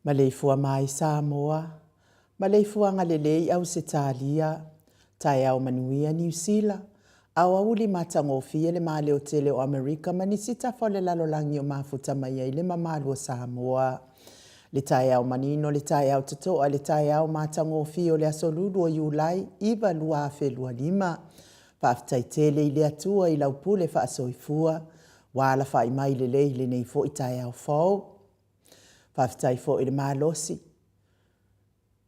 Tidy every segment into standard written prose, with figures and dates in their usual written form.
Maleifua mai Samoa, maleifuaga lelei Ausetalia, taeao manuia Niu Sila, aoauli matagofie le maleotele o Amerika ma nisi tafa o le lalolagi o mafuta mai ai le mamalu o Samoa. Le taeao manino, le taeao totoa, le taeao matagofie o le aso Lulu o Iulai 9 2025. Faafetai tele i le Atua i lau pule faasoifua, ua alafai mai lelei i lenei foi taeao fou. Faafetai foi i le malosi,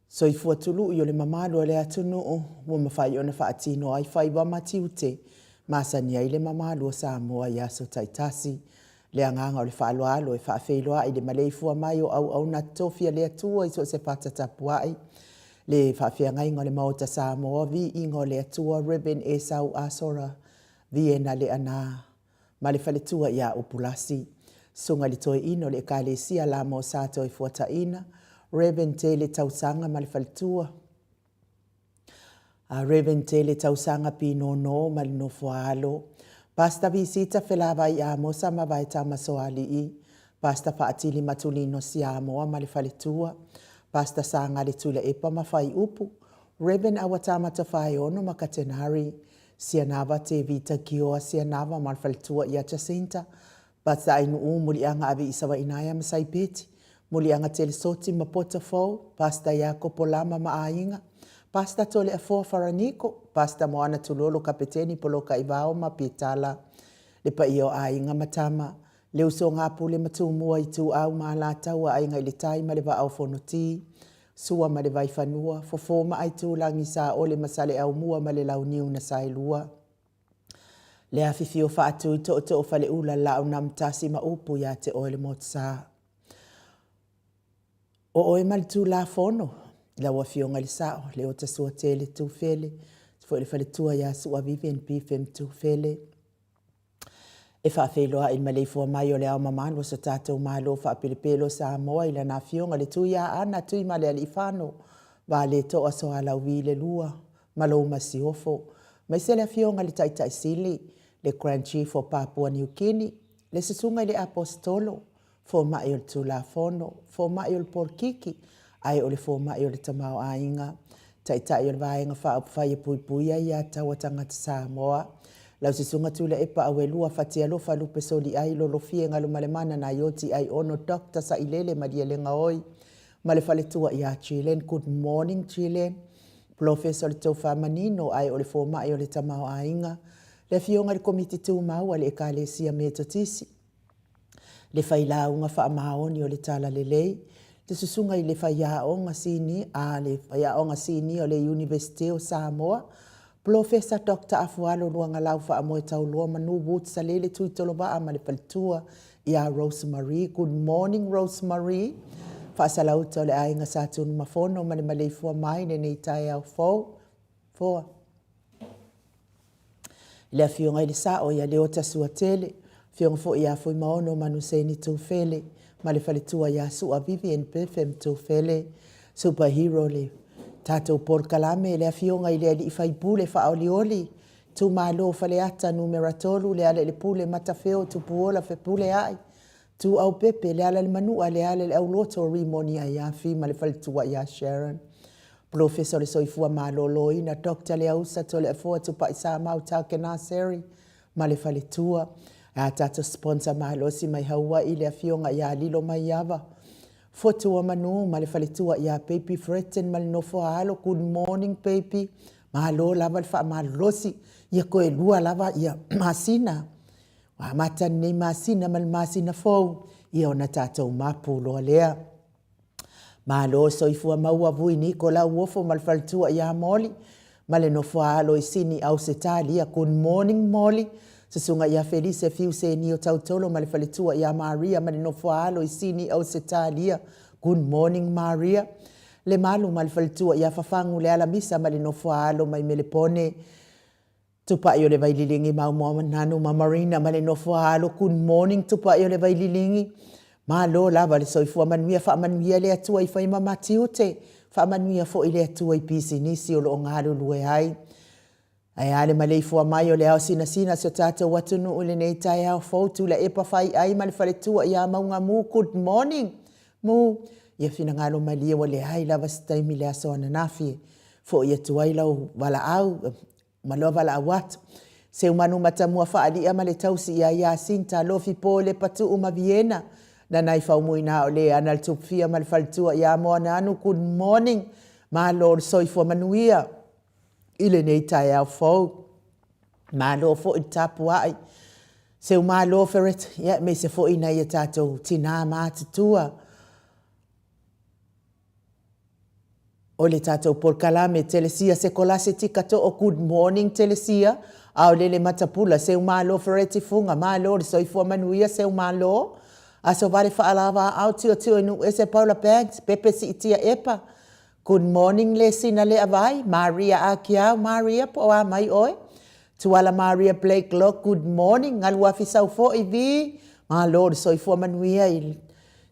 soifua tului o le mamalu o le atunuu ua mafai ona faatino ai faiva ma tiute masani ai le mamalu o Samoa i aso taitasi. Le agaga o le faaaloalo e faafeiloai le maleifua mai o auauna totofi a le Atua i so o se fata tapuai, le faafeagaiga o le Maota Samoa, viiga o le Atua, Rev. Esau Asora, Viena Leaana, ma le faletua ia Upulasi. Susuga i le Toeaina o le Ekalesia Lamo Sa Toefuataina, Rev. Tele Tausaga ma le faletua, Rev. Tele Tausaga Pinono ma le nofoaalo, Pastor Visita Felavai Amosa ma Vaetama Soalii, Pastor Faatili Matulino Siamoa ma le faletua, Pastor Sagale Tuilaepa ma Faiupu, Rev. Awatama Tofaeono ma Katenari, Sianava Tevita Kioa Sianava ma le faletua ia Jacinta, Pastor Ainuu Muliaga Ave i Savainaea ma Saipeti, Muliaga Telesoti ma Potafou, Pastor Iakopo Lama ma Aiga, Pastor Toleafoa Faraniko, Pastor Moana Tulolo Kapeteni Poloka Ivao ma Pietala, le paia o aiga ma tama, le usoga a Pule ma Tumua Ituau ma Alataua Aiga i le Tai ma le Vaa o Fonoti, Sua ma le Vaifanua, Fofo ma Aitulagi Saole ma Saleaaumua ma le Launiu na Saelua. Le afifio faatui tootoo faleula Laaunamtasi ma upu ia te oe le Motusa. O oe ma le Tulafono, lau Afioga i le Sao, Leota Suatele Tufele, foi le faletua ia Sua Vivian Bifem Tufele. E faafeiloai i le maleifua mai o le Ao Mamalu o so tatou Malo faapelepele o Samoa i lana Afioga le Tuiaana Tuimalealiifano Vaaletoa Sualauvi le Lua ma lou Masiofo, aemaise le Afioga i le Taitai Sili, le Grand Chief o Papua Niu Kini, le Susuga i le Aposetolo, Fomai o le Tulafono, Fomai o le Polokiki, ae o le Fomai o le Tamaoaiga, Taitai o le Vaega Faaupufai e Puipuia Aia Tatau a Tagata Samoa, lau Susuga Tuilaepa Auelua Fatialofa Lupe Soliai Lolofie Galumalemana Naioti Aiono Doctor Sailele Malielegaoi ma le faletua ia Jillian. Good morning Jillian. Polofesa o le Tofa Manino ae o le Fomai o le Tamaoaiga, le Afioga i le Komiti Tumau a le Ekalesia Metotisi, le failauga faamaoni o le Talalelei, le susuga i le faiaoga sinia, a, le faiaoga sinia o le Iunivesite o Samoa, Polofesa Doctor Afualo Luagalau Faamoetauloa Manu Woods Salele Tuitolovaa ma le faletua ia Rose Marie. Good morning Rose Marie. Faasalauta o le aiga Sa Tunumafono ma le maleifua mai lenei taeao fou. Foa. Le Afioga i le Sao ia Leota Suatele, Afioga foi ia Fuimaono Manuseni Tufele ma le faletua ia Sua Vivian Betham Tufele, Super Hero le tatou polokalame, le Afioga i le Alii Faipule Faaolioli, Itumalo o Faleata Numera 3, Lealailepule Matafeo Tupuola Fepuleai, Tuuaupepe, Lealailemanua, Lealaileauloto Rimoni Aiafi ma le faletua ia Sharon. Polofesa o le Soifua Maloloina, Doctor Leausa Toleafoa Tupai Samau Takenaseri ma le faletua. A tatou sponsor malosi mai Haua'i le Afioga ia Lilo Maiava Fotuamanu ma le faletua ia Baby Fretton ma le nofo a alo. Good morning baby. Malo lava le faamalolosi. Ia toe lua lava ia masina. Ua amata lenei masina ma le masina fou, ia ona tatou mapu loa lea. Malo soifua maua Vui Niko Lauofo ma le faletua ia Moli ma le nofo a alo i Sini Ausetalia. Good morning Moli. Susuga ia Felise Fiu Senio Tautolo ma le faletua ia Maria ma le nofo a alo i Sini Ausetalia. Good morning Maria. Lemalu ma le faletua ia Fafagu Lealamisa ma le nofo a alo mai Melepone. Tupai o le Vaililigi Maumoa Nanu ma Marina ma le nofo a alo. Good morning Tupai o le Vaililigi. Malo lava le soifua manuia, faamanuia le Atua i faima ma tiute, faamanuia foi le Atua i pisinisi o lo o galulue ai. Ae a le maleifua mai o le ao sinasina o si o tatou atunuu i lenei taeao fou, Tuilaepa Faiai ma le faletua ia Maugamu, good morning Mu, ia finagalo malie ua leai lava se taimi i le aso ananafi e foi atu ai lau valaau, ma loa valaau atu. Seumanu Matamua Faalia ma le tausi ia Yasinta, Lofi Po Lepatuu ma Viena, Nanai Faumuina o le ana le Tupufia ma le faletua ia Moananu, good morning, malo le soifua manuia i lenei taeao fou. Malo foi le tapuai. Seumalo Ferret, ia aemaise foi nai a tatou tinā matutua. O le tatou polokalame Telesia Sekolase Tika Too Good morning Telesia Aolele Matapula Seumalo Fereti Fuga Malo le soifua manuia Seumalo Aso Vale Faalava Aao Tiotio i Nuuese Paula Banks Pepe Siitia Epa Good morning Lesina Leavai Maria Akiau Maria po o a mai oe Tuala Maria Blake Lok Good morning Galuafi Saufoi vi Malo le soifua manuia i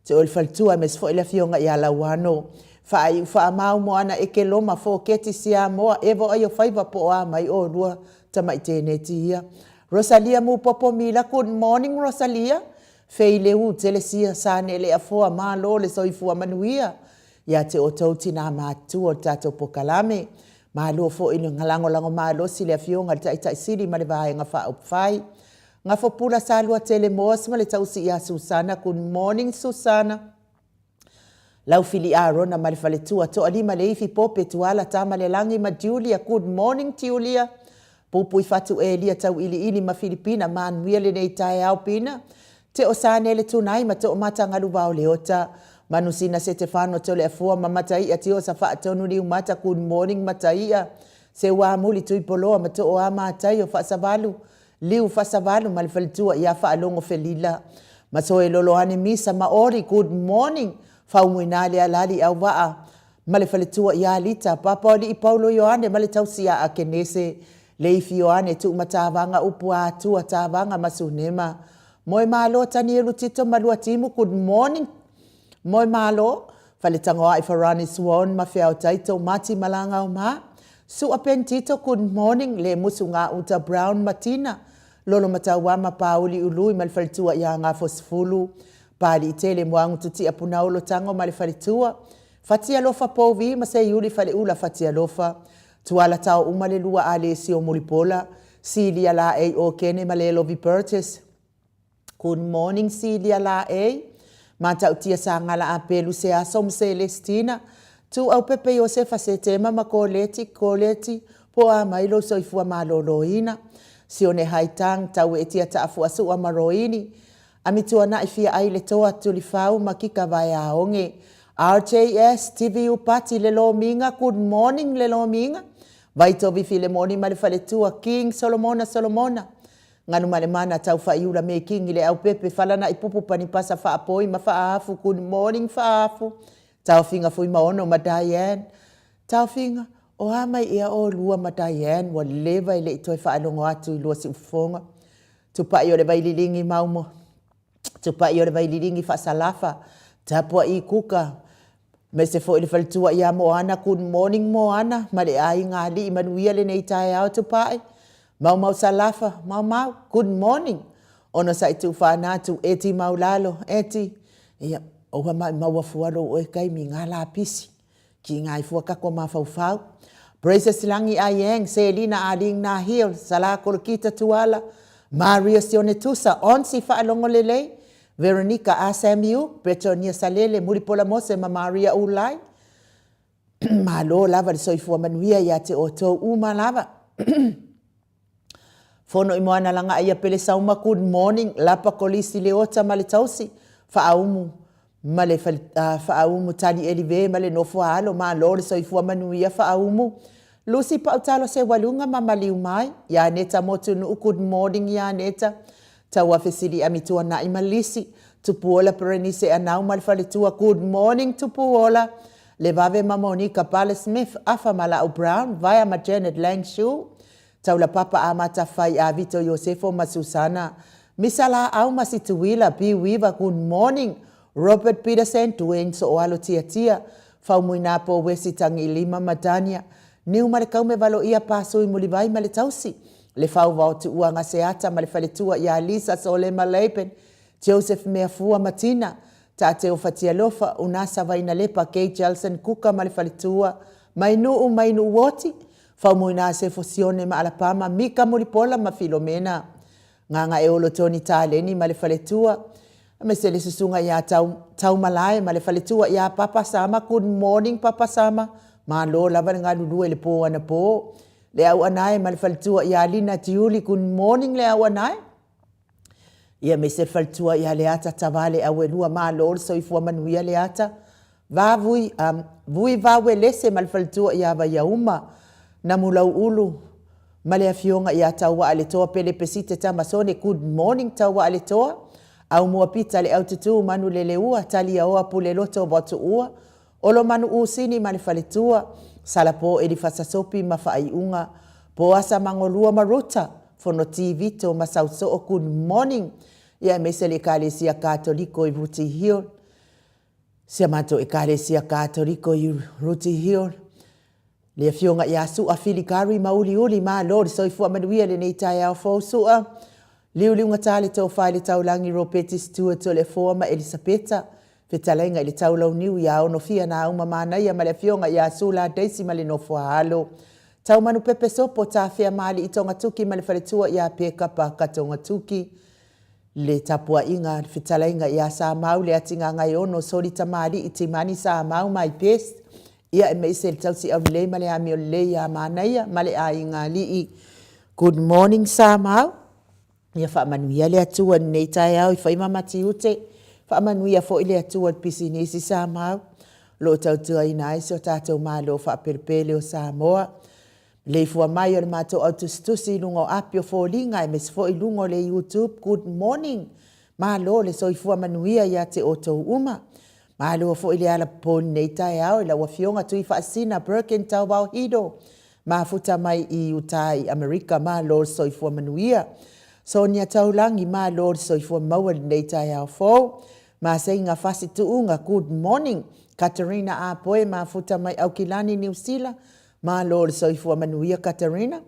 Te oe le faletua aemaise foi le afioga ia Lauano. Faaiu faamau moana eke loma foketi Siamoa evo ai o faiva po o a mai olua tamai teneti ia. Rosalia Mupopo Mila Good morning Rosalia Fei Leu Telesia Sane Leafoa Malo le soifua manuia ia te outou tina matutua o le tatou pokalame. Malo foi le lagolago malosi le afioga i le Taitai Sili ma le Vaega Faaupufai. Gafopula Saluatele Moas ma le tausi ia Susana Good morning Susana Laufili Arona ma le faletua Toalima Leifi Pope Tuala Tamalelagi ma Julia Good morning Julia Pupui Fatu Elia Tauiliili ma Filipina Manuia lenei taeao Pina Teo Sanele Tunai ma Toomata Galuvao Leota Manusina Setefano Toleafua ma Mataia Tiosa Faatonu Liumata Good morning Mataia Seuamuli Tuipoloa ma Tooa Mataio Faasavalu Liu Fasavalu ma le faletua ia Faalogo Felila ma Soe Loloane Misa ma Ori Good morning Faumuina Lealali Auvaa ma le faletua ia Lita Papaolii Paulo Ioane ma le tausi ia Akenese. Leifi Ioane Tuumatavaga Upu Atua Tavaga ma Sunema Moemalo Tanielu Tito ma Luatimu Good morning Moemalo Faletagoai Farani Swan ma Feao Taito Mati Malagao ma Sua Ben Tito Good morning Le Musu Gauta Brown ma Tina Lolo Mataua ma Pauli Ului ma le faletua ia Gafosefulu Paliitele Moagu Tutia Punaolo Tago ma le faletua Fatialofa Povi ma Seiuli Faleula Fatialofa Tuala Tao uma le lua Alesio Mulipola Silia Laei Okene ma Lelovi Burgess Good morning Silia Laei Matautia Sagala Apelu Seaso ma Celestina Tuaupepe Iosefa Setema ma Koleti Koleti Po a mai lou soifua maloloina Sione Haitang Taueetia Taafuasua ma Roini Amituanaʻi fia ai le toa Tulifau ma Kika Vaeaoge RJS TVU Pati le Lomiga Good morning le Lomiga Vaitovi Filemoni ma le faletua King Solomona Solomona Galumalemana Taufaaiula me Kingi le Aupepe Falanaʻi Pupu Panipasa Faapoi ma Faaafu Good morning Faaafu Taofiga Fuimaono ma Diane Taofiga, O a mai ea olua ma Diane ua leva e le i toe faalogo atu i lua siufofoga? Tupai o le Vaililigi Maumo Tupai o le Vaililigi Faasalafa Tapuaʻi Kuka Aemaise foi le faletua ia Moana Good morning Moana ma le aiga alii manuia lenei taeao Tupai Maumau Salafa Maumau Good morning Onosai Tuufaanatu Eti Maulalo Eti Ia ua maumau afua lou oe taimi nga lapisi Ki ngai fua kako mafaufau. Precious Langi Aieng, Selina Aling Nahil, Salah Kolokita Tuala, Maria Sione Tusa, Onsi Faalogo Lelei, Veronica A. Samuel, Bretonia Salele, Mulipola Mose ma Maria Ulai. Malo lava le soifua manuia ia te outou uma lava. Fono i moana langa ia pele sauma good morning lapa kolisi le ota ma le tausi faaumu ma le faaumu tali elive ma le nofo a alo malo le soifua manuia faaumu Lucy Pautalo Sewaluga ma maliu mai ia Neta Motunuu good morning ia Neta Tauafe Sili Amituana'i ma Lisi Tupuola Perenise Anau ma le faletua good morning Tupuola Levave ma Monica Pale Smith Afa ma La'u Brown Vaea ma Janet Lang Shu Taulapapa a Matafai a Vito Iosefo ma Susana Misa Laau ma Situila B Weaver Good morning Robert Peterson Duane Sooalo Tiatia Faumuinapo Wesi Tagilima ma Dania Niu ma le Kaume Valoia Pasui Mulivai ma le Tausi Le Fauvao Tuua Gaseata ma le Faletua ia Lisa Solema Laban Joseph Meafua ma Tina Taateo Fatialofa Unasa Vainalepa Kay Jelson Kuka ma le Faletua Mainuu Mainuu Oti Faumuina Sefo Sione ma Alapama, Mika Mulipola ma Filomena, Gagaeolo Tony Taleni ma le faletua, aemaise le susuga ia Tau, Taumalae ma le faletua ia Papa Sama, good morning Papa Sama, malo lava le galulue i le po anapo, le Auanae ma le faletua ia Lina Tiuli, good morning le Auanae. Ia me se faletua ia Leata Tavale Auelua malo le soifua manuia Leata Va vui um, vui Vauelese ma le faletua ia Vaiauma Namulauulu ma le afioga ia Tauaaletoa Pele Pesite Tamasone good morning Tauaaletoa Aumua Pita le Aututu Manuleleua Taliaoa Puleloto Vatuua Olomanu Usini ma le faletua, Salapo Elifasa Sopi ma faaiuga, Poasa Magolua ma Ruta, Fonoti Vito ma Sausoo Good morning ia aemaise le Ekalesia Katoliko i Rooty Hill. Si a matou Ekalesia Katoliko i Rooty Hill. Le afioga ia Su'a Filikari ma Uliuli Malo le soifua manuia lenei taeao fou Su'a Liuliugata le tofa i le taulagi Ropeti Stewart o le Afoa ma Elisapeta Fetalaiga i le Taulauniu ia Onofia Nauma Manaia ma le afioga ia Sula Daisy ma le nofo a alo Taumanupepe Sopo Tafea Maalii Togatuki ma le faletua ia Pekapa Katogatuki Le tapuaiga, le fetalaiga ia Samau le Atigagaiono Soli Tamalii Timani Samau my best Ia aemaise le tausi aulelei ma le amio lelei ia Manaia ma le aiga alii. Good morning Samau. Ia faamanuia le Atua i lenei taeao i faiva ma tiute. Faamanuia foi le Atua i le pisinisi Samau. O lo o tautuaina ai si o tatou Malo faapelepele o Samoa. Maleifua mai o le matou au tusitusi i luga o api o foliga aemaise foi i luga o le YouTube. Good morning. Malo le soifua manuia ia te outou uma. Malo foi le alapopo i lenei taeao i lau Afioga Tuifaasisina Birkin Tauvao Hido. Mafuta mai i Utah i Amerika, malo le soifua manuia. Sonia Taulagi, malo le soifua maua i lenei taeao fou. Maseiga Fasi Tuuga, good morning. Katarina Apoe, mafuta mai Aukilani, Niu Sila, malo le soifua manuia Katarina.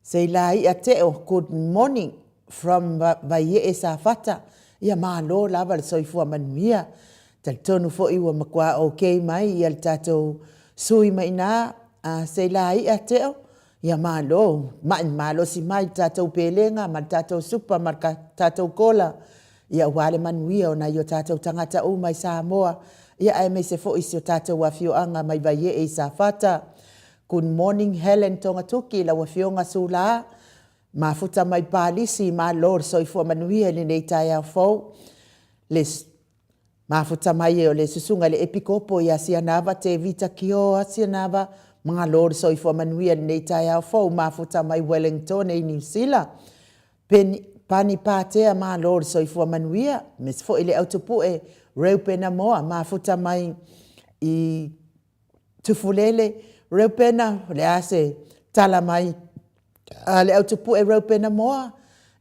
Seila Ia Teo, good morning from Vaiee Safata. Ia malo lava le soifua manuia. Talitonu foi ua matua ok mai ia le tatou sui mai ina Seila Ia Teo. Ia malo, mai malosi mai le tatou pelega ma le tatou supa ma le tatou kola. Ia aua le manuia o nai o tatou tagata uma i Samoa. Ia aemaise foi si o tatou afioaga mai Vaiee i Safata. Good morning Helen Togatuki, lau Afioga Sula, mafuta mai Palisi, malo le soifua manuia i lenei taeao fou. Le mafuta mai o le susuga i le Epikopo ia Sianava Tevita Kioa Sianava, malo le soifua manuia i lenei taeao fou, mafuta mai Wellingtone i Niu Sila. Pani Patea, malo le soifua manuia, aemaise foi le Autupue Reupena Moa, mafuta mai i Tufulele, Reupena, o le a se tala mai a le Autupue Reupena Moa?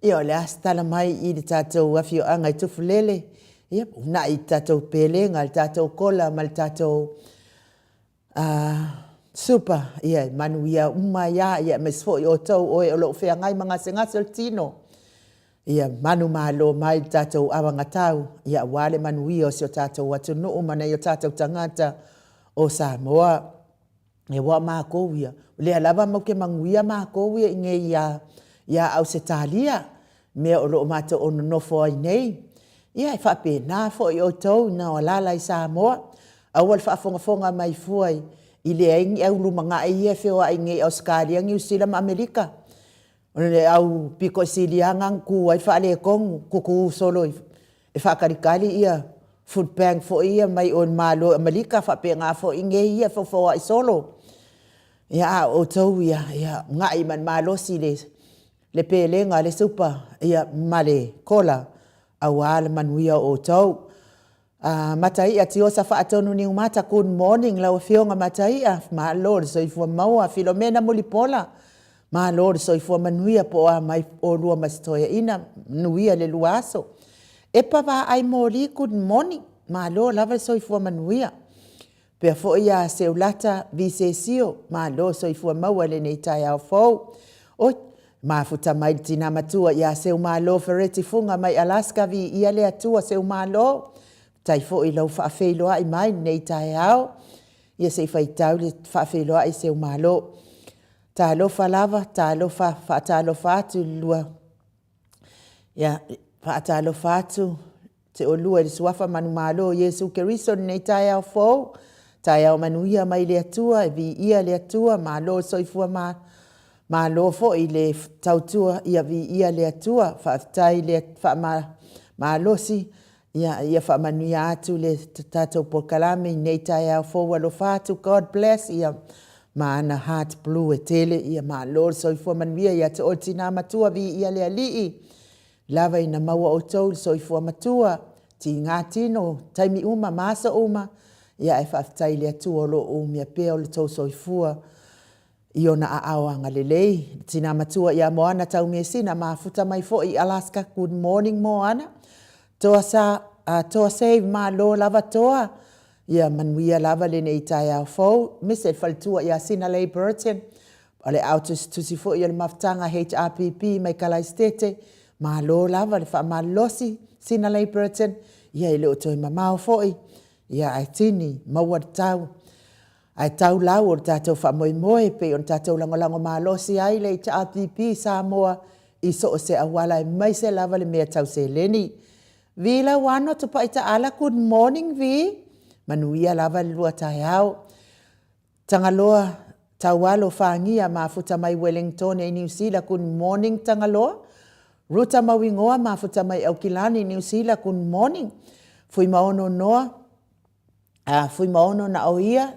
Ia, o le a se tala mai i le tatou afioaga i Tufulele? Ia, uunai i le tatou pelega, le tatou kola ma le tatou supa, ia, e manuia uma ai lava, ia aemaise foi outou o e o lo o feagai ma gasegase o le tino. Ia manumalo mai le tatou avagatau, ia aua le manuia o si o tatou atunuu ma nai o tatou tagata o Samoa. Ia aua o makou ia, o lea lava matou te manuia makou ia i nei ia Ausetalia, mea o lo o matou nonofo ai nei. Ia e faapena foi outou ina o alaala i Samoa, aua le faafogafoga mai fua i leai ni au lumanai ia e feoai nei i Ausetalia, Niu Sila ma Amerika. O le au pito sili lava lena na tu ai le faaletonu, tutu solo e faatalitali ia food bank foi ia mai o i le Malo o Amerika, faapena foi nei ia e feofeoai solo. Ia, a o outou ia, ia uunai ma le malosi le pelega, le supa ma le kola aua le manuia o outou. Mataia Tiosa Faatonu Niumata, good morning lau Afioga Mataia, malo le soifua maua. Filomena Mulipola, malo le soifua manuia po o a mai oulua ma si toeaina, manuia le lua aso. Epa Vaai Moli, good morning, malo lava le soifua manuia. Faapea foi ia Seulata Visesio, malo soifua maua i lenei taeao fou. Oi, mafuta mai le tina matua ia Seumalo Fereti Fuga mai Alaska, viia le Atua Seumalo, faafetai foi i lou faafeiloai mai i lenei taeao. Ia se i faitau le faafeiloai Seumalo. Talofa lava, talofa, faatalofa atu i le lua, ia, faatalofa atu te olua i le suafa manumalo o Iesu Keriso i lenei taeao fou, taeao manuia mai le Atua, e viia le Atua, malo le soifua ma malo foi le tautua, ia viia le Atua, faafetai le faamalosi, ia, ia faamanuia atu le tatou polokalame i lenei taeao fou, alofa atu, God bless, ia, ma ana heart blue e tele, ia malo le soifua manuia ia te oe le tina matua, viia le Alii. Lava ina maua outou le soifua matua, tiga tino, taimi uma ma aso uma, ia ae faafetai i le Atua o lo o umia pea o le tou soifua i ona aao agalelei. Le tina matua ia Moana Taumeasina, mafuta mai foi i Alaska, good morning Moana. Toa sa, Toa save, malo lava Toa, ia manuia lava lenei taeao fou, aemaise le faletua ia Sinalei Burton, O le ao tusitusi foi o le mafutaga HRPP mai Kalaisitete, malo lava le faamalolosi Sinalei Burton, ia e le o toe mamao foi, ia ae tini, maua le tau, ae tau lau o le tatou faamoemoe e pei ona tatou lagolago malosi ai le HRPP i Samoa i so o se auala aemaise lava le mea tau seleni. Vi Lauano Tupai Taala, good morning Vi, manuia lava le lua taeao. Tagaloa Taualo Fagia mafuta mai Wellingtone i Niu Sila Good morning Tagaloa Ruta Mauigoa mafuta mai Aukilani Niu Sila Good morning Fuimaono Noa a Fuimaono na o ia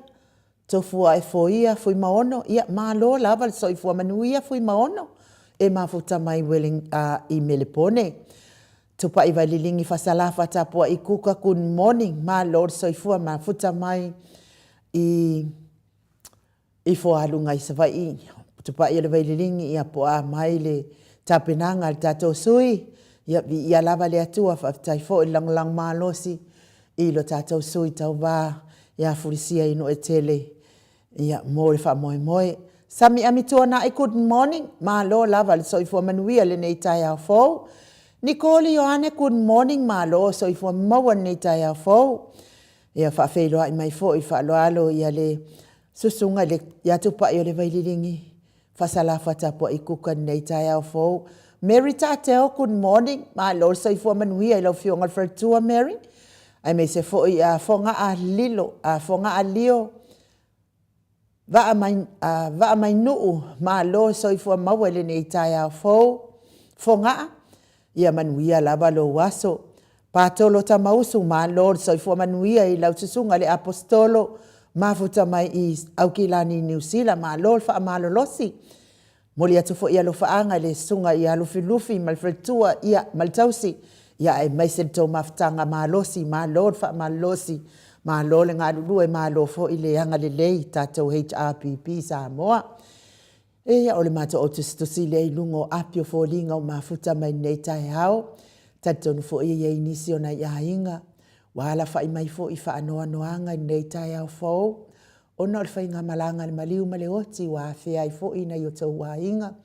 Tofua e foia Fuimaono ia malo lava le soifua manuia Fuimaono e mafuta mai Welling, i Melepone. Tupai Vaililigi Fasalafa Tapuai Kuka, good morning, malo le soifua mafuta mai i i Foaluga i Savaii. Tupai o le Vaililigi, ia po o a mai le tapenaga a le tatou sui. Ia viia lava le Atua, faafetai foi le lagolago malosi i lo tatou sui tauva ia Fulisia Inuetele ia mo le faamoemoe. Sami Amituanai, good morning, malo lava le soifua manuia i lenei taeao fou. Nikoli Ioane, good morning, malo le soifua maua i lenei taeao fou. Ia faafeiloai mai foi faaaloalo ia le susuga ia Tupai o le Vaililigi Fasalafa Tapuai Kuka i lenei taeao fou. Mary Tateo, good morning, malo le soifua manuia i lau afioga i le faletua Mary, aemaise foi ia Fogaa Lio Vaamainuu, malo le soifua maua i lenei taeao fou Fogaa, ia manuia lava lou aso. Patolo Tamausu, malo le soifua manuia i lau susuga i le Aposetolo mafuta mai i Aukilani Niu Sila, malo le faamalolosi. E momoli atu foi alofaaga i le susuga ia Lufilufi ma le faletua ma le tausi, aemaise le tou mafutaga malosi, malo le faamalolosi, malo le galulue, malo foi le agalelei i le tatou HRPP Samoa. Ia, o le matou au tusitusi lea i luga o api o foliga ua mafuta mai i lenei taeao. E talitonu foi e i ai nisi o nai aiga ua alafai mai foi i faanoanoaga i lenei taeao fou ona o le faigamalaga a le maliu ma le oti ua afea ai foi nai o outou aiga,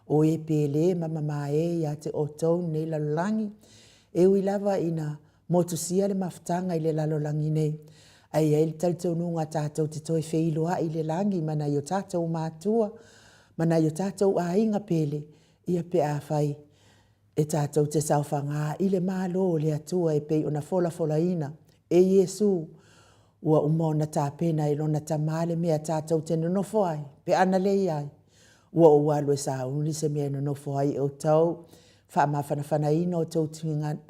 o e pele ma mamae ia te outou i lenei lalolagi. E ui lava ina motusia le mafutaga i le lalolagi nei, ae i ai le talitonuga tatou te toe feiloai i le lagi ma nai o tatou matua ma nai o tatou aiga pele, ia pe afai e tatou te saofaga i le Malo o le Atua e pei ona folafolaina e Iesu ua uma ona tapena e lona Tama le mea tatou te nonofo ai pe a na leai, ua ou alu e sauni se mea e nonofo ai outou, faamafanafanaina outou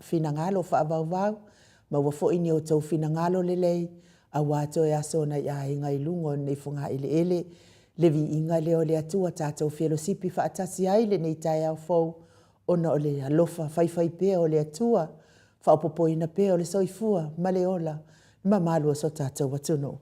finagalo faavauvau, maua foi ni outou finagalo lelei aua toe aso o nai aiga i luga o lenei fogaeleele. Le viiga lea o le Atua, tatou felosipi faatasi ai i lenei taeao fou ona o le alofa faifaipea o le Atua, faaopoopoina pea o le soifua ma le ola i le mamalu o so tatou atunuu.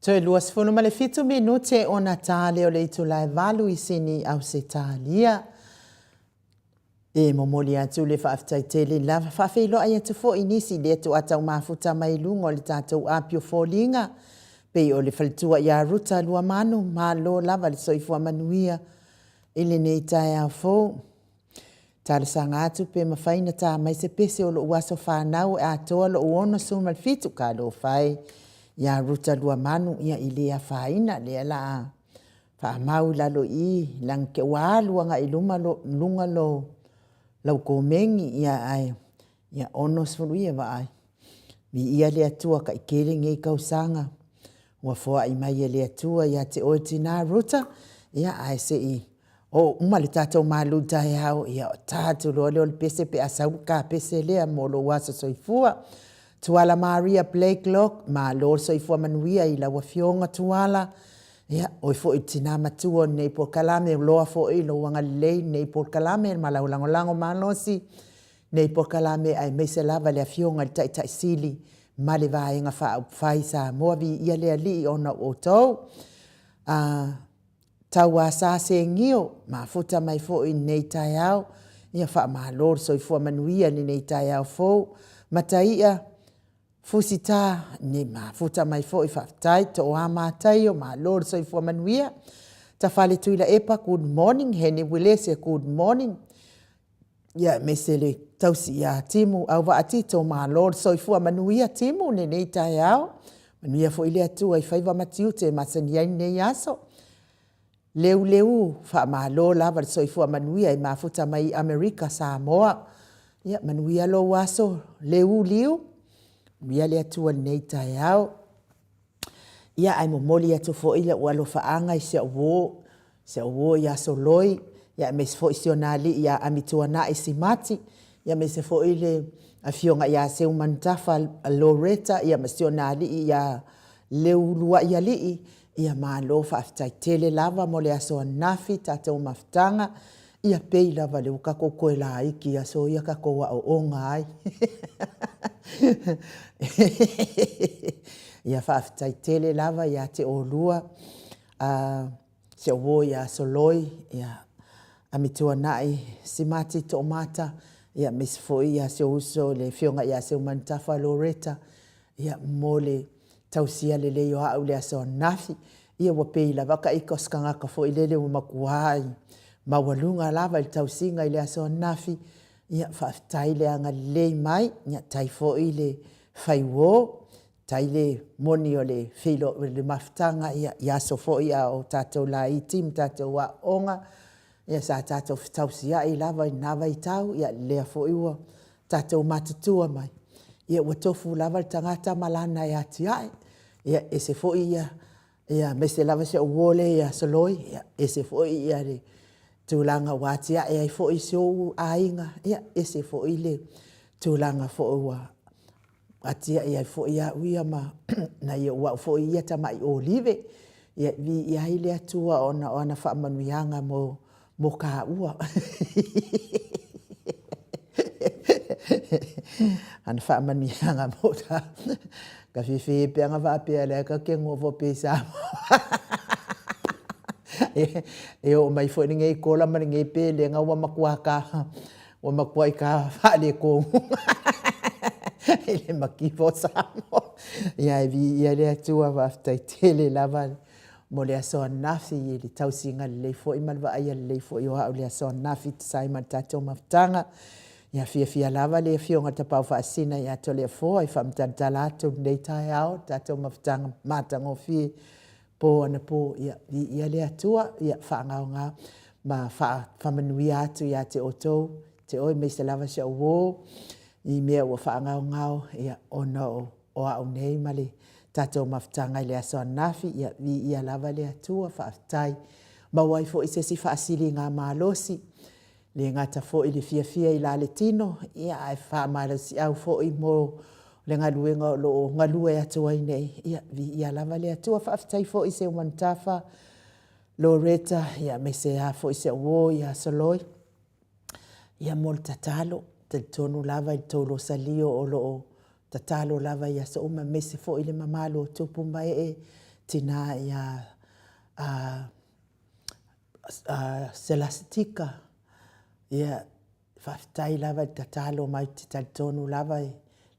Toe 27 minute ona ta lea o le itula e 8 i Sini, Ausetalia. E momoli atu le faafetai tele lava, faafeiloai atu foi i nisi lea tuata mafuta mai i luga o le tatou api o foliga, pei o le faletua ia Ruta Luamanu, malo lava le soifua manuia i lenei taeao fou. Talosaga atu pe mafai ona ta mai se pese o lou aso fanau e atoa lou 67, talofa e ia Ruta Luamanu, ia e le afaina, lea o le a faamau i lalo i i, leaga ua alu agai i luma luga lau komeni, ia ae 60, ia vaai, viia le Atua taitele nei tausaga ua foai mai e le Atua ia te oe le tina Ruta, ia ae se i oo uma le tatou malu taeao, ia ona ta atu loa lea o le pese pe a sau le ta pese lea mo lou aso soifua. Tuala Maria Blake Lok, malo le soifua manuia i lau Afioga Tuala, ia, o oe foi o le tina matua o lenei polokalame, ua loa foi lou agalelei i lenei polokalame ma lau lagolago malosi i lenei polokalame aemaise lava le Afioga i le Taitai Sili ma le Vaega Faaupufai Samoa. Viia le Alii ona o outou. Tauasa Senio, mafuta mai foi i lenei taeao, ia faamalo le soifua manuia i lenei taeao fou. Mataia Fusita, ia mafuta mai foi, faafetai. Toa Mataio, malo le soifua manuia. Tafale Tuilaepa, good morning. Heni Uelese, good morning. Ia, aemaise le tausi ia Timu Auvaa Tito, malo le soifua manuia Timu i lenei taeao. Manuia foi le Atua i faiva ma tiute e masani ai lenei aso. Leuleu, faamalo lava le soifua manuia i mafuta mai i Amerika Samoa. Ia manuia lou aso Leuliu, manuia le Atua i lenei taeao. Ia, ae momoli atu foi lou alofaaga i si au uo, si au uo ia Soloi, aemaise foi si ona alii ia Amituanai Simati, aemaise foi le afioga ia Seumanutafa Loreta ma si ona alii ia Leuluaialii. Ia malo faafetai tele lava mo le aso ananafi, tatou mafutaga. Ia pei lava o lea ua tatou toe laiti i aso ia tatou aooga ai. Ia faafetai tele lava ia te oulua, si au uo ia Soloi, Amituanai Simati Toomata, aemaise foi si ou uso le afioga ia Seumanutafa Loreta, mo le tausia lelei o au i le aso ananafi. Ia ua pei lava taita o se tagata foi lele ua matua maualuga lava i le tausiga i le aso ananafi. Ia faafetai le agalelei mai, faafetai foi le fai uo, faafetai le moni o le mafutaga i aso foi a o tatou laiti ma tatou aooga, ia sa tatou fetausiai lava i lena vaitau, ia lea foi ua tatou matutua mai, ia ua tofu lava le tagata ma lana e atiae. Ia e ese foi ia, aemaise lava si au uo lea ia Soloi, e ese foi le tulaga ua atiae ai foi si ou aiga, e ese foi le tulaga foi ua atiae ai foi au ia ma nai ou au foi ia tamai olive. Ia viia ai le Atua ona o ana faamanuiaga mo taua. Ana faamanuiaga mo taua. Ka fefe pe ana faapea lea ka te nofo pea i Samoa. E oo mai foi lenei kola ma lenei pelega ua matua ta ua matuai ta faaletonu i le mativa o Samoa. Ia ae viia le Atua, faafetai tele lava mo le aso ananafi i le tausiga lelei foi ma le vaaia lelei foi o au i le aso ananafi e tusa ai ma le tatou mafutaga. Ia fiafia lava le Afioga i le Tapaau Faasisina ia Toleafoa e faamatalatala atu lenei taeao i le tatou mafutaga matagofie po anapo. Ia viia le Atua, ia faagaoga ma faamanuia atu ia te outou, te oe aemaise lava si au uo i mea ua faagaogao ona o au nei ma le tatou mafutaga i le aso ananafi. Ia viia lava le Atua, faafetai. Maua ai foi se isi faasiligamalosi, le gata foi i le fiafia i la le tino, ae faamalosiau foi mo le galuega o lo o galue atu ai nei. Ia, viia lava le Atua. Faafetai foi Seumanutafa Loreta, aemaise lava foi si au uo ia Soloi, ia mo le tatalo. E talitonu lava i le tou losalio o lo o tatalo lava i aso uma, aemaise foi le mamalu o tupu ma ee. tinā iā Selasitika, ia, faafetai lava i le tatalo mai, ou te talitonu lava e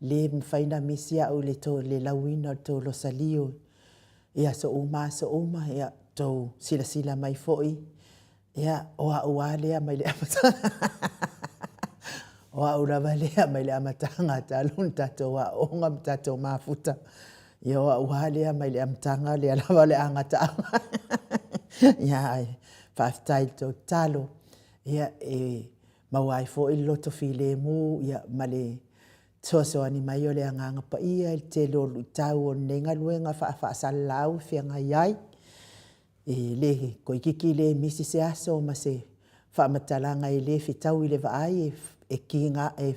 le mafai ona misi au i le lauina o le tou losalio i aso uma aso uma, ia tou silasila mai foi, ia o au lava lea mai le amataga, o au lava lea mai le amataga talu ona tatou aooga ma tatou mafuta, ia o au lava lea mai le amataga, o lea lava o le a gataaga. Ia ae faafetai i le tou tatalo, ia e maua ai foi le loto filemu ia ma le fesoasoani mai o le Agaga Paia i le tele o luitau o lenei galuega faafasalalau e feagai ai. E le toeitiiti le misi se aso ma se faamatalaga e le fetaui le vaai e kiga e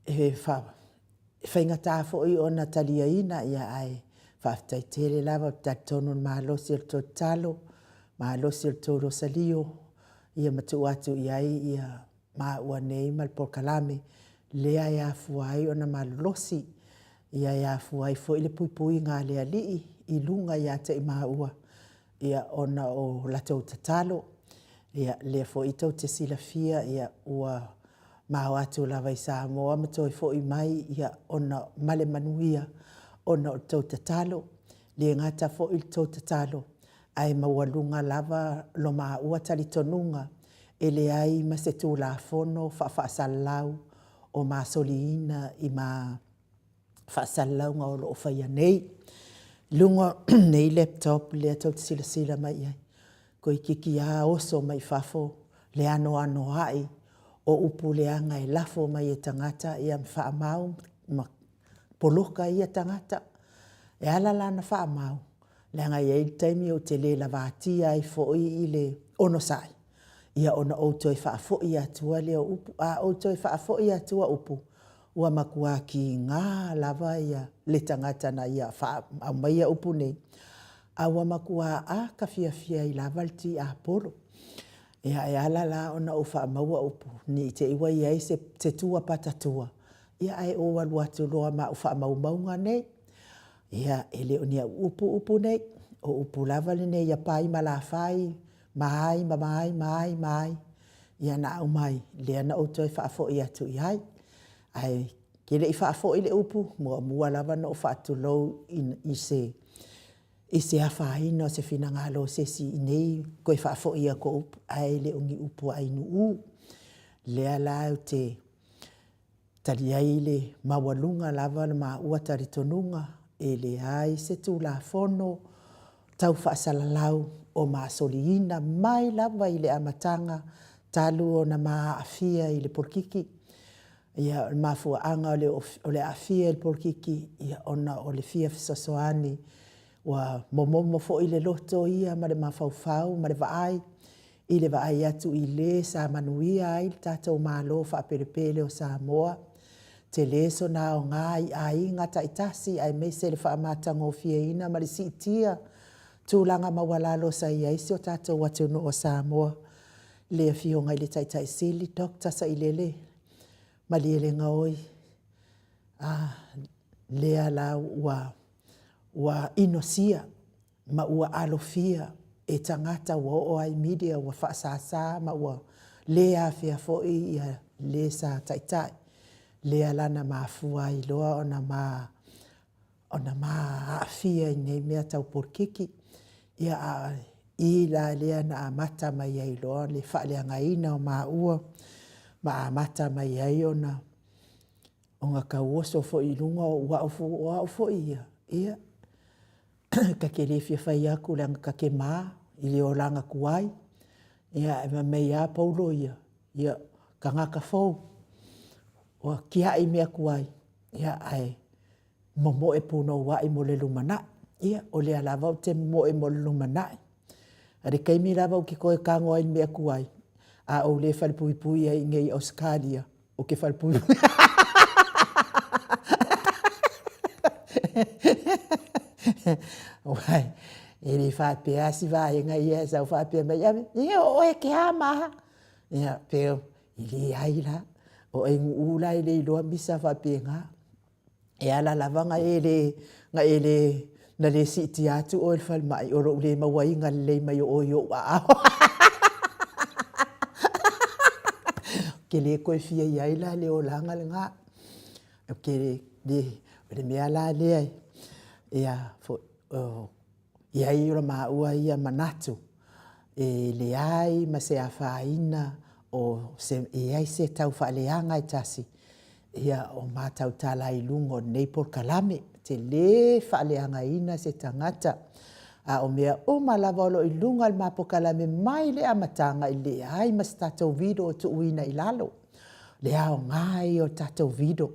e faigata foi ona taliaina, ia ae faafetai tele lava, ou te talitonu i le malosi o le tou tatalo, malosi o le tou losalio, ia ma tuu atu i ai ia maua nei ma le polokalame lea e afua ai ona malolosi, ia e afua ai foi le puipuiga a le Alii i luga ia te i maua, ia ona o latou tatalo. Ia lea foi tou te silafia ia ua mao atu lava i Samoa ma toe foi mai ia ona ma le manuia ona o le tou tatalo. Le gata foi i le tou tatalo, ae maualuga lava lo maua talitonuga e leai ma se Tulafono faafasalalau o masoliina i ma faasalalauga o lo o faia nei. I luga o lenei laptop lea tou te silasila mai i ai, toeitiiti lava oso mai fafo le anoanoai o upu leaga e lafo mai e tagata ia ma faamau ma poloka ia tagata. E ala la ona faamau, leaga e i ai le taimi ou te le lavatia ai foi i le onosai, ia ona ou toe faafoi atua lea o upu. A ou toe faafoi atua upu, ua matua kiga lava le tagata na ia aumaia upu nei, a ua matua ata fiafia ai lava le tiapolo. Ia e ala la ona ou faamauina upu, ne i te i ua i ai se tua patatua, ia ae ou alu atu loa ma au faamaumauga nei. Ia, e le o ni au upu upu nei, o upu lava nei a Pai ma Lafai, ma ai ma ai ma ai ma ai, ia na aumai, lea na ou toe faafoi atu i ai. Ae ke le i faafoi le upu, muamua lava ona ou faatulou i se i se afaina o se finagalo o se isi i nei toe faafoi atu o upu, ae le o ni upu ainuʻu. Lea la ou te tali ai le maualuga lava o le maua talitonuga e leai se Tulafono tau faasalalau o masoliina mai lava i le amataga talu ona ma aafia i le polokiki. Ia, o le mafuaaga o le aafia i le polokiki, ia ona o le fia fesoasoani. Ua momomo foi le loto ia ma le mafaufau ma le vaai i le vaai atu i le sa manuia ai le tatou Malo faapelepele o Samoa. Tele sona aoga i aiga taitasi aemaise le faamatagofieina ma le siitia tulaga maualalo sa i ai si o tatou atunuu o Samoa. Le Afioga i le Taitai Sili Doctor Sailele Malielegaoi, a lea la ua ua inosia ma ua alofia e tagata ua oo lava i media ua faasasa ma ua le afea foi ia le sa taitai, lea la na mafua ai loa ona ma ona ma aafia i nei mea tau polokiki. Ia a o i la lea na amata mai ai loa le faaleagaina o maua ma amata mai ai ona ona tauoso foi i luga o au, o au foi ia, ia, ta te le fia fai atu leaga ta te ma i le olaga tuai, ia ae fai mai lava Paulo ia, ia, tagata fou, ua tiai mea tuai, ia ae momoe punouai mo le lumanai. Ia, o lea lava ou te momoe mo le lumanai. A o le taimi lava ou te toe tago ai i le mea tuai, a ou le falepuipui ai i inei i Ausetalia, ou te falepuipui. Aua e le faapea si vaega ia e sau faapea mai, ia o oe e ke a ma? Ia, pe e leai la, o Ainuʻu la e le iloa misa faapena. E ala lava na e le, na e le, na le siitia atu oe i le falemai o lou le mauaina lelei mai o oe i ou aao. Ou te le toe fia i ai la i le olaga lena. Ou te le, o le mea la lea, ia foi, E i ai o maua ia manatu, e leai ma se afaina o se, e i ai se tau faaleaga e tasi, ia o ma tautala ai i luga o lenei polokalame. Ou te le faaleagaina se tagata, a o mea uma lava o lo o i luga o le ma polokalame mai le amataga, e leai ma se tatou video o tuuina i lalo. O le aoga ia o tatou video.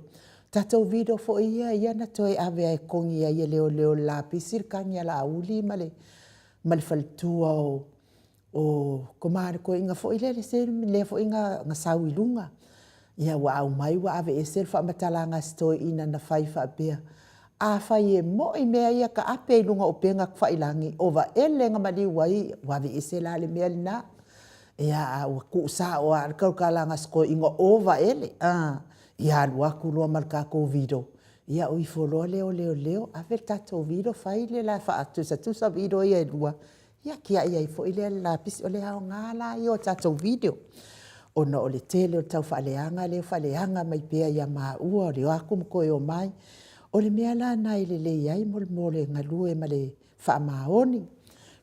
O tatou video foi ia, ia na toe ave lava e totogi ai e leoleo i le lapisi le tagi a Laauli ma le faletua o tama le toeaina foi lele, se lea foi na sau i luga. Ia ua aumai ua aveese le faamatalaga a si toeaina na fai faapea, afai e moi mea ia e taape i luga o upega tafailagi, o Vaele na maliu ai, ua aveese la le mea lena. Ia, a ua tuusao lava le tautalaga a si toeaina o Vaele, a, ia alu atu loa ma le tatou video, ia o ifo loa lea o leoleo ave le tatou video fai le la e faatusatusa video ia e lua, ia tiai ai foi lea e le lapisi. O le aoga la ia o tatou video, ona o le tele o le tau faaleaga lea e faaleaga mai pea ia maua o le o atu ma toe omai. O le mea la lena e lelei ai mo le galue ma le faamaoni.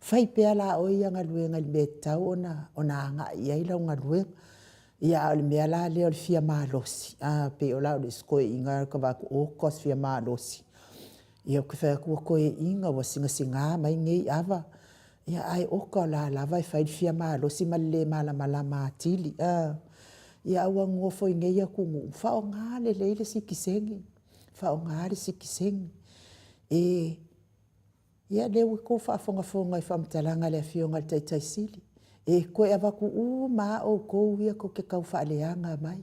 Fai pea la oe ia galuega i le mea e tatau ona agai i ai lau galuega. Ia, a o le mea la lea o le fia malosi, a, pei o la o le isi toeaina ou te vaai atu, oka si fia malosi. Ia ou te fai atu, ua toeaina ua sinasiga mai nei ava, ia ae oka o la e lava e fai le fia malosi ma le le malamalama atili, a. Ia ae ua nonofo i nei atunuu, faaaoga lelei le sitiseni, faaaoga le sitiseni. E Ia lea ua outou faafogafoga i faamatalaga a le Afioga i le Taitai Sili, e toe avatu uma lava outou ia tou te tau faaleaga mai,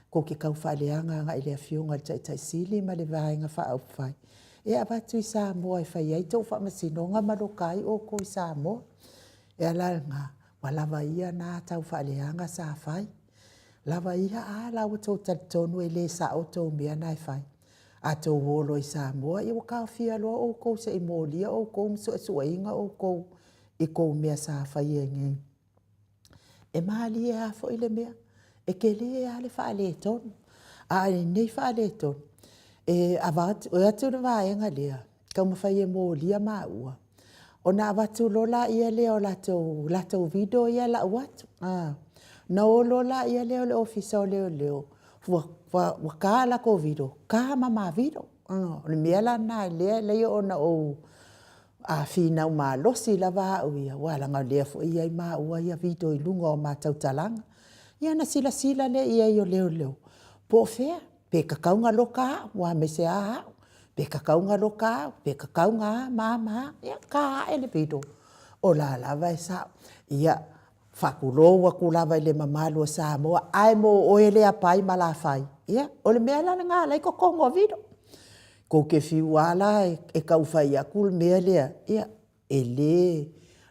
tou te tau faaleaga agai i le Afioga i le Taitai Sili ma le Vaega Faaupufai, e avatu i Samoa e fai ai tou faamasinoga ma loka ai outou i Samoa. E ala la lena, ua lava ia na tau faaleaga sa fai, lava ia, a la e ua outou talitonu e le sao tou mea na e fai. A outou o loa i Samoa, ia ua taofia loa outou se i molia outou ma suesueina outou i tou mea sa faia i inei. E malie lava foi le mea, e tele lava le faaletonu, a o lenei faaletonu, e avatu le vaega lea, taumafai e molia maua, ona avatu loa lea o latou video ia e lau atu, ona o loa lea o le Ofisa o Leoleo ua ta latou video, ta ma ma video. O le mea la lena lea e ala ai ona ou finau malosi lava au ia, aua leaga o lea foi e i ai maua ia video i luga o ma tautalaga. Ia ona silasila lea i ai o leoleo, po o fea, pe tatau ona loka au, aemaise lava au, pe tatau ona loka au, pe tatau ona a ma a ma a. Ia ta ae le video, o la lava e sao. Ia, faatulou atu lava i le mamalu o Samoa, ae mo oe lea Pai ma Lafai. Ia, o le mea la lena e ala ai totogi o video. Tou te fiu lava la e tau fai atu le mea lea, ia, e le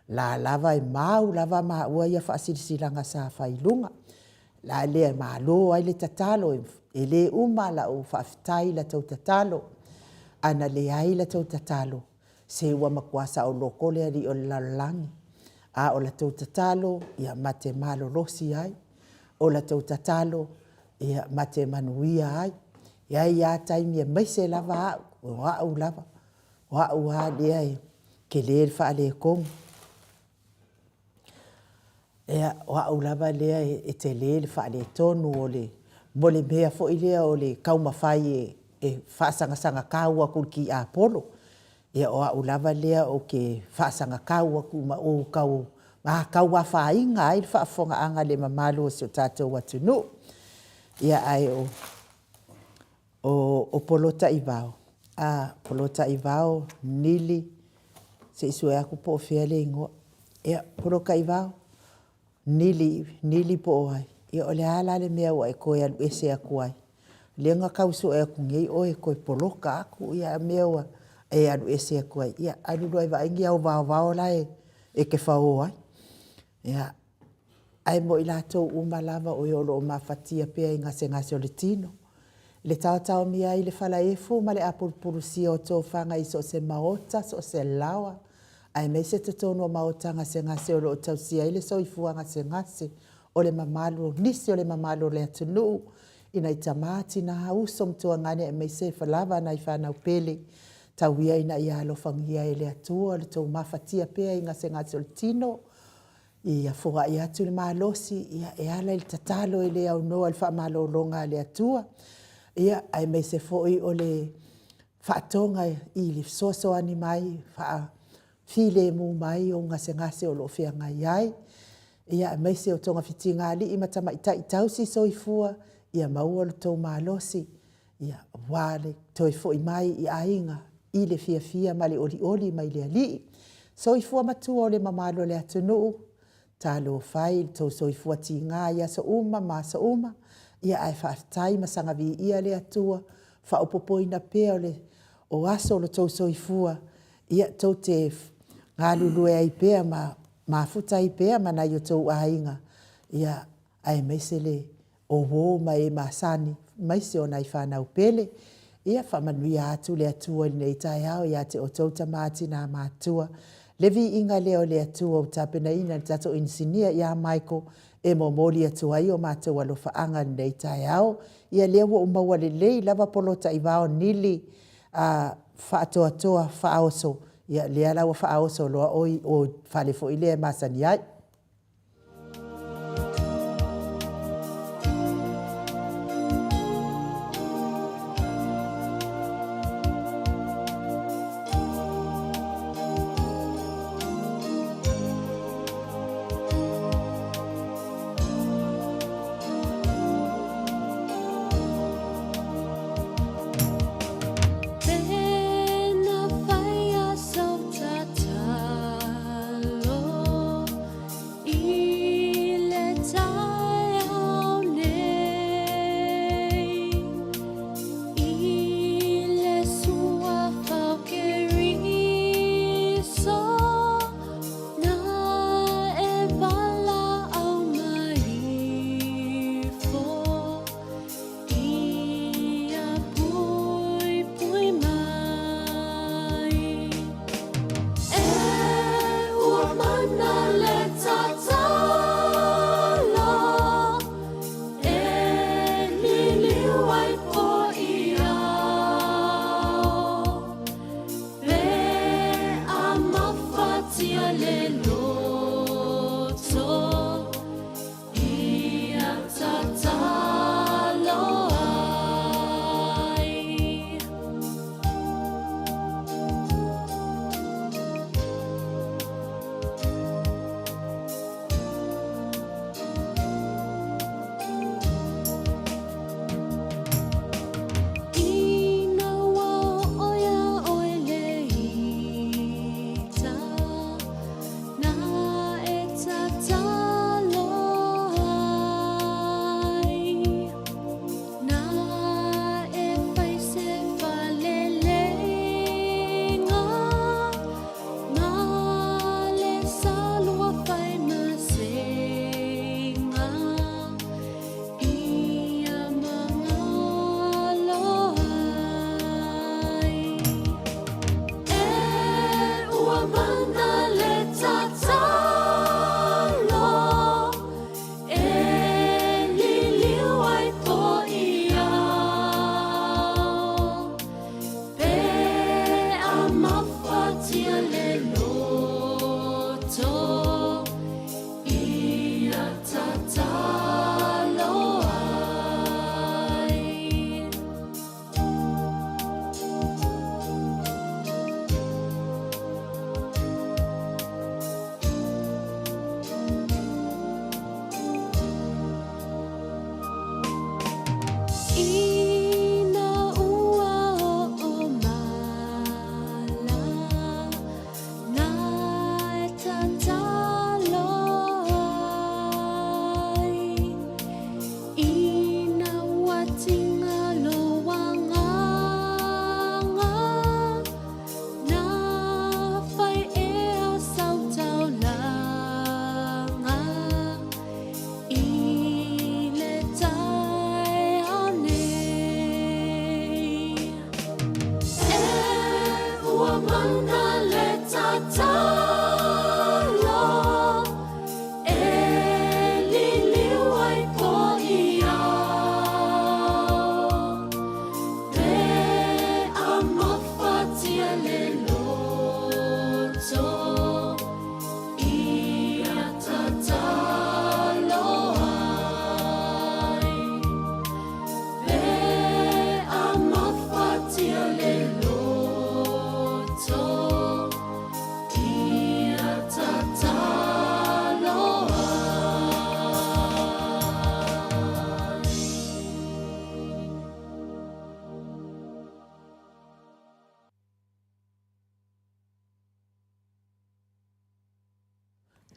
la lava e mau lava maua ia faasilasilaga sa fai i luga. O le a lea e malo ai le tatalo, e le uma lau faafetai i la outou tatalo. A na leai la outou tatalo, se ua matua saoloto le alii o le lalolagi. A o la outou tatalo, ia mate malolosi ai, o la outou tatalo, ia mate manuia ai. E i ai lava taimi aemaise lava au, o au lava, O au lava lea e tele le faaletonu. Ia, o au lava lea e tele le faaletonu o le, mo le mea foi lea o le taumafai e faasagasagakau atu i le tiapolo. Ia o au lava lea ou te faasagatau atu ma ou tau tau afaina ai le faafofogaaga a le mamalu o si o tatou atunuu. Ia ae o O Polotaivao, a, Polotaivao, Nili, se i sue atu po o fea le igoa. Ia, Polotaivao, Nili, Nili po o ai. Ia o le a la le mea ua e toe alu ese atu ai? Lea na tau sue atu nei oe e toe poloka atu, ia a o mea ua e alu ese atu ai. Ia alu loa e vaai ni ao vaovao la e te fao ai. Ia, Ae mo i latou uma lava o e o lo o mafatia pea i gasegase o le tino. I le taotaomia ai i le falaefu ma le apulupulusia o tofaga i so o se maota, so o se laoa, aemaise totonu o maota gasegase o lo o tausia ai le soifua gasegase o le mamalu o nisi o le mamalu o le atunuu, i nai tama, tina, uso ma tuagane aemaise lava nai fanau pele. Tau ia ina ia alofagia e le Atua lo outou mafatia pea i gasegase o le tino, ia foai atu le malosi e ala i le tatalo e le aunoa i le faamalologa a le Atua, aemaise foi o le faatoga i le fesoasoani mai e faafilemu mai ou gasegase o lo o feagai ai, aemaise o togafitiga a alii ma tamaitai tausisoifua, ia maua lo outou malosi aua le toe foi mai i aiga i le fiafia ma le olioli mai le Alii. Soifua matua o le mamalu o le atunuu, talofa e i lo outou soifua tiga i aso uma ma aso uma, ae faafetai ma saga viia le Atua i le faaopoopoina pea o aso o lo outou soifua tou te galulue ai pea ma mafuta ai pea ma nai o outou aiga, aemaise o uo ma e masani, aemaise o nai fanau pele. Ia faamanuia atu le Atua i lenei taeao ia te outou tama, tina ma matutua. Le viiga lea o le Atua ua tapenaina e le tatou Inisinia ia Michael e momoli atu ai o matou alofaaga i lenei taeao. Ia lea ua ou maua lelei lava poloka i vao nili faatoatoa faaoso, ia lea la ua faaoso loa oe i o i le fale foi lea e masani ai.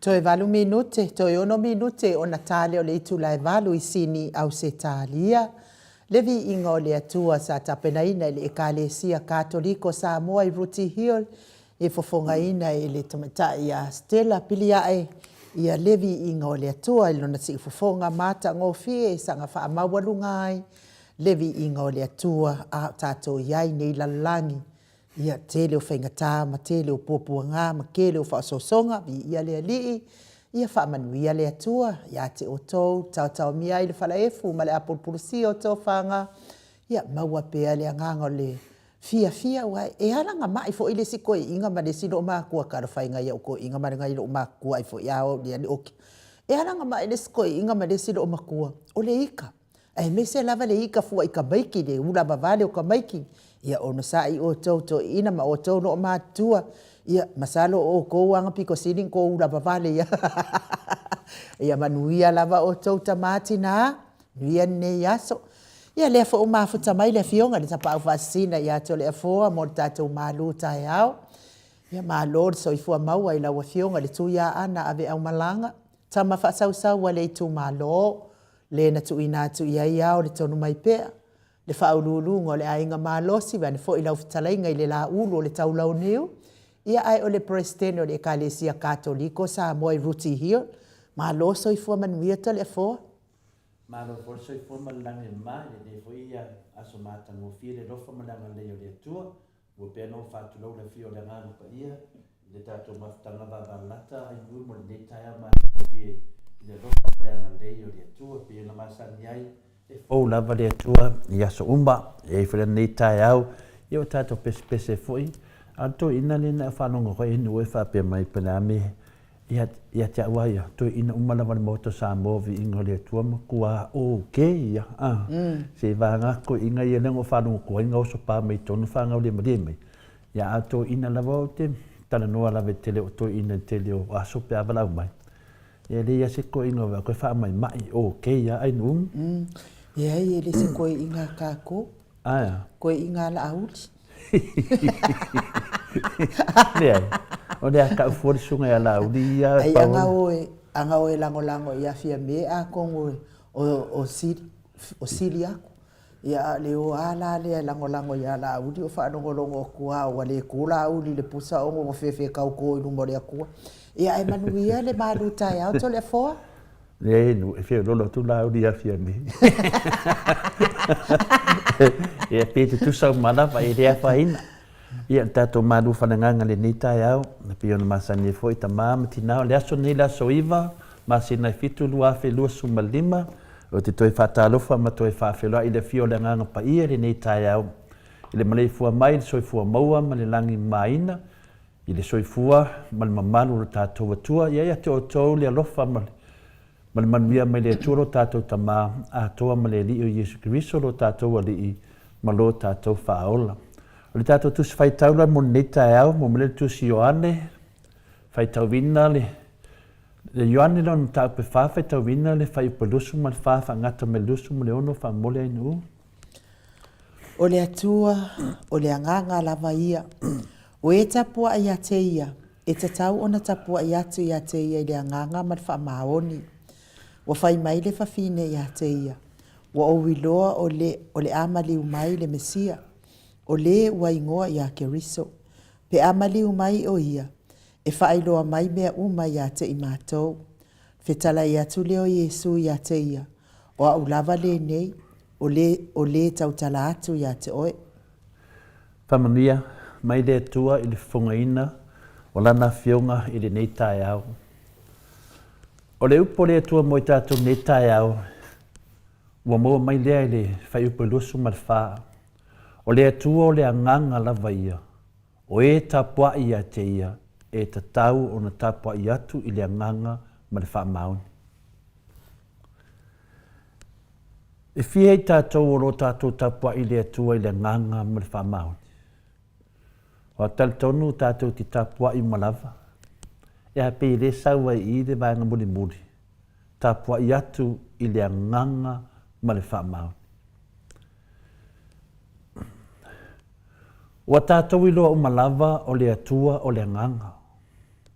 Toe valu minute, toe ono minute ona ta lea o le itula e valu i Sini, Ausetalia. Le viiga o le Atua sa tapenaina e le Ekalesia Katoliko Samoa i Rooty Hill e fofogaina e le tamaitai ia Stella Piliae ia le viiga o le Atua i lona siufofoga matagofie e saga faamaualuga ai le viiga o le Atua a o tatou i ai nei i lalolagi. Ia, tele o faigata ma tele o puapuaga ma tele o faaosoosoga, viia le Alii, ia faamanuia le Atua ia te outou, taotaomia ai le falaefu ma le apulupulusia o tofaga, ia maua pea le agaga o le fiafia, aua e alagaema'i foi le isi toeaina ma le isi loomatua. Talofa e i nai o'u toeaiina ma nai loomatua ai foi a o au i le oki. E alagaema'i le isi toeaina ma le isi loomatua, o le ita, aemaise lava le ita fua i tamaiti, le ula vavale o tamaiti. Ia onosai outou toeaiina ma outou loomatutua, ia masalo o outou lava na pito sili ona outou ula vavale ia. Ia manuia lava outou tama, tina, manuia lenei aso. Ia lea foi ua mafuta mai le afioga i le Tapaau Faasisina ia Toleafoa mo le tatou malu taeao. Ia malo le soifua maua i lau Afioga i le Tuiaana aveaumalaga, tama faasausau a le itumalo, le na tuuina atu i ai ao le tonu mai pea, le faauluuluga o le aiga malosi, vaeane foi lau fetalaiga i le Laulu o le Taulauniu, ia ae o le Peresetene o le Ekalesia Katoliko Samoa i Rooty Hill. Malo soifua manuia Toleafoa. Malo foi le soifua ma le lagi e mama i lenei foi aso matagofie le alofa ma le agalelei o le Atua. Ua pea ona ou faatulou le afio o le Agaga Paia i le tatou mafutaga vavalalata ai nuu mo lenei taeao matagofie i le alofa ma le agalelei o le Atua. E pei ona masani ai, e fou lava le Atua i aso uma, e i ai foi lenei taeao, ia ua tatou pesepese foi. A o le toeaina lea na faalogo atu ai nuu e faapea mai pe le a me ia, ia te au lava ia, toeaina uma lava o le Maota o Samoa, viiga o le Atua, matua okay ia. Ah, mm. Se vaega toeaina ia lea na ou faalogo atu ai, na oso pa mai tonu fanau le malie mai. Ia a toeaina lava ou te talanoa lava i tele o toeaina i tele o aso pe a valaau mai. Ia le ia se toeaina o koe faamaimai, okay ia ai nuu. Mm. Ia e le se toeaina a kākou. Aia. Toeaina a Laauli. Leai. O le a kau fua le susuga ia Laauli ia. Ai aga oe, aga oe lagolago ia Fiame atonu o, o, sili, o sili aku. Ia a o le o a la lea e lagolago ia Laauli o faalogologo atu a ua le tu Laauli i le pusa ona ua fefetau to i luma o le Atua. Ia ae manuia le malu taeao Toleafoa. Leai nu, e feoloolo atu Laauli ia Fiame. Ia pe tutusa uma lava, e le afaina. Ia, le tatou malu faaleagaga i lenei taeao, e pei ona masani ai foi tama ma tina, o le aso lenei le aso 9, masina e 7, 2025, ou te toe faatalofa ma toe faafeiloai i le afio o le Agaga Paia i lenei taeao, i le maleifua mai i le soifua maua ma le lagi mamaina, I le soifua ma le mamalu o lo tatou Atua, ia ia te outou le alofa ma le, ma le manuia mai le Atua lo tatou Tama atoa ma le Alii o Iesu Keriso lo tatou Alii ma lo tatou Faaola. O le tatou Tusi Faitau la mo lenei taeao, mo le Tusi Ioane, faitauina le, le Ioane lona mataupu e fa, faitauina le fuaiupu e 24 faagata mai le 26 faamomoli ai nuu. O le Atua, o le Agaga lava ia. O e tapuai ia te Ia, e tatau ona tapuai atu ia te Ia i le agaga ma le faamaoni. Ua fai mai le fafine ia te Ia, Ua ou iloa o le, o le a maliu mai le Mesia, o le ua igoa ia Keriso. Pe a maliu mai o Ia, e faailoa mai mea uma ia te i matou. Fetalai atu lea o Iesu ia te ia, O au lava lenei, o le, o le tautala atu ia te oe. Faamanuia mai le Atua i le fofogaina o Lana Afioga i lenei taeao. O le upu a le Atua mo i tatou i lenei taeao, ua maua mai lea i le Fuaiupu e 24, O le Atua o le Agaga lava ia, o e tapuai ia te Ia, e tatau ona tapuai atu i le agaga ma le faamaoni. E fia i tatou o lo o tatou tapuai i le Atua i le agaga ma le faamaoni? Ua talitonu tatou te tapuai uma lava, e a pei e le sau ai i i le vaega mulimuli, tapuai atu i le agaga ma le faamaoni. Ua tatou iloa uma lava o le Atua o le agaga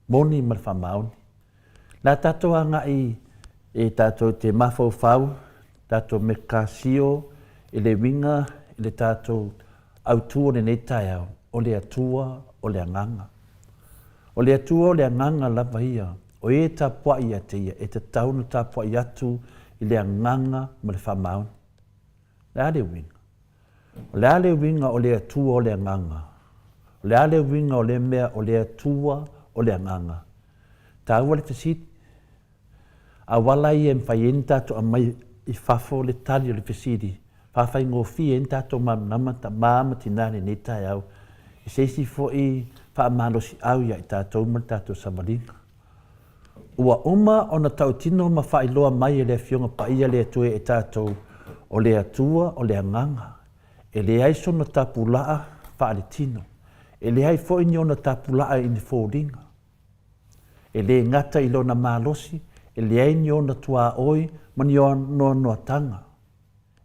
moni ma le faamaoni. Le a tātou agai e tātou te mafaufau, tātou mekasio i le uiga i le tātou autū o lenei taeao, o le Atua o le Agaga. O le Atua o le Agaga lava ia, o e tapuai ia te ia, e tatau ona tapuai atu i le agaga ma le faamaoni. O le a le uiga? O le a le uiga o le Atua o le Agaga? O le a le uiga o lea mea o le Atua o le Agaga? Taua le fesili. Auala ia e mafai ai ona tatou aumai i fafo le tali o le fesili, faafaigofie ai ona tatou malamalama tama ma tina i lenei taeao i se isi foi faamalosiau ia i tatou ma le tatou savaliga. Ua uma ona tautino ma faailoa mai e le Afioga Paia le Atua ia i tatou, o le Atua o le Agaga, e leai sona tapulaa faaletino, e leai foi ni ona tapulaa i ni foliga. E le gata i lona malosi, e leai ni ona tuaoi ma ni noanoatanga.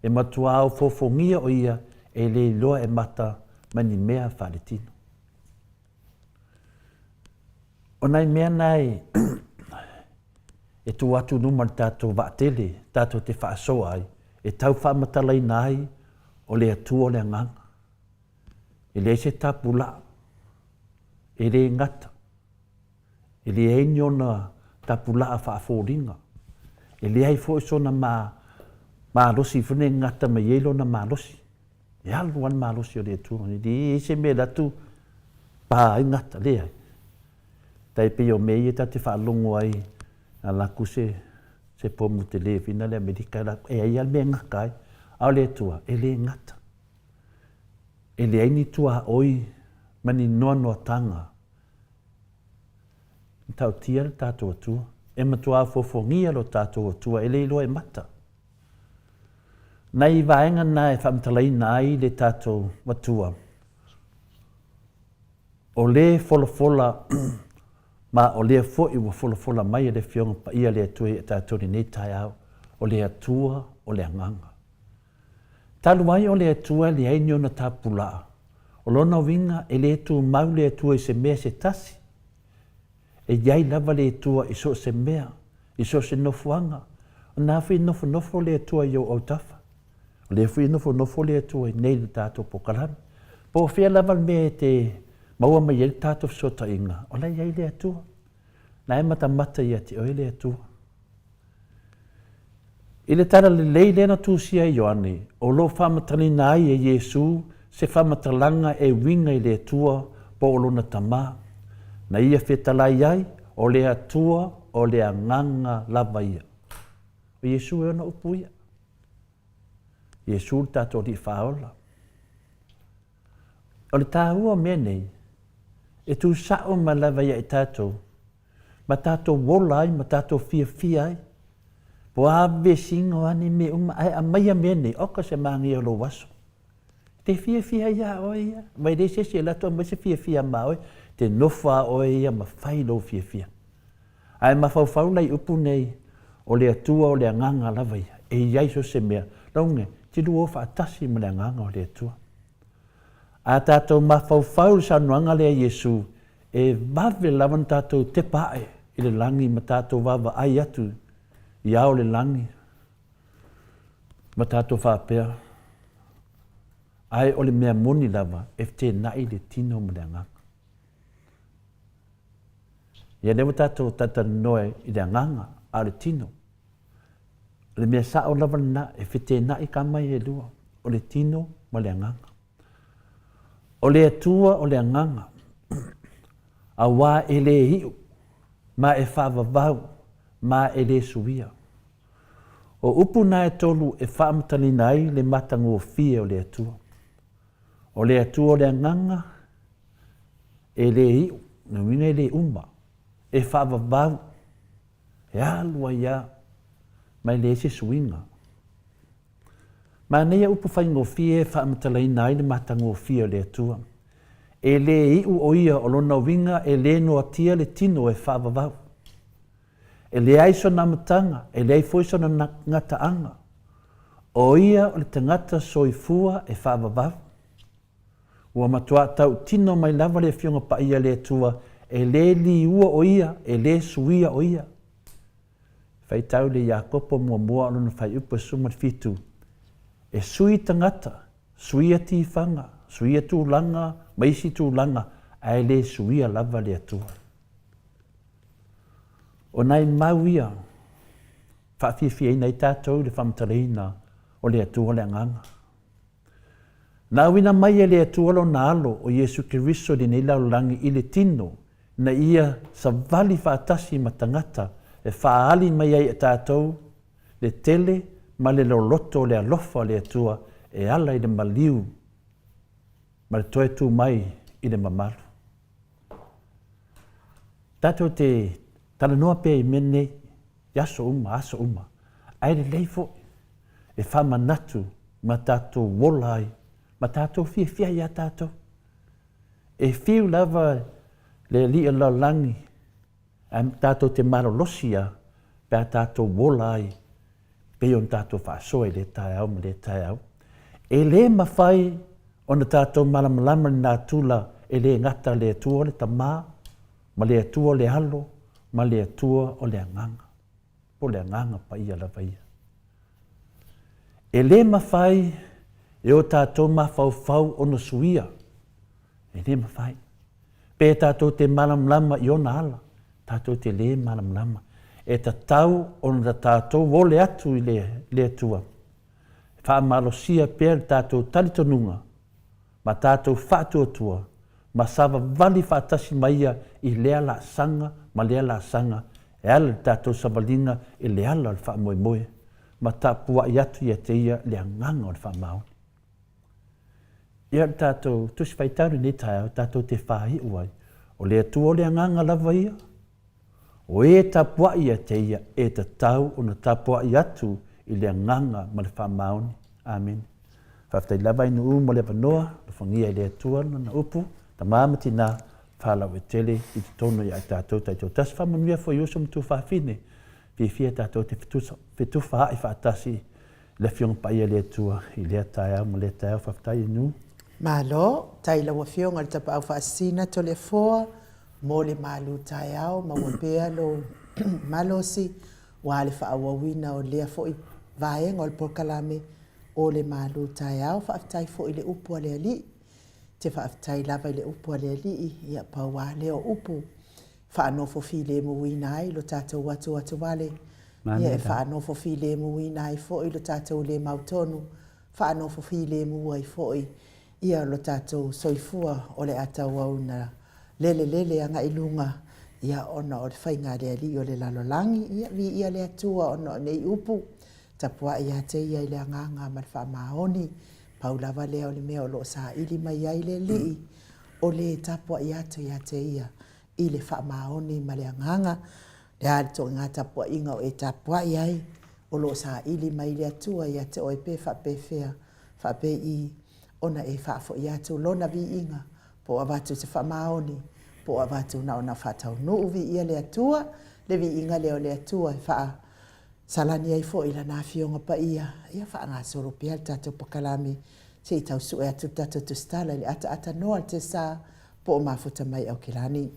E matuā ofoofogia o ia e le iloa e mata ma ni mea faaletino. O nai mea na e e tuu atu i luma i le tatou vaatele tatou te faasoa ai, e tau faamatalaina ai o le Atua o le Agaga. E leai se tapulaa, e le gata, e leai ni ona tapulaa faafoliga, e leai foi sona ma, malosi foi e gata mai ai lona malosi. E alu lava le malosi o le Atua, e leai se mea e alu atu pa ai gata, leai. Tai pei o mea ia tatou te faalogo ai, alu atu se se pomu tele foi lea Amerika, e ai lava le mea e gata ai. A o le Atua, e le gata. E leai ni tuaoi ma ni noanoatanga e matautia le tatou Atua. E matua ofofogia lo tatou Atua, e le iloa e mata. Nai vaega na e faamatalaina ai le tatou Atua, o le folafola ma o lea foi ua folafola mai e le Afioga Paia le Atua ia tatou i lenei taeao, o le Atua o le Agaga. Talu ai o le Atua e leai ni ona tapulaa, o lona uiga e le tumau le Atua i se mea se tasi. E i ai lava le Atua i so o se mea, i so o se nofoaga. O lena foi e nofonofo le Atua i ou autafa. O lea foi e nofonofo le Atua i nei i le tatou pokalame. Po o fea lava le mea e te maua mai ai le tatou fesootaiga, o la e i ai le Atua. La e matamata ia te oe le Atua. I le Tala Lelei lea na tusia e Ioane, o lo o faamatalaina ai e Iesu se faamatalaga e uiga i le Atua po o Lona Tama, na Ia fetalai ai, o le Atua o le Agaga lava ia. O Iesu e ona upu ia. Iesu le tatou Alii Faaola. O le taua o mea nei, e tuusao mai lava ia i tatou, ma tatou ola ai ma tatou fiafia ai. Po o a vesiga o a nei mea uma, ae aumaia mea nei, oka se magia o lou aso. Te fiafia iā oe ia, mai leai se isi e alu atu aumai se fiafia ma oe, te nofo a oe ia ma fai lou fiafia. Ae mafaufau la i upu nei, o le Atua o le Agaga lava ia, e i ai so o se mea, lauga, te luo faatasi ma le Agaga o le Atua. A tatou mafaufau i le saunoaga lea a Iesu, e vave lava ona tatou tepa ae i le lagi ma tatou vaavaai atu i ao o le lagi ma tatou faapea, Ae o le mea moni lava, e fetenai le tino ma le agaga. Ia lea ua tatou talatalanoa i le agaga, a o le tino. O le mea sao lava lena, e fetenai ka mai e lua, o le tino ma le agaga. O le Atua o le agaga, auā e le iu, ma e faavavau, ma e le suia. O upu na e tolu e faamatalaina ai le matagofie o le Atua. O le Atua o le agaga, e le iu, lona uiga e le uma, e faavavau, e alu ai lava, ma e leai se suiga. Manaia upu faigofie e faamatalaina ai le matagofie o le Atua. E le iu o ia o lona uiga e le noatia le tino e faavavau. E leai sona amataga, e leai foi sona gataaga. O ia o le tagata soifua e faavavau. Ua matuā tautino mai lava le Afioga Paia a le Atua, e le liua o ia, e le suia o ia. Faitau le Iakopo muamua o lona fuaiupu e 17, E sui tagata, suia tifaga, suia tulaga ma isi tulaga, ae le suia lava le Atua. O nai mau ia faafiafiaina ai tatou i le faamatalaina o le Atua le Agaga. Na auina mai e le Atua Lona Alo o Iesu Keriso i lenei lalolagi i le tino ina ia savali faatasi ma tagata e faaali mai ai e tatou le tele ma le loloto o le alofa o le Atua e ala i le maliu ma le toe tu mai i le mamalu. Tatou te talanoa pea i mea nei i aso uma, aso uma, ae lelei foi e faamanatu ma tatou ola ai ma tatou fiafia ai ia tatou. E fiu lava le Alii o le lalolagi ae tatou te malolosi lava pe a tatou ola ai pei ona tatou faasoa i lea taeao ma lea taeao. E le mafai ona tatou malamalama i le natura e le gata le Atua o le Tama, ma le Atua o le Alo, ma le Atua o le Agaga, po o le Agaga Paia lava ia. E le mafai e o tatou mafaufau ona suia, e le mafai. Pe tatou te malamalama i ona ala, tatou te le malamalama. E tatau ona tatou ole atu i le Atua, e faamalosia pea le tatou talitonuga ma tatou faatuatua ma savavali faatasi ma Ia i lea laasaga ma lea laasaga e ala i le tatou savaliga i le ala o le faamoemoe ma tapuai atu ia te Ia le agaga o le faamaoni. Ia le tatou Tusi Faitau lenei taeao tatou te faaiu ai, o le Atua o le agaga lava ia, o e tapuai ia te Ia e tatau ona tapuai atu i le agaga ma le faamaoni. Amene. Faafetai lava i nuu mo le avanoa, alofagia e le Atua lana upu, tama ma tina, faalauaitele i totonu ia i tatou taitoatasi, faamanuia foi i uso ma tuafafine, fiafia tatou te fetufaai faatasi i le Afioga Paia a le Atua i lea taeao ma lea taeao. Faafetai e nuu. Malo, tai lau Afioga i le Tapaau Faasisina Toleafoa mo le malu taeao, maua pea lou malosi aua le faaauauina o lea foi vaega o le polokalame o le malu taeao. Faafetai foi i le upu a le Alii. Te faafetai lava i le upu a le Alii, ia pau lava lea o upu faanofo filemuina ai lo tatou atuatuvale, ia e faanofo filemuina ai foi lo tatou le mautonu, faanofo filemu ai foi ia lo tatou soifua o le a tauau ina lelelele agai i luga, ia ona o le faiga a le Alii o le lalolagi. Ia viia le Atua ona o nei upu, tapuai ia te Ia i le agaga ma le faamaoni. Pau lava lea o le mea o lo o saili mai ai le Alii, o le tapuai atu ia te Ia i le faamaoni ma le agaga. Le a le toega tapuaiga o e tapuai ai, o lo o saili mai le Atua ia te oe pe faapefea, faapei ona e faafoi atu Lona viiga, po o avatu se faamaoni, po o avatu na ona faataunuu viia le Atua, le viiga lea o le Atua e faasalani ai foi Lana Afioga Paia, ia faagasolo pea le tatou pakalame se i tau sue atu le tatou tusitala i le ataata noa o le tesa po o mafuta mai Aukilani.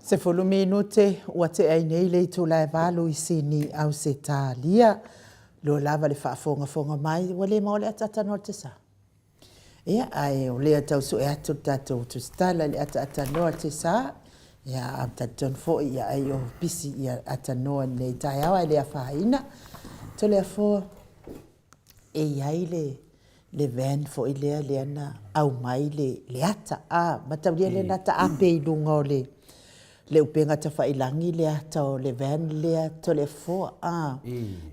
10 minute ua tea ai nei le itula e 8 i Sini, Ausetalia. Loa lava le faafogafoga mai, ua le maua le ataatanoa o le tesa. Ia, ae o lea tau sue atu le tatou tusitala i le ataatanoa o le tesa. Ia, a talitonu foi, ia, ai o pisi ia atanoa i lenei taeao, ae le afaina. Toleafoa, e i ai le le van foi lea lea na aumai le le ata a mataulia lea na taape i luga o le le upega tafailagi le ata o le van lea Toleafoa a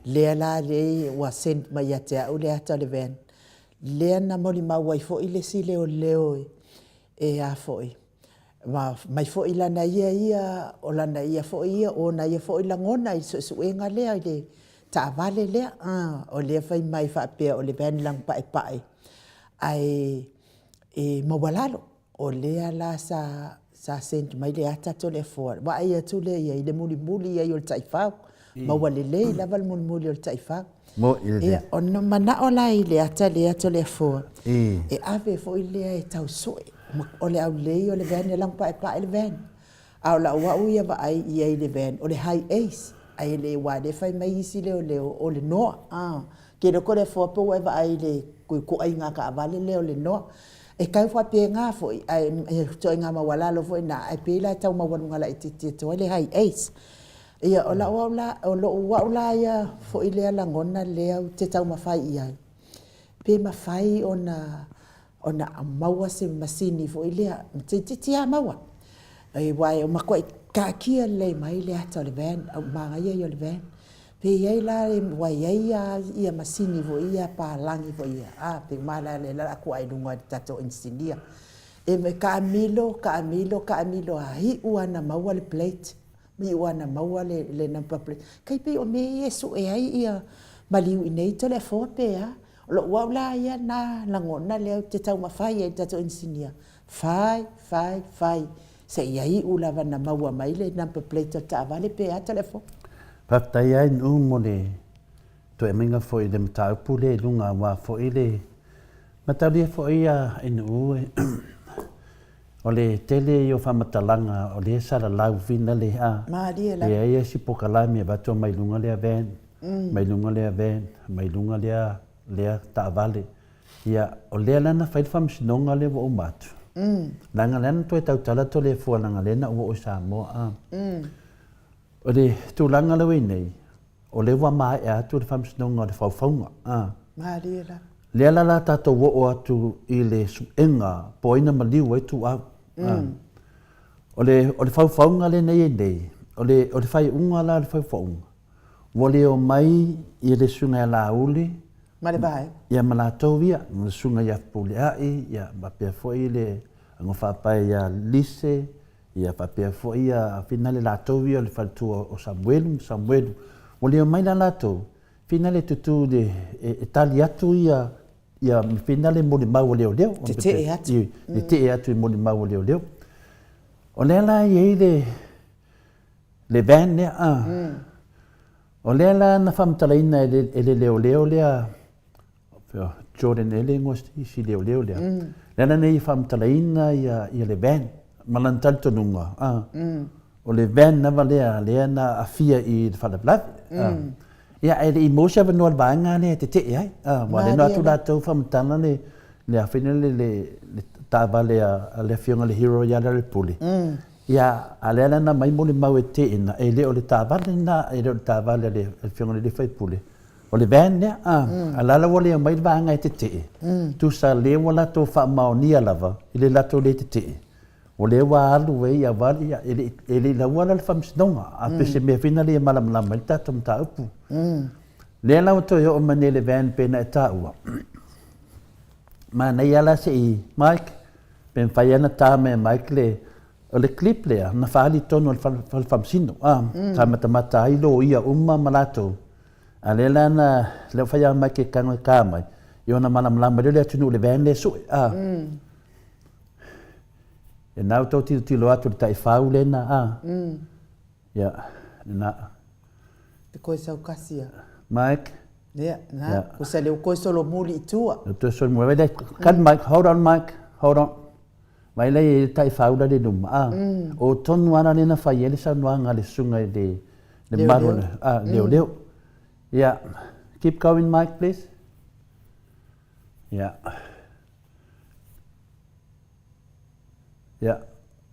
lea la lea ua send mai ia te au le ata o le van lea na molimau ai foi le isi leoleo e a foi ma mai foi lana ia ia o lana ia foi ia ona ia foi lagona i suesuega lea i le taavale lea a o lea fai mai faapea o le van lanu paepae ae e maualalo. O lea la sa sa send mai le ata Toleafoa vaai atu lea i ai le mulimuli i ai o le taifau maua lelei lava le mulimuli o le taifau. Ia, ona manao la i le ata lea Toleafoa e ave foi lea e tau sue o le aulelei o le van e lanu paepae le van. A o lau au ia vaai i ai i le van, o le Hiace, ae le aua o lea e fai mai isi leoleo o le Noah. A, ke loko le foa pe ua e vaai i le ituaiga taavale lea o le Noah. E tau faapena foi, ae ituaiga maualalo foi na, ae pei la e tau maualuga laitiiti atu ai le Hiace. Ia, o lau au la, o lou au la ia foi lea lagona lea ou te taumafai i ai, pe mafai ona ona maua se masini foi lea, toeitiiti lava maua, aua e matuai taatia lelei mai le ata o le van, o le manaia ia o le van. Pe i ai la, aua e i ai lava masini foi ia palagi foi ia, a, pei uma lava o lea o le a tuu ae i luga i le tatou inisinia. E taamilo, taamilo, taamilo lava, iu lava ina maua le plate, iu lava ina maua le number plate. Tai pei o mea ia e sue ai maliu i inei Toleafoa pe a. O lou au la ia lena lagona lea ou te taumafai ai i le tatou inisinia, fai, fai, fai, seia iu lava ina maua mai le number plate o le taavale pe a Toleafoa. Faafetai lava Nu'u mo le toe aumaiga foi o le mataupu lea i luga aua foi le mataulia foi a Nu'u o le tele ia o faamatalaga o lea sa lalau finale a Malie lava. Leai lava si pokalame e avatu mai luga lea van, mai luga lea van, mai luga lea lea taavale. Ia, o lea la na fai le faamasinoga lea ua uma atu. Leaga lea na toe tautala Toleafoa leaga lea na ou oo i Samoa a. O le tulaga lea ua i ai nei, o lea ua maea atu le faamasinoga o le faufauga. A. Malie lava. Lea la la tatou oo atu i le suega po o ai na maliu ai Tuuau. A. O le, o le faufauga lea na i ai nei, o le, o le faaiuga la o le faufauga, ua le omai ia le susuga ia Laauli Ma le vaega. Ia ma latou ia, ma le susuga ia Fepuleai, ia faapea foi le Augafaapae ia Lise, ia faapea foi ia Finale latou ia o le faletua o Samuelu ma Samuelu. Ua le omai la latou, Finale tutū i le, e tali atu ia, ia Finale molimau a leoleo. Tetee atu. Tetee atu i molimau a leoleo. O lea la e i ai le, le van lea, a. O lea la na faamatalaina e le leoleo lea, Jordan ea le igoa o si leoleo lea, lea la na ia faamatalaina ia le van ma lana talitonuga, o le van lava lea lea na aafia i le faalavelave. Ia ae le i maua se avanoa i le vaega lea e tetee ai, aua o lea na o atu latou faamatala le le a foi lele le taavale a le afioga i le hero ia Lealailepule, Ia, a lea la na aumai molimau e teena, e le o le taavale lena, e le o le taavale a le afioga i le sui usufono, o le van lea, a. A o la la ua le omai le vaega e tetee, tusa lea ua latou faamaonia lava i le latou le tetee, o lea ua alu ai aua ia, e le e le i laua la le faamasinoga, a pe se mea foi lena e malamalama ai le tatou mataupu. Lea la ua toe oo mai nei i le van pei ona e taua, manaia la se i, Mike, Pe mafai lava ona ta mai e Mike le, o le clip lea na faaali i totonu o le fale faamasino, a, sa matamata ai loia uma ma latou, a lea la na, lea ua fai lava Mike e tago e ta mai, ia ona malamalama lea o le atunuu i le van lea e sue, a. E na ua outou tilotilo atu i le taifau lena, a. Ia, lena. Te koe saukasi a. Mike. Ia, na, ko sa leo koe solomuli i tua. Leo toe solomuli. Wait, cut Mike, hold on Mike, hold on. Vaai la e i ai le taifau la le luma, a. O tonu lava la lea na fai ai le saunoaga a le susuga i le le malu o le leoleo. Ia, keep going Mike please. Ia. Ia,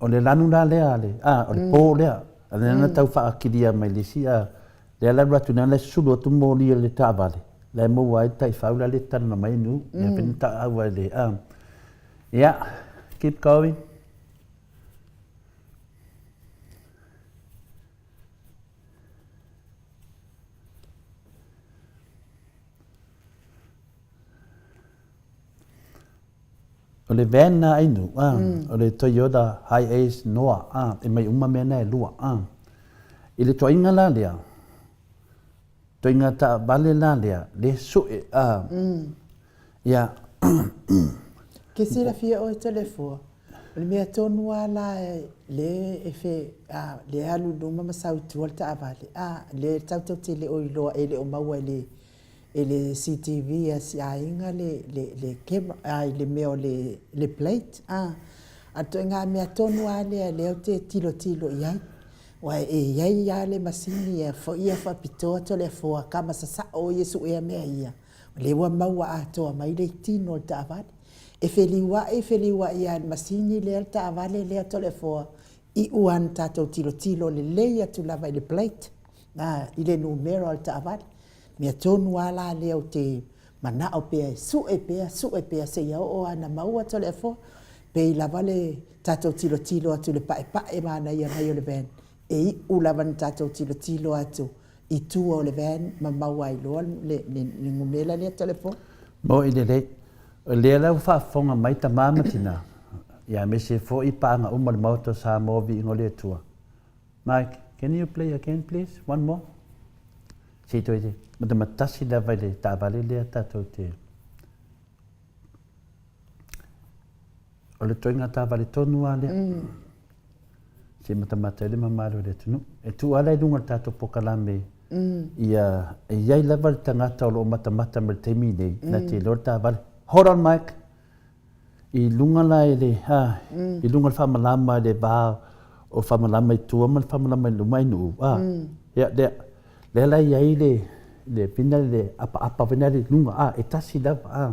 o le lanu la lea a le, a, o le po lea, a lea na tau faakilia mai le isi, a, lea la alu atu nei, la e susulu atu moli a le taavale, la e maua ai le taifau la le talanoa mai nu, lea pei na tau ai le, a. Ia, keep going. O le van na ainu, a, o le Toyota Hiace Noah, a, e mai uma mea na e lua, a. I le toaiga la lea, toaiga taavale la lea, le sue, a, ia. Ke silafia oe Toleafoa, o le mea tonu lava la lea e fe, a, lea e alu i luma ma sau i tua le taavale, a, lea tatou te le o iloa e le o maua e le e le CTV a si aiga le, le, le camera, a, i le mea o le, le plate, a. A o le ituaiga mea tonu lava lea lea ou te tilotilo i ai. Aua e i ai lava le masini e foi ia faapitoa Toleafoa kama sasao ia e suea mea ia, o lea ua maua atoa mai le tino o le taavale. E feliuai feliuai lava e le masini lea le taavale lea Toleafoa, iu lava ina tatou tilotilo lelei atu lava i le plate, a, i le numera o le taavale. Mea tonu lava la lea ou te manao pea e sue pea, sue pea seia oo lava ina maua Toleafoa. Pei lava le tatou tilotilo atu i le paepae manaia mai o le van, e iu lava ina tatou tilotilo atu i tua o le van ma maua ai loa le numera lea Toleafoa. Moni lelei. O lea la ua faafofoga mai tama ma tina, ia aemaise foi paaga uma o le Maota o Samoa Viiga o le Atua. Mike, can you play again please? One more. Se i toe matamatasi lava i le taavale lea tatou te... O le toenga taavale tonu lava lea. Se i matamata ai le mamalu o le atunuu. E tuu lava la i luga o le tatou polokalame ia e i ai lava le tagata o lo o matamata mai i le taimi nei, na te iloa le taavale. Hold on Mike. I luga la i le, ha, i luga o le faamalama i le va o faamalama i tua ma le faamalama i luma i Nuu, a, ia, lea, lea la e i ai le, le pina le apaapa foi lea i luga, a, e tasi lava, a.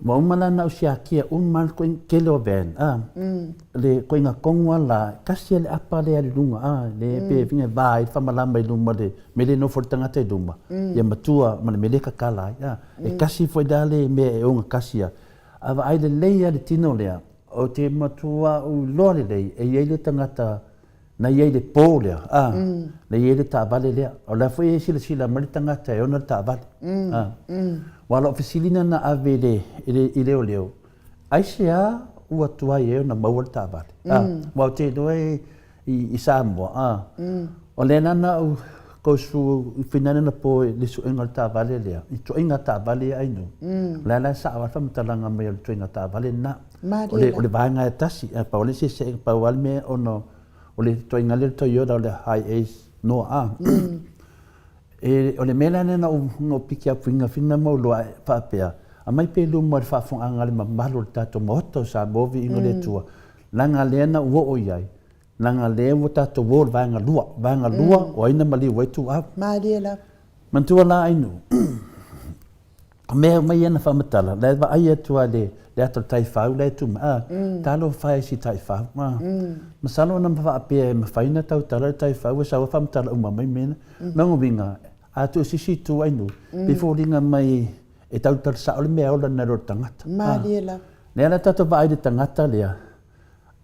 Ua uma la ona ou siakia uma lava le tele o van, a, le ituaiga tonu lava la, e tasi lava le apa lea i luga, a, le pe fina e va ai le faamalama i luma i le mea lea e nofo ai le tagata i luma, ia matua ma le mea lea e tatala ai, a. E tasi foi la le mea e ogatasi ai. A vaai lelei lava i le tino lea, ou te matua ou iloa lelei e i ai le tagata na i ai i le po lea, a, na i ai le taavale lea. O la foi e silasila mai le tagata e ona le taavale. A. Aua o lau fesiliga na ave i le, i leoleo, aisea ua tuai ai ona maua le taavale? A, aua ou te iloa e i Samoa, a. O lea la na ou go through i finale na po i le suega o le taavale lea, i ituaiga taavale ia ai nuu. O lea la e sao lava le faamatalaga mai o le ituaiga taavale lena. O le, o le vaega e tasi, ae pau le eseeseaiga, pau lava le mea ona o le ituaiga lea o le Toyota o le Hiace Noah, a. E, o le mea la lea na ou, na ou piki up finafina ma ou iloa ae faapea, aumai pea i luma o le faafofogaaga a le mamalu o le tatou Maota o Samoa, viiga o le Atua, leaga lea na ou oo i ai, leaga lea ua tatou o i le vaega lua, vaega lua o ai na maliu ai ituau. Malie lava. Manatua la Ainuu, o mea uma ia na faamatala, la e vaai atu lava i le ata o le taifau la e tu mai, a, talofa e si taifau, a. Masalo ana faapea e mafai ona tautala le taifau e sau lava faamatala uma mai mea na. Lona uiga, a tuusisi i tua Ainuu, pei e foliga mai e tautala sao le mea ola nai lo le tagata. Malie lava. Lea la tatou vaai i le tagata lea,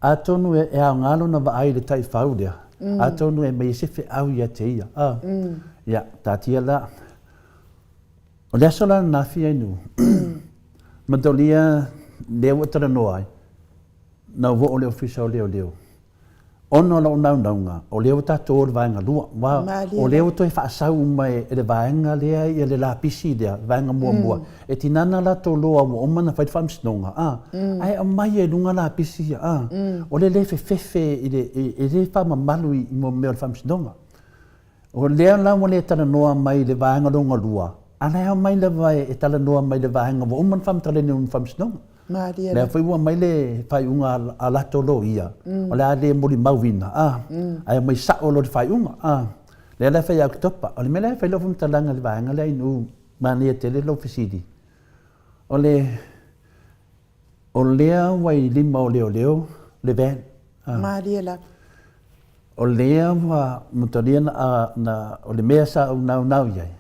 atonu e aoga lona vaai i le taifau lea, atonu e aumai ai se feau ia te ia. A, ia, taatia la. O le aso la ananafi Ainuu, manatua lea ua ou talanoa ai, na ou oo i le Ofisa o Leoleo, Ona o lou naunauga, o lea ua tatou o i le vaega lua, aua o lea ua toe faasau uma e le vaega lea ia le lapisi lea, le vaega muamua. E tiga ona latou loa ua uma ona fai le faamasinoga, a, ae aumai ai i luga lapisi ia, a. O le le fefefe i le, e le faamamalu i mea o le faamasinoga. O lea la ua le talanoa mai i le vaega lona lua, a o la e aumai lava e talanoa mai i le vaega ua uma ona faamatalaina i luga o le faamasinoga. Malie Lea foi ua aumai le faaiuga a latou loia, o le a le molimauina, a, ae aumai sao loa le faaiuga, a. Lea la e fai ia Oketopa. O le mea lea e fai lau faamatalaga i le vaega lea Inu, manaia tele lau fesili. O le, o lea ua i lima o leoleo le van. A. Malie lava. O lea ua matalia na, na, o le mea sa ou naunau i ai,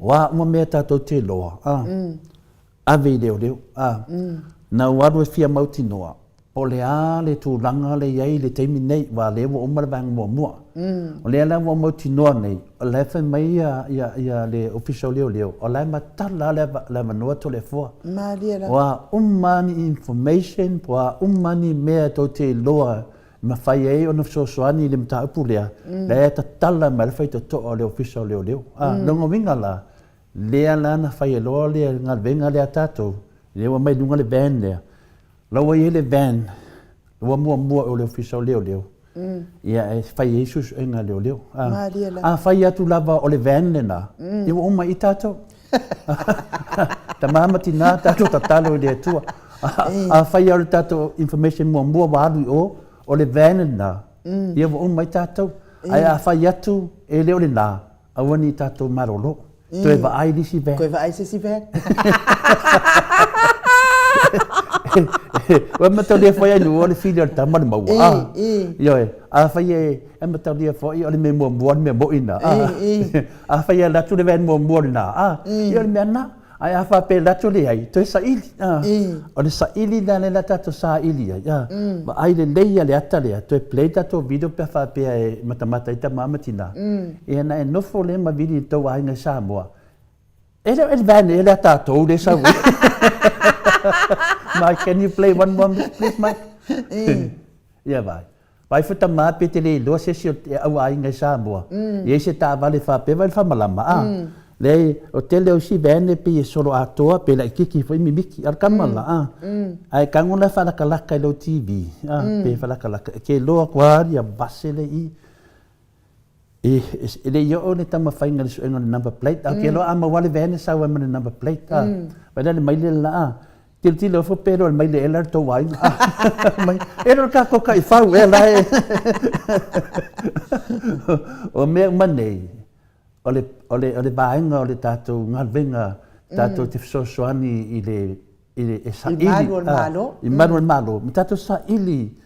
o a uma mea tatou te iloa, a, ave i leoleo, a, na ou alu e fia mautinoa po o le a le tulaga lea e i ai i le taimi nei, aua o lea ua uma le vaega muamua. O lea la ua mautinoa nei, o la e fai mai ia le Ofisa o Leoleo, o la e matala lava le avanoa Toleafoa. Malie lava. O a uma lava ni information, po o a uma lava ni mea tou te iloa e mafai ai ona fesoasoani i le mataupu lea, la e tatala mai le faitotoa o le Ofisa o Leoleo. A, lona uiga la, Lea la na fai ai loa le galuega lea a tatou, lea ua aumai i luga le van lea. La ua i ai le van, ua muamua i o le Ofisa o Leoleo, ia e fai ai suesuega a leoleo. Malie lava. A fai atu lava o le van lena, ia ua uma i i tatou. Tama ma tina, tatou tatalo i le Atua. A fai lava o le tatou information muamua ua alu i o, o le van lena, ia ua uma ai tatou. Ae a fai atu e le o lena, Aua ne i tatou malolo. Toe vaai i le isi van. Toe vaai i se isi van. Ua mataulia foi ai nuu o le fili o le tama le maua. Ioe. Afai e mataulia foi o le mea muamua le mea moi na. Afai e alu atu le van muamua lena, ia o le mea na. Ae a faapea e alu atu leai, toe saili. O le saili la lea la tatou saili ai, vaai lelei ia le ata lea, toe play le tatou video pe a faapea e matamata ai tama ma tina. Ia ona e nofo lea ma vili i le tou aiga i Samoa. E le o le van ea lea a tatou lea e sau ai. Mike, can you play one more minute please Mike? Ia vaai. Vaai foi tama pe te le iloa se isi o te au aiga i Samoa, i ai se taavale faapea vai le faamalama a. Leai, o tele o isi van e pei e solo atoa pe laitiiti foi mimiti, a o le tama la a. Ae tago la e faalakalaka i lau TV a, pe faalakalaka, e te iloa atu lava ia base lea i i. E le i oo le taumafaiga i le suega o le number plate, ae ou te iloa a maua lava le van e sau ai ma le number plate a. Vaai la i le maile le la a. Tilotilo ifo pe le o le maile ea la le tou aiga a. E le o le tatou taifau ea la e. O mea uma nei, o le, o le, o le vaega o le tatou galuega tatou te fesoasoani i le, i le, e saili. I malu o le Malo. I malu o le Malo, ma tatou saili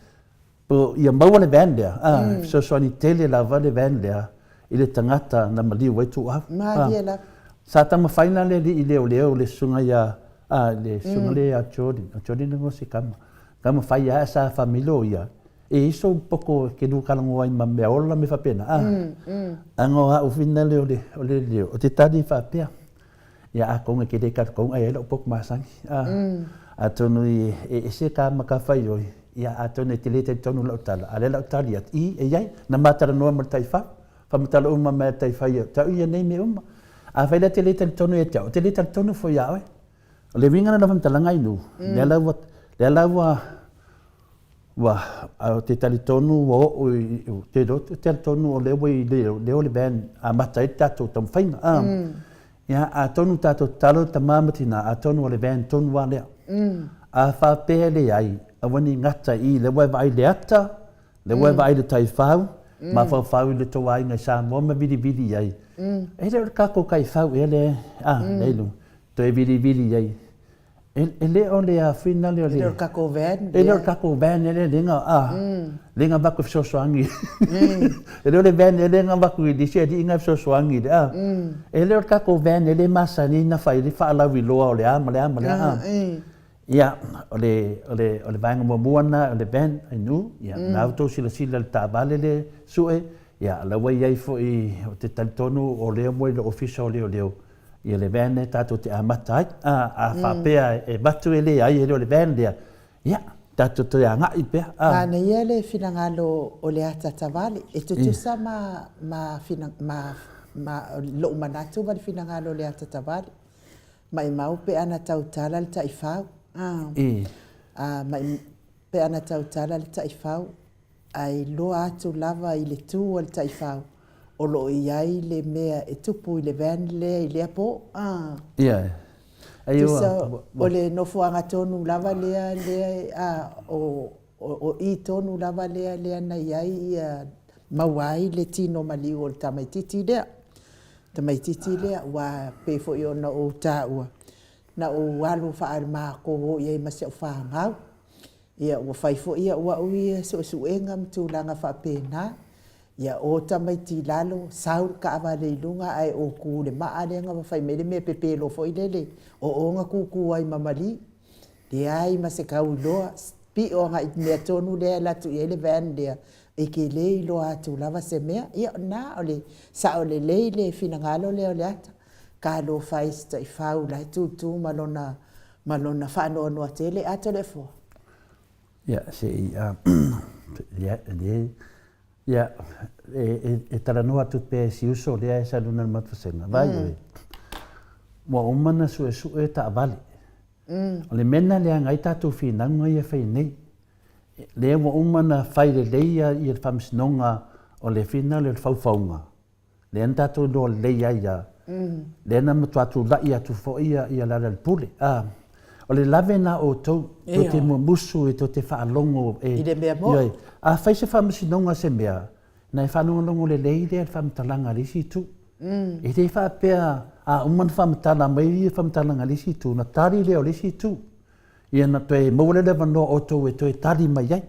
Ia maua le van lea, a, e fesoasoani tele lava le van lea i le tagata na maliu ai tuuau. Malie lava. Sa taumafai la le alii leoleo le susuga ia, a, le susuga lea ia Jordan, o Jordan le igoa o si tama, taumafai lava sa faamilo ia, e i ai sou poto e te lua talanoa ai ma meaola ma mea faapena, a. Ana o au foi lea o le, o le leoleo, ou te tali faapea, Ia atonu e te le talitonu ai ai lau potu masani. Atonu e ese ka matafaioi, ia atonu e te le talitonu i lau tala, a o lea la ou tali atu, i, e i ai, na ma talanoa ma le taifau, faamatala uma mai e le taifau ia te au ia nei mea uma. Afai la e te le talitonu ia te au, ou te le talitonu foi ia oe. O le uiga lena o lau faamatalaga Ainu, lea la ua, lea la ua, Ua, ou te talitonu ua oo i, ou te iloa, ou te talitonu o lea ua i leo le van amata ai le tatou taumafaiga. A, ia, atonu tatou tatalo tama ma tina, atonu o le van tonu lava lea. A faapea e leai, aua ne i gata i i, lea ua e vaai i le ata, lea ua e vaai i le taifau, mafaufau i le tou aiga i Samoa ma vilivili i ai. E le o le tatou taifau ea lea, a, lea i luga, toe vilivili i ai. E le o le afina lea o le... E le o le tatou van. E le o le tatou van lea lea a lea na avatu e fesoasoani. E le o le van lea na avatu i nisi alii na e fesoasoani le a. E le o le tatou van lea e masani ona fai le faalauiloa o le a ma le a ma le a. Ia, o le o le o le vaega muamua lena o le van I knew, ia na outou silasila i le taavale lea sue, ia la ua i ai foi ou te talitonu o lea ua i le Ofisa o Leoleo Ia le van lea tatou te amata ai. A, a faapea e avatu e leai, e le o le van lea, ia, tatou toe agai pea. A. Manaia le finagalo o le ata tavale, e tutusa ma, ma, ma, ma lou manatu ma le finagalo o le ata tavale. Maimau pe ana tautala le taifau. A. A, mai, pe ana tautala le taifau. Ae iloa atu lava i le tu a le taifau o lo o i ai le mea e tupu i le van lea i lea po. Ioe. Ai ua. Tusa o le nofoaga tonu lava lea lea a o o i tonu lava lea lea na i ai ia maua ai le tino maliu o le tamaititi lea. Tamaititi lea aua pei foi ona ou taua, na ou alu faamako o i ai ma si au fanau. Ia ua fai foi au au ia suesuega ma tulaga faapena. Ia o tamaiti i lalo, sau le taavale i luga ae ou tu i le maa lea na fai mai le mea pepelo foi lele, o o na tutu ai ma maliu. Leai ma se tau iloa, pio agai i le mea tonu lea e alu atu i ai le van lea, e te le iloa atu lava se mea. Ia o lena, o le sao lelei le finagalo lea o Leata, talofa e i si taifau o la e tutu ma lona ma lona faanoanoa tele. A Toleafoa? Ia, se i, ia, e talanoa atu pea i si uso lea e sa luna i le matou vasega, vaai oe, ua uma ona suesue taavale. O le mea lena e leaga ai tatou finauga ia e fai nei. Lea ua uma ona fai lelei le faamasinoga o le finau lea o le faufauga, lea na tatou iloa lelei ai lava, lea na matua tulai atu foi ia Lealailepule. O le lave lena o outou, tou te mumusu, tou te faalogo. I le mea moni. A fai se faamasinoga o se mea, ona e faalogologo lelei lea i le faamatalaga a le isi itu. E le faapea a uma ona faamatala mai le faamatalaga a le isi itu, ona tali lea o le isi itu. Ia ona toe maua lea o le avanoa o outou e toe tali mai ai.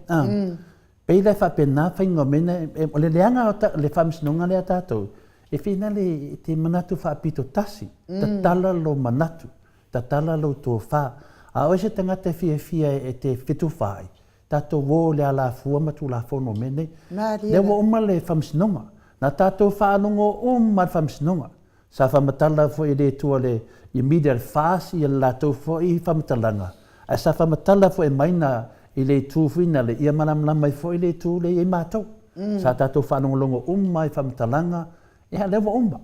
Pei la e faapena faiga o mea na, o le leaga o le faamasinoga lea a tatou, e finale e te manatu faapito tasi, tatala lou manatu, tatala lou tofa. A o oe se tagata e fiafia e te fetufaai, tatou o i le alafua ma Tulafono o mea nei. Lea ua uma le faamasinoga. Na tatou faalogo uma i le faamasinoga. Sa faamatala foi e le Atua le i media le FAS ia le latou foi faamatalaga, ae sa faamatala foi e Maina i le itu foi na le ia malamalama ai foi le itu lea i ai matou. Sa tatou faalogologo uma i faamatalaga, ia lea ua uma.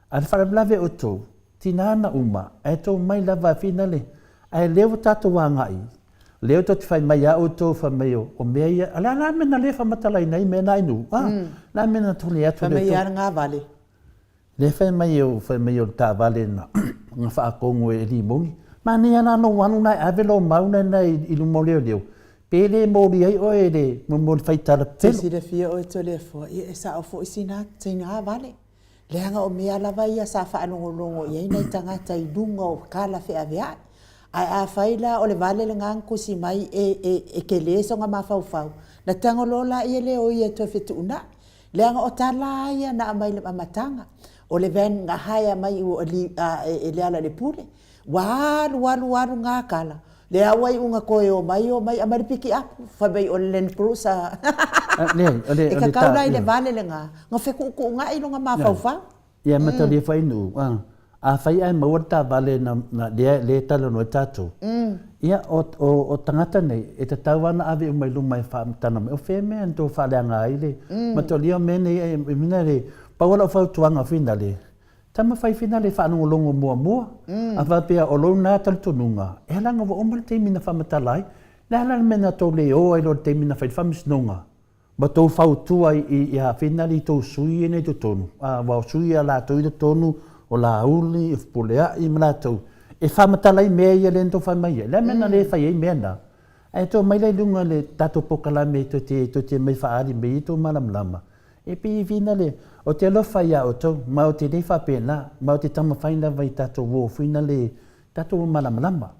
A o le faalavelave outou, tina na uma, ae tou mai lava finale, ae lea ua tatou agai, lea tou te fai mai ia outou fai mai o mea ia, a le a la mea na le faamatalaina ai mea na i nuu? A, le a mea na tuli atu le Fai mai ia le gavale. Lea fai mai o fai mai o le taavale na na faatonu e Limoni. Manaia la lou alu la e ave lou mau lena i luma o leoleo, pe le moli ai oe i le mo le fai tala pepelo. Te silafia oe Toleafoa, ia e sao foi sina sina vale. Leaga o mea lava ia sa faalogologo i ai nai tagata i luga o tala feaveai. Ae afai la o le vale lena na tusi mai e, e, e tele sona mafaufau, na tago loa laia lea o ia e toe fetuunai. Leaga o tala a ia na aumai i le amataga, o le van na hire mai e Lealailepule, ua alu alu alu na tala, lea ua iu ina toe omai omai aumai le pikiapu, fai mai o le Land Cruiser. E tatau la i le vale lena na fetuutuunai lona mafaufau. Ia matalia foi nuu, a afai ae maua le taavale na na lea lea e talanoa ai tatou, ia o o o tagata nei e tatau lava ona ave uma i luma e faamatala mai o fea mea na tou faaleaga ai le matalia o mea nei e mina le pau o lau fautuaga foi nale taumafai foi nale e faalogologo muamua a faapea o lou na talitonuga e ala ona ua uma le taimi na faamatala ai le a la le mea na tou le o ai loa i le taimi na fai ai le faamasinoga Ma tou fautua i a finali i tou sui ia nei totonu, a, aua o sui a latou i totonu, o Laauli, o Fepuleai ma latou, e faamatala ai mea ia lea na tou fai mai ai. O le a le mea na le fai ai mea na? Ae tou omai la i luga i le tatou polokalame tou te, tou te omai faaali mai ai tou malamalama. E pei e finale, ou te alofa ia outou, ma ou te le faapena, ma ou te taumafai lava i tatou uo foi na le, tatou ua malamalama.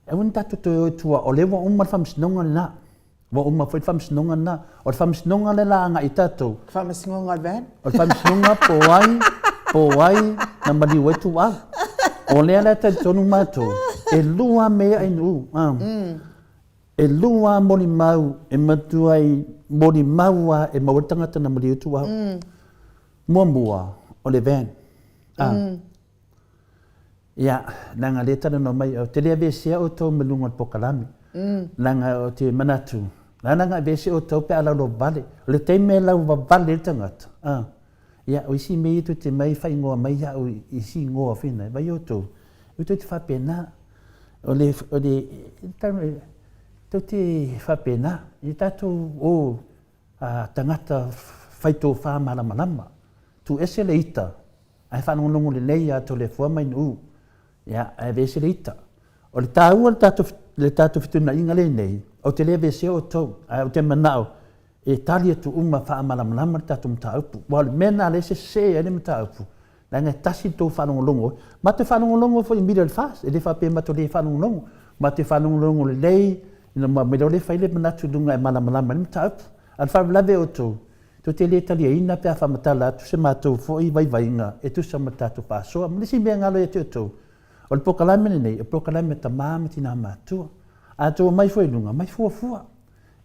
Aua ne i tatou toe o i tua, o lea ua uma le faamasinoga lena. Ua uma foi le faamasinoga lena. O le faamasinoga lea la agai i tatou. Faamasinoga o le van? O le faamasinoga po o ai, po o ai na maliu ai tuuau. O lea la e talitonu matou, e lua mea i nuu. E lua molimau e matua i molimau lava e maua ai le tagata na maliu ai tuuau. Muamua, o le van. Ia, leaga lea e talanoa mai, ou te le aveesea outou mai luga o le polokalame. Leaga ou te manatu, leaga e aveese outou pe a laulauvale. O le taimi e lauvavale ai le tagata, a, ia, o isi mea ia tou te mai faaigoa mai au i isi igoa foi na, vaai outou, tou te faapena. O le, o le, tou te faapena, ia tatou o a tagata fai tofa malamalama. Tuu ese le ita, ae faalogologo lelei ia Toleafoa ma Inu'u. Ia, ae aveese le ita. O le taua o le tatou, le tatou fetuunaiga lenei, ou te le aveesea outou, ae ou te manao e tali atu uma faamalamalama le tatou mataupu. Aua o le mea lena o lea e sese ai le mataupu, leaga e tasi le tou faalogologo. Matou te faalogologo foi i mila o le FAST, e le faapea matou te le faalogologo. Matou te faalogologo lelei, ina ua aumai loa lea fai le manatu i luga e malamalama ai le mataupu. A o le faalavelave outou, tou te le taliaina pe a faamatala atu se matou foi vaivaiga e tusa ma le tatou faasoa. Ma le isi mea e galo ia te outou, o le polokalame lenei, o le polokalame a tama ma tina matutua. A outou omai fua i luga, omai fuafua.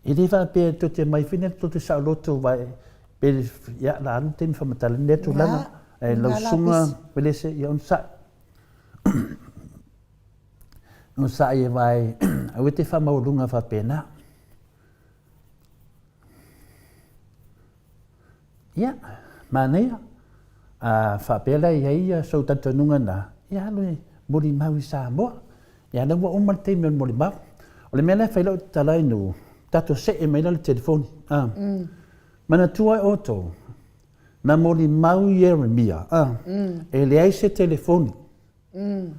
E le faapea tou te omai foi lea tou te saoloto aua pe ia la alu le taimi faamatala lea tulaga. Ae lau susuga Pelese, ia onosai. Onosai aua aua e te faamaualuga faapena. Ia, manaia. A faapea la e i ai ia sou talitonuga na, ia alu e molimau i Samoa. Ia lea ua uma le taimi o le molimau. O le mea lea e fai lau tatala i nuu, tatou see mai la le telefoni. A. Mm. Manatua e outou, na molimau Ieremia, a, mm. e leai se telefoni. Mm.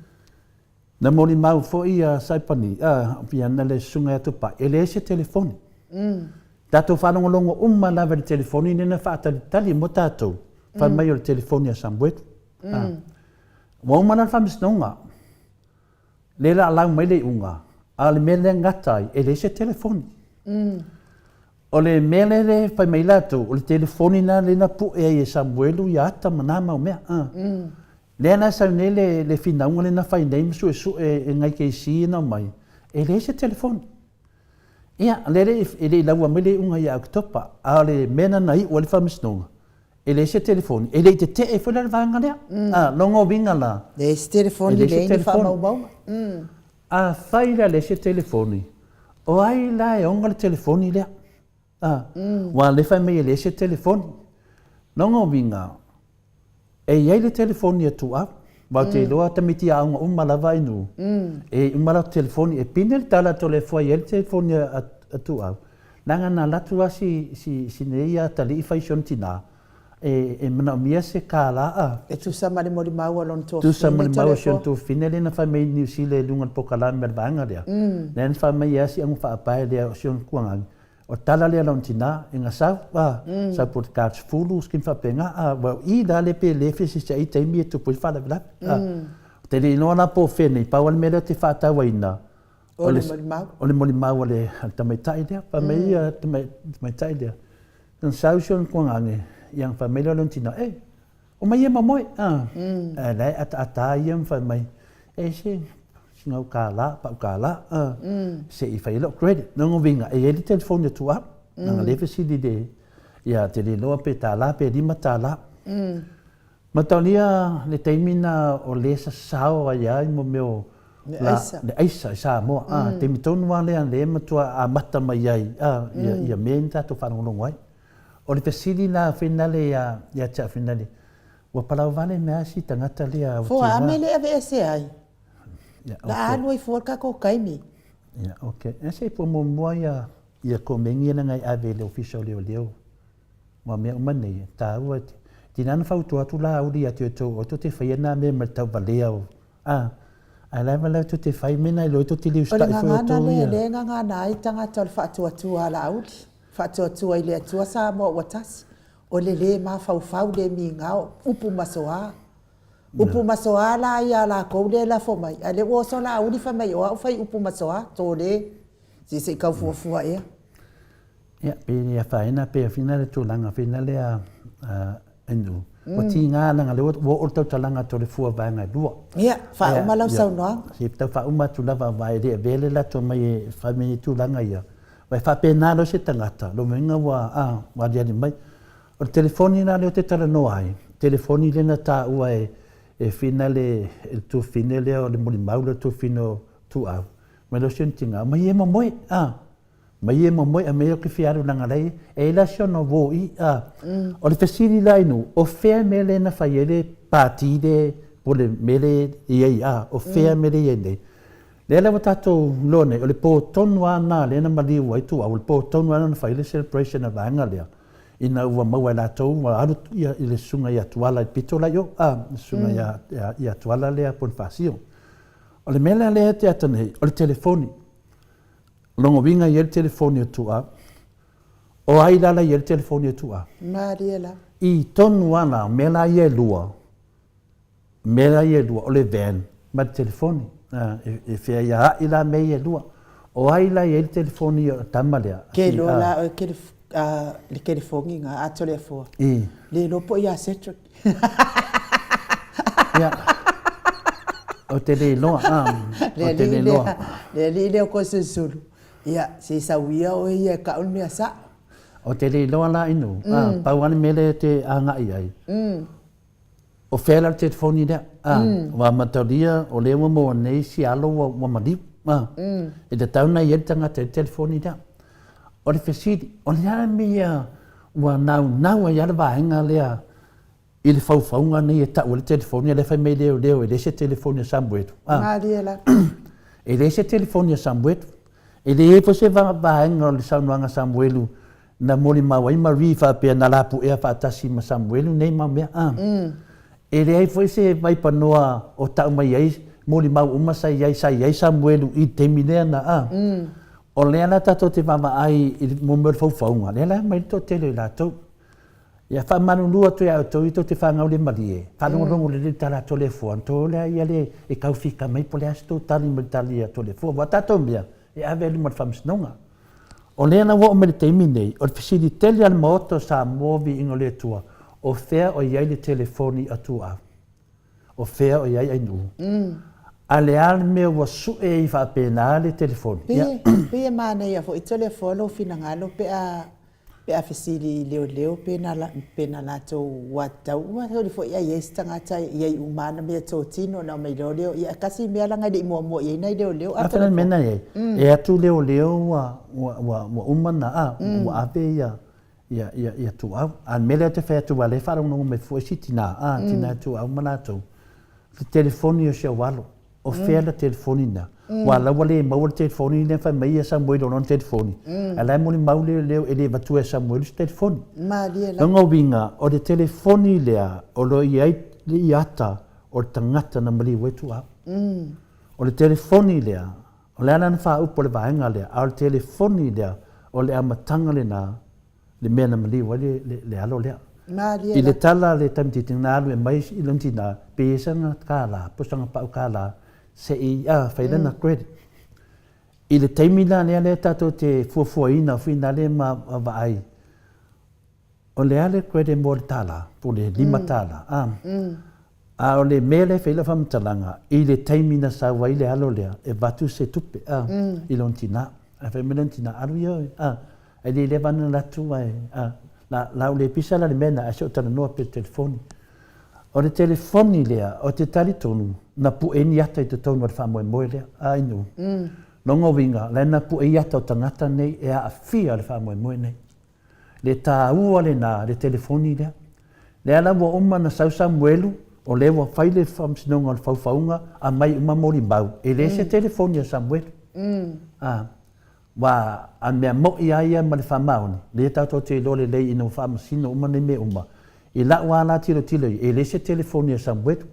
Na molimau foi ia Saipani, a, ia na le susuga ia Tupai, e leai se telefoni. Mm. Tatou faalogologo uma lava i le telefoni lea na faatalitali mo tatou, fai mai o le telefoni a Samuelu. Mm. A. Ua uma la le faamasinoga, lea la lau mai le iuga, a o le mea lea gata ai, e leai se telefoni. Mm. O le mea lea e fai mai latou, o le telefoni lena lea na pue ai e Samuelu ia ata ma na mau mea. A. Mm. Lea la e sau nei le, le finauga lea na fai nei ma suesue e ngai KC na omai, e leai se telefoni. Ia, lea le, e le i laua mai le iuga ia Oketopa, a o le mea lena na iu ai le faamasinoga, e leai se telefoni, e le i tetee foi la le vaega lea. Mm. A, lona uiga la, leai se telefoni, e leai ni faamaumauga. Mm. Afai la leai se telefoni, o ai la e ona le telefoni lea? A, mm. Ua le fai mai e leai se telefoni. Lona uiga, e i ai le telefoni a Tuau, aua ou te iloa tamaiti aoga uma lava i nuu, e i uma latou telefoni, e pine le tala a Toleafoa e i ai le telefoni a Tuau, leaga na alu atu lava si, si, si nei atalii fai i si ona tinā, e, e manaomia se kālā a. E tusa ma le molimau a lona tuafafine Tusa ma le mau a si ona tuafafine lea na fai mai i Niu Sila i luga o le polokalame a le vaega lea, lea na fai mai ai si auga faapae lea o si ona tuagaga, O le tala lea lona tina, e gasau, a, sau po o le 40, skin faapena, a, well, i la le pe le fesisiai taimi e tupu ai le faalavelave, a. Ou te le iloa la po o fea nei, pau lava le mea lea ou te faatauaina, o le molimau, o le molimau a le tamaitai lea. Fai mai le tamaitai lea, na sau si ona tuagane, ia ona fai mai lea o lona tina, e, Omai ia mamoe, a. Ae la e ataata a ia ma fai mai, e se sina au kālā, pau kālā, a, se i fai ai lau credit. Lona uiga, e i ai le telefoni a Tuau, leaga lea e fesili i le, ia te le iloa pe $1 pe $5. Matalia le taimi na o lea sasao ai lava i mea o Le aisa. Le aisa i Samoa, a, taimi tonu lava lea lea e matua amata mai ai, a, ia mea ia na tatou faalogologo ai. O le fesili la finale ia ia te au finale, ua palau vale mea a si tagata lea ua Fua, a mea le aveese ai? Ia, ok. La a alu ai fua le tatou taimi. Ia, ok. E se i pua muamua ia ia komeni ia leaga e ave i le Ofisa o Leoleo. Aua o mea uma nei, e taua. E tiga ona fautua atu la auli ia te outou, aua tou te faia na mea ma le tauvalea o A, ae la e valaau tou te fai mea na iloa tou te le O le usitai foi gagana outou lea, ia. lea e gagana ai tagata o le faatuatua a Laauli, faatuatua i le Atua Samoa ua tasi, o le le mafaufau le migao, upu masoa. Upu masoa la ia a lakou lea e lafo mai, a lea ua oso Laauli fai mai o au fai upu masoa, tole, se se i tau fuafua ea. Ia, pe le afaina pe fina le tulaga fina lea a nuu. Ua tiga leaga lea ua oo le tautalaga atu o le fua vaega e lua. Ia, faauma lau saunoaga. Se i tau faauma atu lava aua e le avea le latou mai e fai mai tulaga ia. Aua e faapena loa se tagata, lona uiga ua, a, ua aliali mai. O le telefoni la lea ou te talanoa ai, telefoni lea na taua e, e fina le, le tuafafine lea o le molimau lea o le tuafafine o Tuau, mai loa si ona tina, mai e momoe, a. Mai e momoe a mea ou te fia alu leaga la e i ai la si ona uo i a. O le fesili la i nuu, o fea mea lea na fai ai le pati le po o le mea lea e i ai a, o fea mea lea e i ai nei? Lea la ua tatou iloa nei, o le po tonu lava lena lea na maliu ai Tuau, o le po tonu lava lena na fai ai le celebration a le vaega lea, ina ua maua e latou ua alu i le susuga ia Tuala i le pito la i o, a, le susuga ia Tuala lea Ponifasio. O le mea la lea e te ata nei, o le telefoni. O lona uiga e i ai le telefoni o Tuua. O ai la la i ai le telefoni o Tuua? Malie la. I tonu lava la, o mea la ia e lua, mea la ia e lua, o le van ma le telefoni. E feaiaai la mea ia e lua. O ai la e i ai le telefoni o le tama lea? Ke iloa la oe le telefoni na a Toleafoa. Le iloa po o ia Cedric. Ia. Ou te le iloa, a. Ou te le iloa. Le alii lea o Koesulusulu, ia, se i sau ia oe ia e kau le mea sao. Ou te le iloa la inu, a, pau lava le mea lea e te agai ai, o fea la le telefoni lea, a, ua amatalia o lea ua maua nei si alo ua maliu, a, e tatau ona i ai le tagata i le telefoni lea. O le fesili, o le a le mea ua naunau ai lava le vaega lea i le faufauga nei e tau ai le telefoni, a o lea e fai mai leoleo e leai se telefoni a Samuelu. A. Malie la. E leai se telefoni a Samuelu. E leai foi se vaega o le saunoaga a Samuelu na molimau ai Marie faapea na lapuea faatasi ma Samuelu nei mau mea. A. E leai foi se vaipanoa o tau mai ai molimau uma sa i ai, sa i ai Samuelu i le taimi lea na. A. O lea la tatou te vaavaai i le mea o le faufauga, lea la e aumai le toatele o i latou. Ia faamalulu atu ia outou ia tou te fanau le malie, faalogologo lelei i le tala a Toleafoa, ona outou o lea ia le e tau fika mai po o le a se tou tali mai i le tali a Toleafoa. Aua o tatou mea, e ave i luma o le Faamasinoga. O lea la ua oo mai i le taimi lenei, o le fesili tele a le Maota o Samoa Viiga o le Atua, o fea o i ai le telefoni a Tuuau? O fea o i ai Ainuu? A le a le mea ua sue ai faapena le telefoni? Ia. Pei e manaia foi Toleafoa lou finagalo pe a pe a fesili i leoleo pe na pe na latou ua tatau ua soli foi ai i ai se tagata e i ai uma ana meatotino ona omai loa lea ia tasi mea leaga e le i muamua i ai nai leoleo a le mea na i ai e atu leoleo ua ua ua ua uma na a ua ave ia ia ia ia Tuuau. A o le mea lea ou te fai atu aua o lea e faalogologo mai foi si tina a tina Tuuau ma latou le telefoni o si ou alo. O fea le telefoni lena? Aua o la ua le maua le telefoni lea fai mai ia Samuelu o lona telefoni, ae o la e molimau leoleo e le avatua e Samuelu se telefoni. Malie la. Lona uiga, o le telefoni lea o lo o i ai le ata o le tagata na maliu ai Tuuau. O le telefoni lea, o le a lana faaupu o le vaega lea, a o le telefoni lea, o le amataga lena le mea na maliu ai le alo lea. Malie I le tala a le tamaitiiti na alu e mai i lona tina, pe i ai sana kālā, po o sana pau kālā, se i fai lana credit. I le taimi la lea lea tatou te fuafuaina foi nale ma vaai, o le a le credit mo le tālā, po o le $5, a. A o le mea lea e fai ai lau faamatalaga, i le taimi na sau ai le alo lea, e avatu se tupe, a, i lona tina. Ae fai mai lona tina, alu ia oe, a, e le leva ona alu atu ae, a, la, la ou le pisa la i le mea lena, ae se i ou talanoa pea i le telefoni. O le telefoni lea, ou te talitonu, na pue ni ata i totonu o le faamoemoe lea, a inu. Lona uiga, la e na pue i ata o tagata nei e aafia i le faamoemoe nei. Le taua lena, le telefoni lea. Lea la ua uma ona sau Samuelu, o lea ua fai le faamasinoga o le faufauga, aumai uma molimau, e le se telefoni a Samuelu. A, ua, a mea moi lava ia ma le faamaoni, lea tatou te iloa lelei ina ua faamasino uma nei mea uma, i lau lava la tilotilo i ai, e le se telefoni a Samuelu.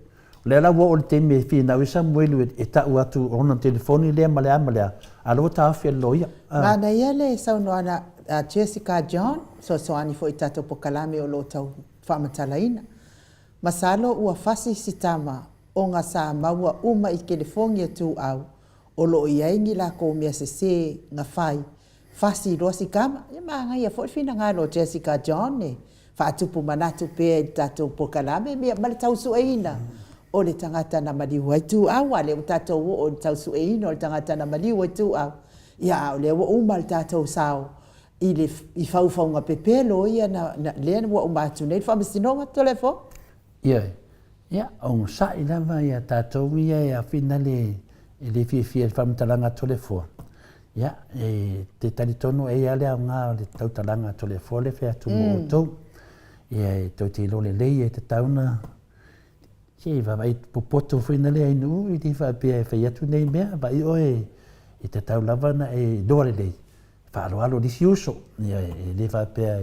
O lea la ua oo i le taimi e finau ai Samuelu e tau atu o lona telefoni lea ma le a ma le a, a o lea ua taofi e le loia. Manaia le saunoaga a Jessica John, fesoasoani foi i tatou pokalame o lo o tau faamatalaina. Masalo ua fasi si tama ona sa maua uma i telefoni a Tuuau o lo o i ai ni lakou mea sese na fai Fasi loa si tama. Ia manaia foi le finagalo o Jessica John e faatupu manatu pea i le tatou polokalame ma le tausueina o le tagata na maliu ai Tuau. Aua lea ua tatou oo i le tausueina o le tagata na maliu ai Tuau. Ia a o lea ua uma le tatou sao i le i faufauga pepelo ia na lea ua uma atu nei le Faamasinoga Toleafoa. Ioe. Ia, onosai lava ia tatou ia e afina le e le fiafia i le faamatalaga a Toleafoa. Ia, e te talitonu e i ai le aoga o le tautalaga a Toleafoa lea e fai atu mo outou. Ia, e tou te iloa lelei e tatau ona se i vaavaai popoto foi na lea i nuu i le faapea e fai atu nei mea, vaai oe e tatau lava ona e iloa lelei faaaloalo i le isi uso, ia e le faapea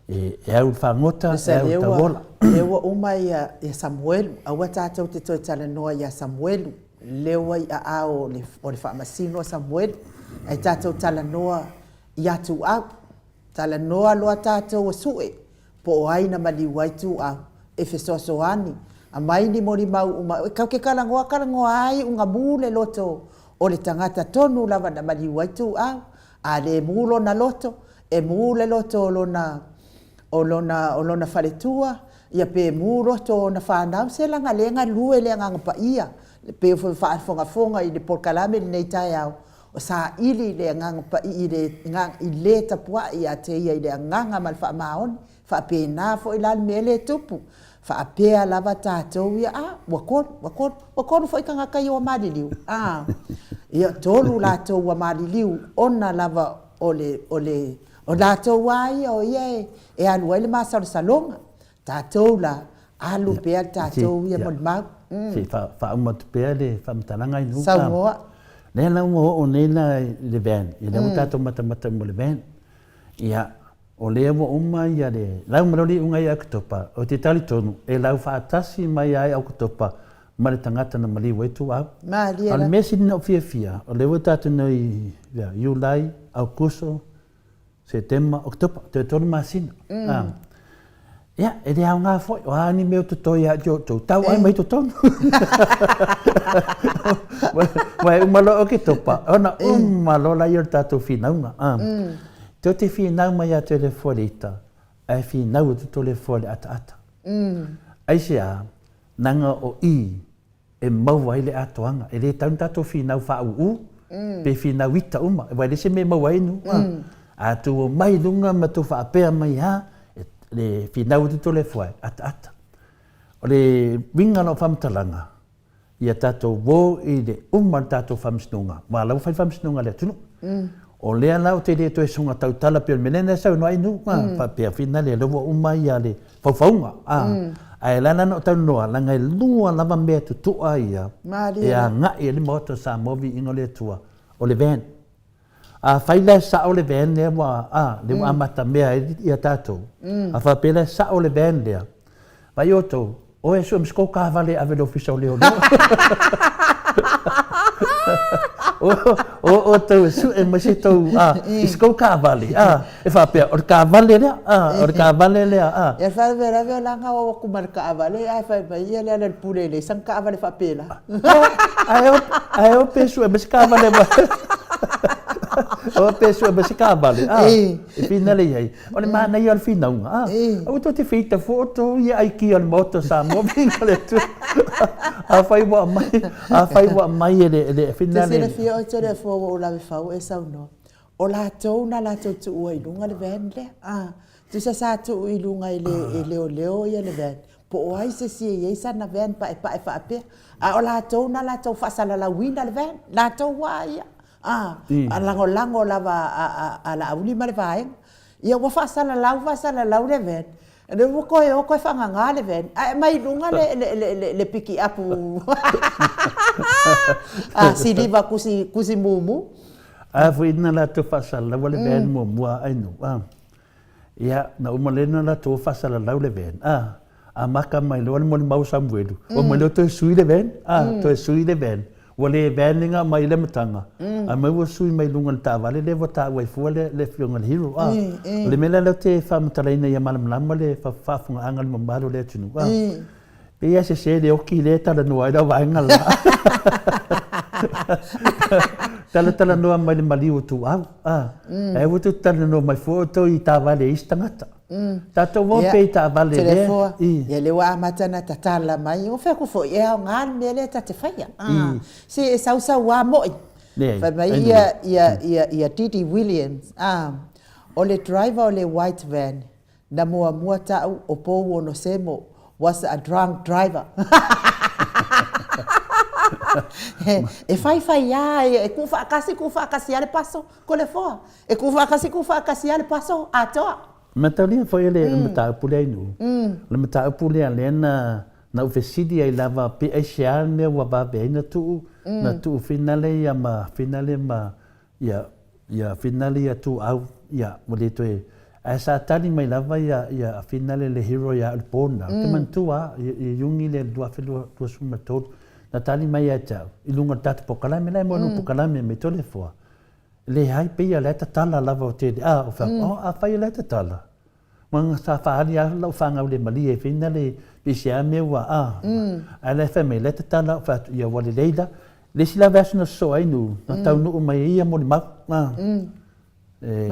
e au i le fagota, e au i le tauola. Lea ua uma ia Samuelu, aua tatou te toe talanoa ia Samuelu. Leo ai aao o le, o le Faamasino a Samueli, ae tatou talanoa iā Tuuau. Talanoa loa tatou o Sue, po o ai na maliu ai Tuuau e fesoasoani, aumai ni molimau uma, e kau ke talanoa talanoa ai iuga mu le loto o le tagata tonu lava na maliu ai Tuuau, a le mu lona loto, e mu le loto o lona, o lona, o lona faletua, ia pe mu loto o ona fanau, se leaga lea e galue le Agaga Paia, pei foi o faafogafoga i le polokalame i lenei taeao, o saili le Agaga Paia i le, i le tapuai ia te ia i le agaga ma le faamaoni, faapena foi la le mea lea e tupu, faapea lava tatou ia, a, ua tolu, ua tolu, ua tolu foi tagata ia ua maliliu, a, ia, tolu latou ua maliliu ona lava o le, o le, o latou lava ia o ia e alu ai le masalosaloga. Tatou la, alu pea le tatou ia molimau. Se i faauma atu pea le faamatalaga i Nuka. Saunoa. Lea la ua oo nei la i le van, ia lea ua tatou matamata uma i le van. Ia, o lea ua uma ia le lau ma le iuga ia Oketopa, ou te talitonu e lau faatasi mai ai Oketopa ma le tagata na maliu ai Tuau. Malie la. A o le mea sili ona ou fiafia, o lea ua tatou nei ia Iulai, Aokuso, Setema, Oketopa, toe tolu masina. Mm. Ia, e le aoga foi, o a ni mea o totoe ia te outou, tau ai mai totonu. Ua e uma loa Oketopa, ona uma loa laia o le tatou finauga. Mm. Tou te finau mai ia te le fua le ita, ae finau atu to le fua le ataata. Mm. Aisea, naga o i, e maua ai le atoaga. E le tatau ona tatou finau faaūū pe finau ita uma, aua e leai se mea e maua ai nuu. A tou omai i luga ma tou faapea mai lava, le finau atu Toleafoa e ataata. O le uiga o lau faamatalaga, ia tatou o i le uma o le tatou faamasinoga, aua o la ua fai le faamasinoga a le atunuu. O lea la ou te le toe soga tautala pei o le mea lea na saunoa ai Nuu, faapea finale o lea ua uma le faufauga. Ae la ona ou talanoa, leaga e lua lava mea tutua ia e agai i ai le Maota o Samoa Viiga o le Atua, o le van. Afai la e sao le van lea ua, a, lea ua amatamea ai ia tatou, a faapea la e sao le van lea, Vaai outou, o e sue ma se kou taavale e ave i le Ofisa o Leoleo. O outou e sue mai se tou, a, i se kou taavale, a, e faapea, o le taavale lea, a, o le taavale lea, a. Ia faalavelave o la na o atu ma le taavale ae fai mai ia le ala i le pule e leai sana taavale faapela. Ae o, ae o pe sue mai se taavale o pe sue mai se taavale, a, e finale i ai. O le manaia o le finauga, a, aua tou te feita fua outou ia aikia o le Maota o Samoa viiga le Atua. Afai ua aumai, afai ua aumai e le, le finale. Te silafia oe Toleafoa ua ou lave fau e saunoa, o latou na latou tuua i luga le van lea. A, tusa sa tuu i luga e le, e leoleo ia le van, po o ai se isi e i ai sana van paepae faapea, a o latou na latou faasalalauina le van, latou lava ia. A, a lagolago lava a Laauli ma le vaega. Ia ua faasalalau faasalalau le van, lea ua toe o toe faagaga le van, ae aumai i luga le, le, le, le, le pikiapu a siliva kusi, kusi mumu. A foi na latou faasalalau le van muamua ai no. A. Ia, na uma lea na latou faasalalau le van. A, amata mai loa le molimau o Samuelu, ua mai loa toe sui le van, a, toe sui le van. Ua le van le na aumai i le amataga, ae mai ua sui mai luga o le taavale lea ua taua ai fua le, le afioga i le Hero. A, o le mea lea lea ou te faamatalaina ia malamalama le faafofogaaga a le mamalu o le atunuu. A, pei lava e sese le oki lea e talanoa ai lau vaega la. Talatalanoa mai le maliu o Tuau. A, ae aua tou te talanoa mai fua outou i taavale a isi tagata. Tatou o pea i taavale lea. Toleafoa, ia lea ua amata ona tatala mai, o fea atu foi, e aoga le mea lea ta te faia. Se e sausauā moi. Fai mai ia, ia, ia, ia Didi Williams, o le driver o le white van, na muamua ta'u o Pou Onosemo was a drunk driver. E faifai lava, e tuufaatasi, tuufaatasi lava le paso, Toleafoa. E tuufaatasi, tuufaatasi lava le paso atoa. Mataulia foi le mataupu lea i Nuu. O le mataupu lea lea na na ou fesili ai lava pe aisea le mea ua vave ai na tuu na tuu finale ia ma finale ma ia ia finale ia Tuuau ia ua le toe ae sa tali mai lava ia ia finale le hero ia au i le po lena. Ou te manatua lava i Iuni le 2023. Na tali mai ia te au, i luga o le tatou pokalame, la e moe pokalame me Toleafoa, leai, pei o la e tatala lava o tele, a, o fai atu, oh, afai o la e tatala, Aua sa faaali lava lau fanau le malie foi na le pei se a mea ua a. Ae la e fai mai la e tatala ou fai atu ia ua lelei la. Le isi la vaiaso na sosoo ai Nuu, na taunuu mai ai ia molimau. E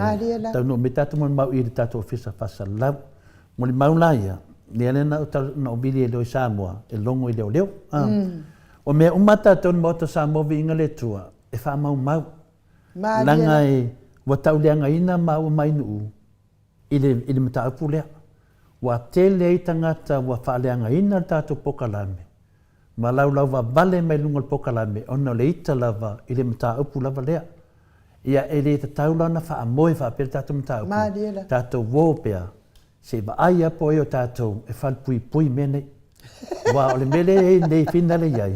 taunuu mai tatou molimau i le tatou ofisa faasalalau. Molimau la ia, lea lea na ou na ou vili ai loa i Samoa e logo i leoleo. O mea uma a tatou i le Maota o Samoa viiga le Atua e faamaumau. Leaga e ua tauleagaina maua mai Nuu i le, i le mataupu lea. Ua tele ai tagata ua faaleagaina le tatou pokalame ma laulau vavale mai luga o le pokalame ona o le ita lava i le mataupu lava lea. Ia, e le tatau la ona faamoe faapea le tatou mataupu, tatou uo pea se i vaai lava po o ai o tatou e falepuipui i mea nei. Aua o le mea lea e i ai nei finale i ai,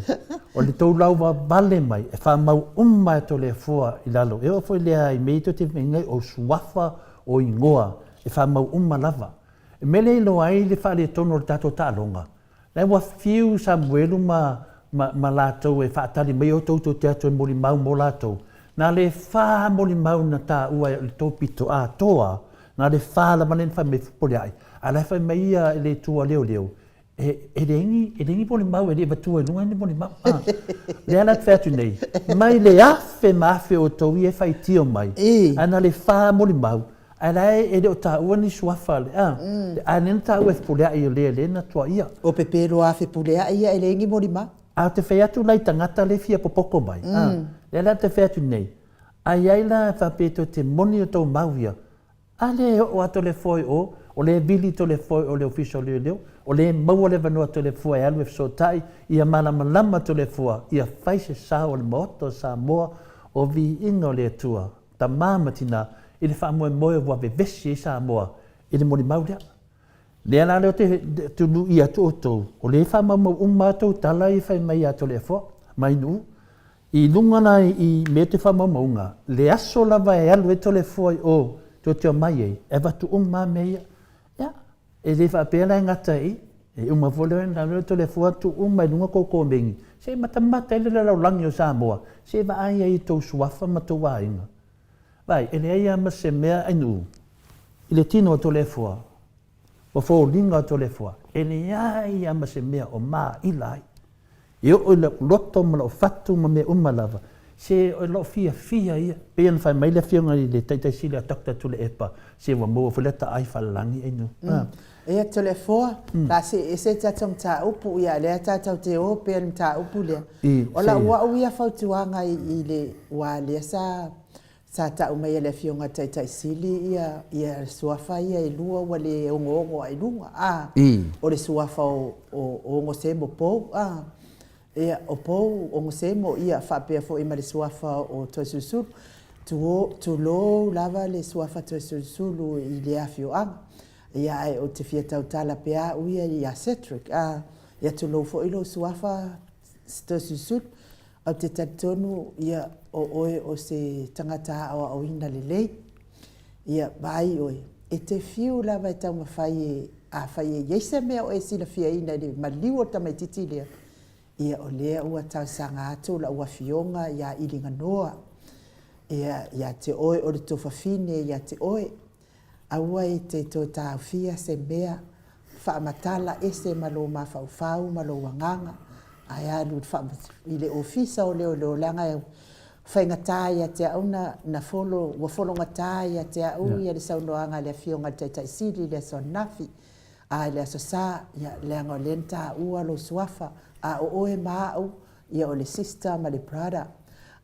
o le tou lauvavale mai e faamau uma e Toleafoa i lalo, e oo foi lea i mea ia tou te fai o suafa, o igoa, e faamau uma lava. O le mea lea e iloa ai le faaletonu o le tatou taaloga, la ua fiu Samuelu ma, ma, ma latou e faatali mai outou tou te atu e molimau mo latou, na le fa molimau na taua e le tou pito atoa, na le fa lava lea na fai mai Fepuleai, a la e fai mai ia i le itu a leoleo, e, e leai ni, e leai ni molimau, e le i avatua i luga ni molimau. Ah. Lea la te fai atu nei, mai le afe ma afe o outou ia e faitio mai, ae na le fa molimau, ae la e le o taua ni suafa, le, ah, ae lea na taua e Fepuleai o lea lea na tuaia. O pepelo a Fepuleai ia e leai ni molimau. A ou te fai atu la i tagata le fia popoko mai, ah, lea la te fai atu nei, a i ai la faapea tou te moni o tou mau ia, A lea e oo a Toleafoa i o, o lea e vili Toleafoa i o le Ofisa o Leoleo, o lea e maua le avanoa Toleafoa e alu e fesootai, ia malamalama Toleafoa, ia fai se sao o le Maota o Samoa, o viiga o le Atua, tama ma tina, i le faamoemoe ua vevesi ai Samoa i le molimau lea. Lea la lea ou te tului atu outou, o lea e faamaumau uma a outou tala ia e fai mai ia Toleafoa, mai Nuu, I luga la i mea te faamaumauga, le aso lava e alu ai Toleafoa i o tou te omai ai, e avatu uma lava mea ia. Ia, e le faapea la e gata i i, e uma foi lea ona alu lea o Toleafoa tuu uma i luga tou komeni, se i matamata ai le lalolagi o Samoa, se i vaai ai i tou suafa ma tou aiga. Vaai, e leai lava ma se mea ainuu i le tino o Toleafoa, ua foliga o Toleafoa, e leai lava ma se mea o maila ai. E oo i lou loto ma lou fatu ma mea uma lava, se o lou fiafia ia. Pei ona fai mai le Afioga i le Taitai Sili a Doctor Tuilaepa, se ua maua foi lata ai faalelagi ainu. Ia Tuilaefoa, o le a see ese le tatou mataupu, ia o lea tatou te o pea i le mataupu lea. O lau au ia fautuaga i le, aua o lea sa Sa tau mai e le Afioga i le Taitai Sili ia ia suafa ia e lua ua le ogoogo ae i luga, a, o le suafa o, o, o Ogosemo Pou, a, ia, o Pou Ogosemo, ia, faapea foi ma le suafa o Toesulusulu. Tuo, tulou lava le suafa Toesulusulu i lea afioaga. Ia, ae ou te fia tautala pea au ia ia Cedric, a, ia tulou foi lou suafa Toesulusulu. Ou te talitonu, ia, o oe o se tagata aoaoina lelei. Ia, vaai oe, e te fiu lava e taumafai e, afai e i ai se mea o e silafiaina i le maliu o le tamaitiiti lea, ia, o lea ua talosaga atu lau afioga ia Iliganoa, ia, ia te oe o le tuafafine ia te oe, Aua e te toe taofia se mea faamatala ese ma lou mafaufau ma lou agaga, ae alu i le ofisa o leoleo leaga e faigata ia te au na, na folo, ua fologata ia te au ia le saunoaga a le Afioga i le Taitai Sili i le aso ananafi, a i le aso Sa, ia, leaga o lea na taua lou suafa, a o oe ma au, ia o le sister ma le brother.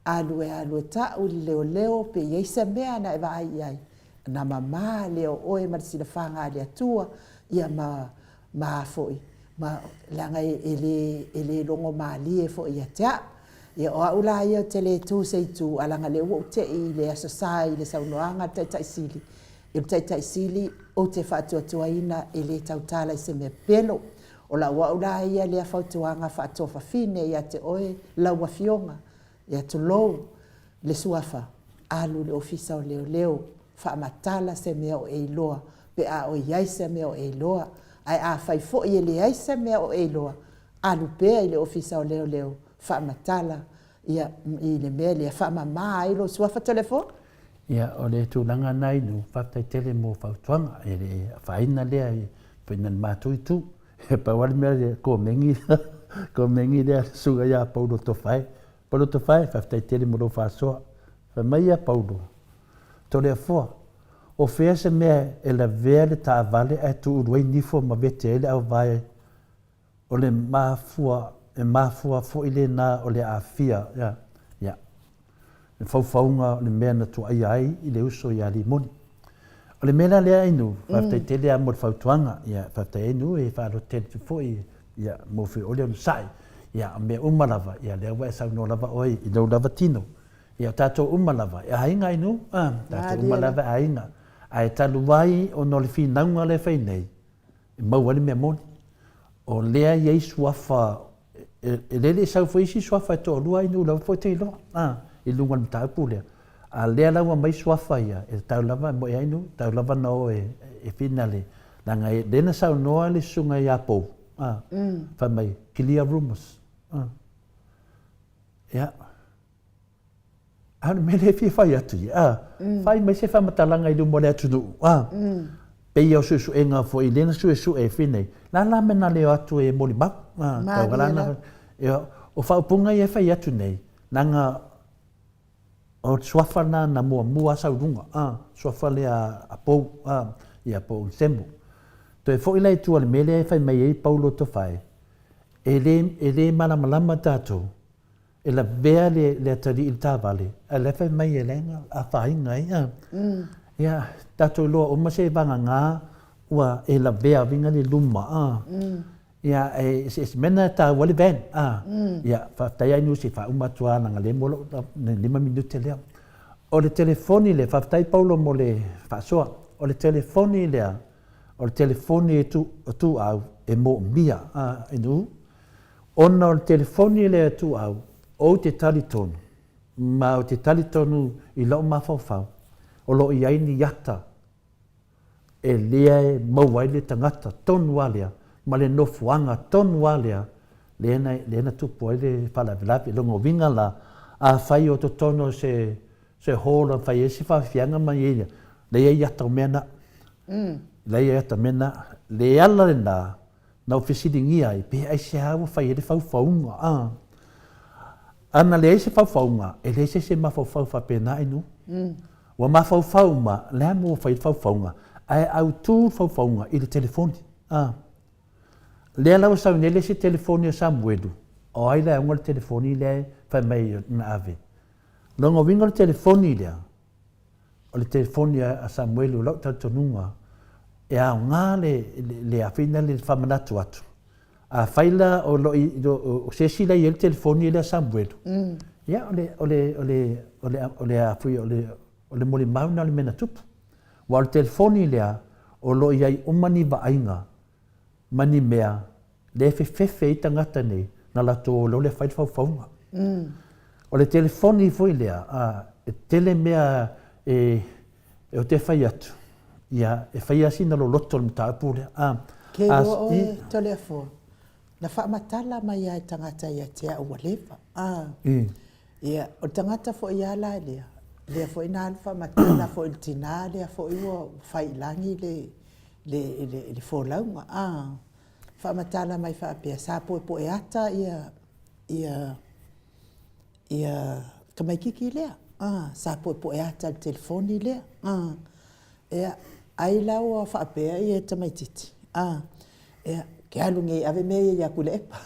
Alu e alu e tau i le leoleo pe i ai se mea na e vaai i ai, na mama lea o oe ma le silafaga a le Atua, ia ma, ma foi, ma, leaga e, e le, e le logo malie foi ia te au. Ia o au la ia ou te le tu se itu, a leaga lea ua ou tei i le Aso Sa i le saunoaga a le Taitai Sili, i le Taitai Sili ou te faatuatuaina e le tautala i se mea pelo. O lau au la ia lea fautuaga faatuafafine ia te oe lau Afioga, Ia tulou le suafa, alu i le ofisa o leoleo, faamatala se mea o e iloa, pe a o i ai se mea o e iloa. Ae afai foi e leai se mea o e iloa, alu pea i le ofisa o leoleo, faamatala ia i le mea lea faamama ai lou suafa Toleafoa? Ia, o le tulaga lena Inu, faafetai tele mo fautuaga, e le afaina lea i foi na le matou itu. E pau lava le mea le komeni, komeni lea le susuga ia Paulo Tofae. Paulo Tofae, faafetai tele mo lou faasoa. Fai mai ia Paulo, Toleafoa, o fea se mea e lavea le taavale ae tuulu ai nifo ma vete ai le auvae O le mafua, e mafua foi lena o le aafia, ia, ia, le faufauga o le mea na tuaia ai i le uso ia Limoni. O le mea la lea Ainu, faafetai tele lava mo le fautuaga, ia, faafetai Ainu e faalototele atu foi, ia, mo Feole onosai, ia, o mea uma lava, ia, lea ua e saunoa lava oe i lou lava tino. Ia, o tatou uma lava, e aiga Ainu, a, tatou uma lava e aiga. Ae talu ai ona o le finauga lea e fai nei, e maua ai le mea moni. O lea e i ai suafa, e le le sau foi isi suafa e toalua ai nuu lava foi te iloa, a, i luga o le mataupu lea. A lea la ua aumai suafa ia, e tatau lava, e moni ai nuu, e tatau lava ona o e finale, leaga o lea na saunoa le susuga ia Pou, a, fai mai, clear rumors, a. Ia. A o le mea lea e fia fai atu ia, a, fai mai se faamatalaga i luma o le atunuu, a, pei o suesuega foi lea na suesue e fai nei, la la mea na leo atu e molimau, a, tau la na, o faaupuga ia e fai atu nei, leaga o le suafa lena na muamua sau i luga, a, suafa lea a Pou, a, ia po o Semo. Toe foi la i tua i le mea lea e fai mai ai Paulo Tofae, e le, e le malamalama tatou, E lavea le, le atalii i le taavale, ae la e fai mai e leai na afaina ai. A. Mm. Ia, tatou iloa uma se vagana ua e lavea avina le luma. A. Mm. Ia, e, se, se mea na taua le van. A. Mm. Ia, faafetai ai nusi faauma atu lava leaga lea mo lou 5 minute lea. O le telefoni lea, faafetai Paulo mo le faasoa. O le telefoni lea, o le telefoni e tu, tuau e moomia, a, inu, Ona o le telefoni lea e tuuau, ou te talitonu, ma ou te talitonu i lou mafaufau, o lo o i ai ni ata e lea e maua ai le tagata tonu lava lea, ma le nofoaga tonu lava lea, lea na, lea na tupu ai le faalavelave. Lona uiga la, afai o totonu o se, se hall e fai ai se faafiafiaga ma i ai, lea e i ai ata o mea na. Lea e i ai ata o mea na. Le ala lena, Na ou fesiligia ai, pe aisea ua fai ai le faufauga, a? Ana leai se faufauga, e leai se isi e mafaufau faapena i nuu. Ua mafaufau ma, le a mo ua fai ai le faufauga, ae autu le faufauga i le telefoni, a? Lea la ua sau nei le isi telefoni a Samuelu, o ai la e ona le telefoni lea e fai mai na ave? Lona uiga o le telefoni lea, O le telefoni a Samuelu, o lau talitonuga, e aoga le, le, le, le faamanatu atu. Afai la o lo o se isi la e i ai le telefoni lea a Samuelu, ia o le, o le, o le, o le, o le, a foi, o le, o le molimau lena o le mea na tupu. Aua o le telefoni lea, o lo o i ai uma ni vaaiga ma ni mea lea e fefefe ai tagata nei na latou o lea fai le faufauga. O le telefoni foi lea, a, e tele mea e, e o te fai atu, ia, e fai lava sina loloto o le mataupu lea. A, Ke iloa oe Toleafoa, na faamatala mai lava e tagata ia te au ua leva. A, ia, o le tagata foi a la lea, lea foi na alu faamatala foi i le tina lea foi ua fai i lagi le, le, le, le folauga. A, faamatala mai faapea, sa poepoe ata ia, ia, ia tamaititi lea, a, sa poepoe ata i le telefoni lea, a, ia, ai la ua faapea ia tamaititi, a, ia, ke alu nei e ave mea ia ia Tuilaepa.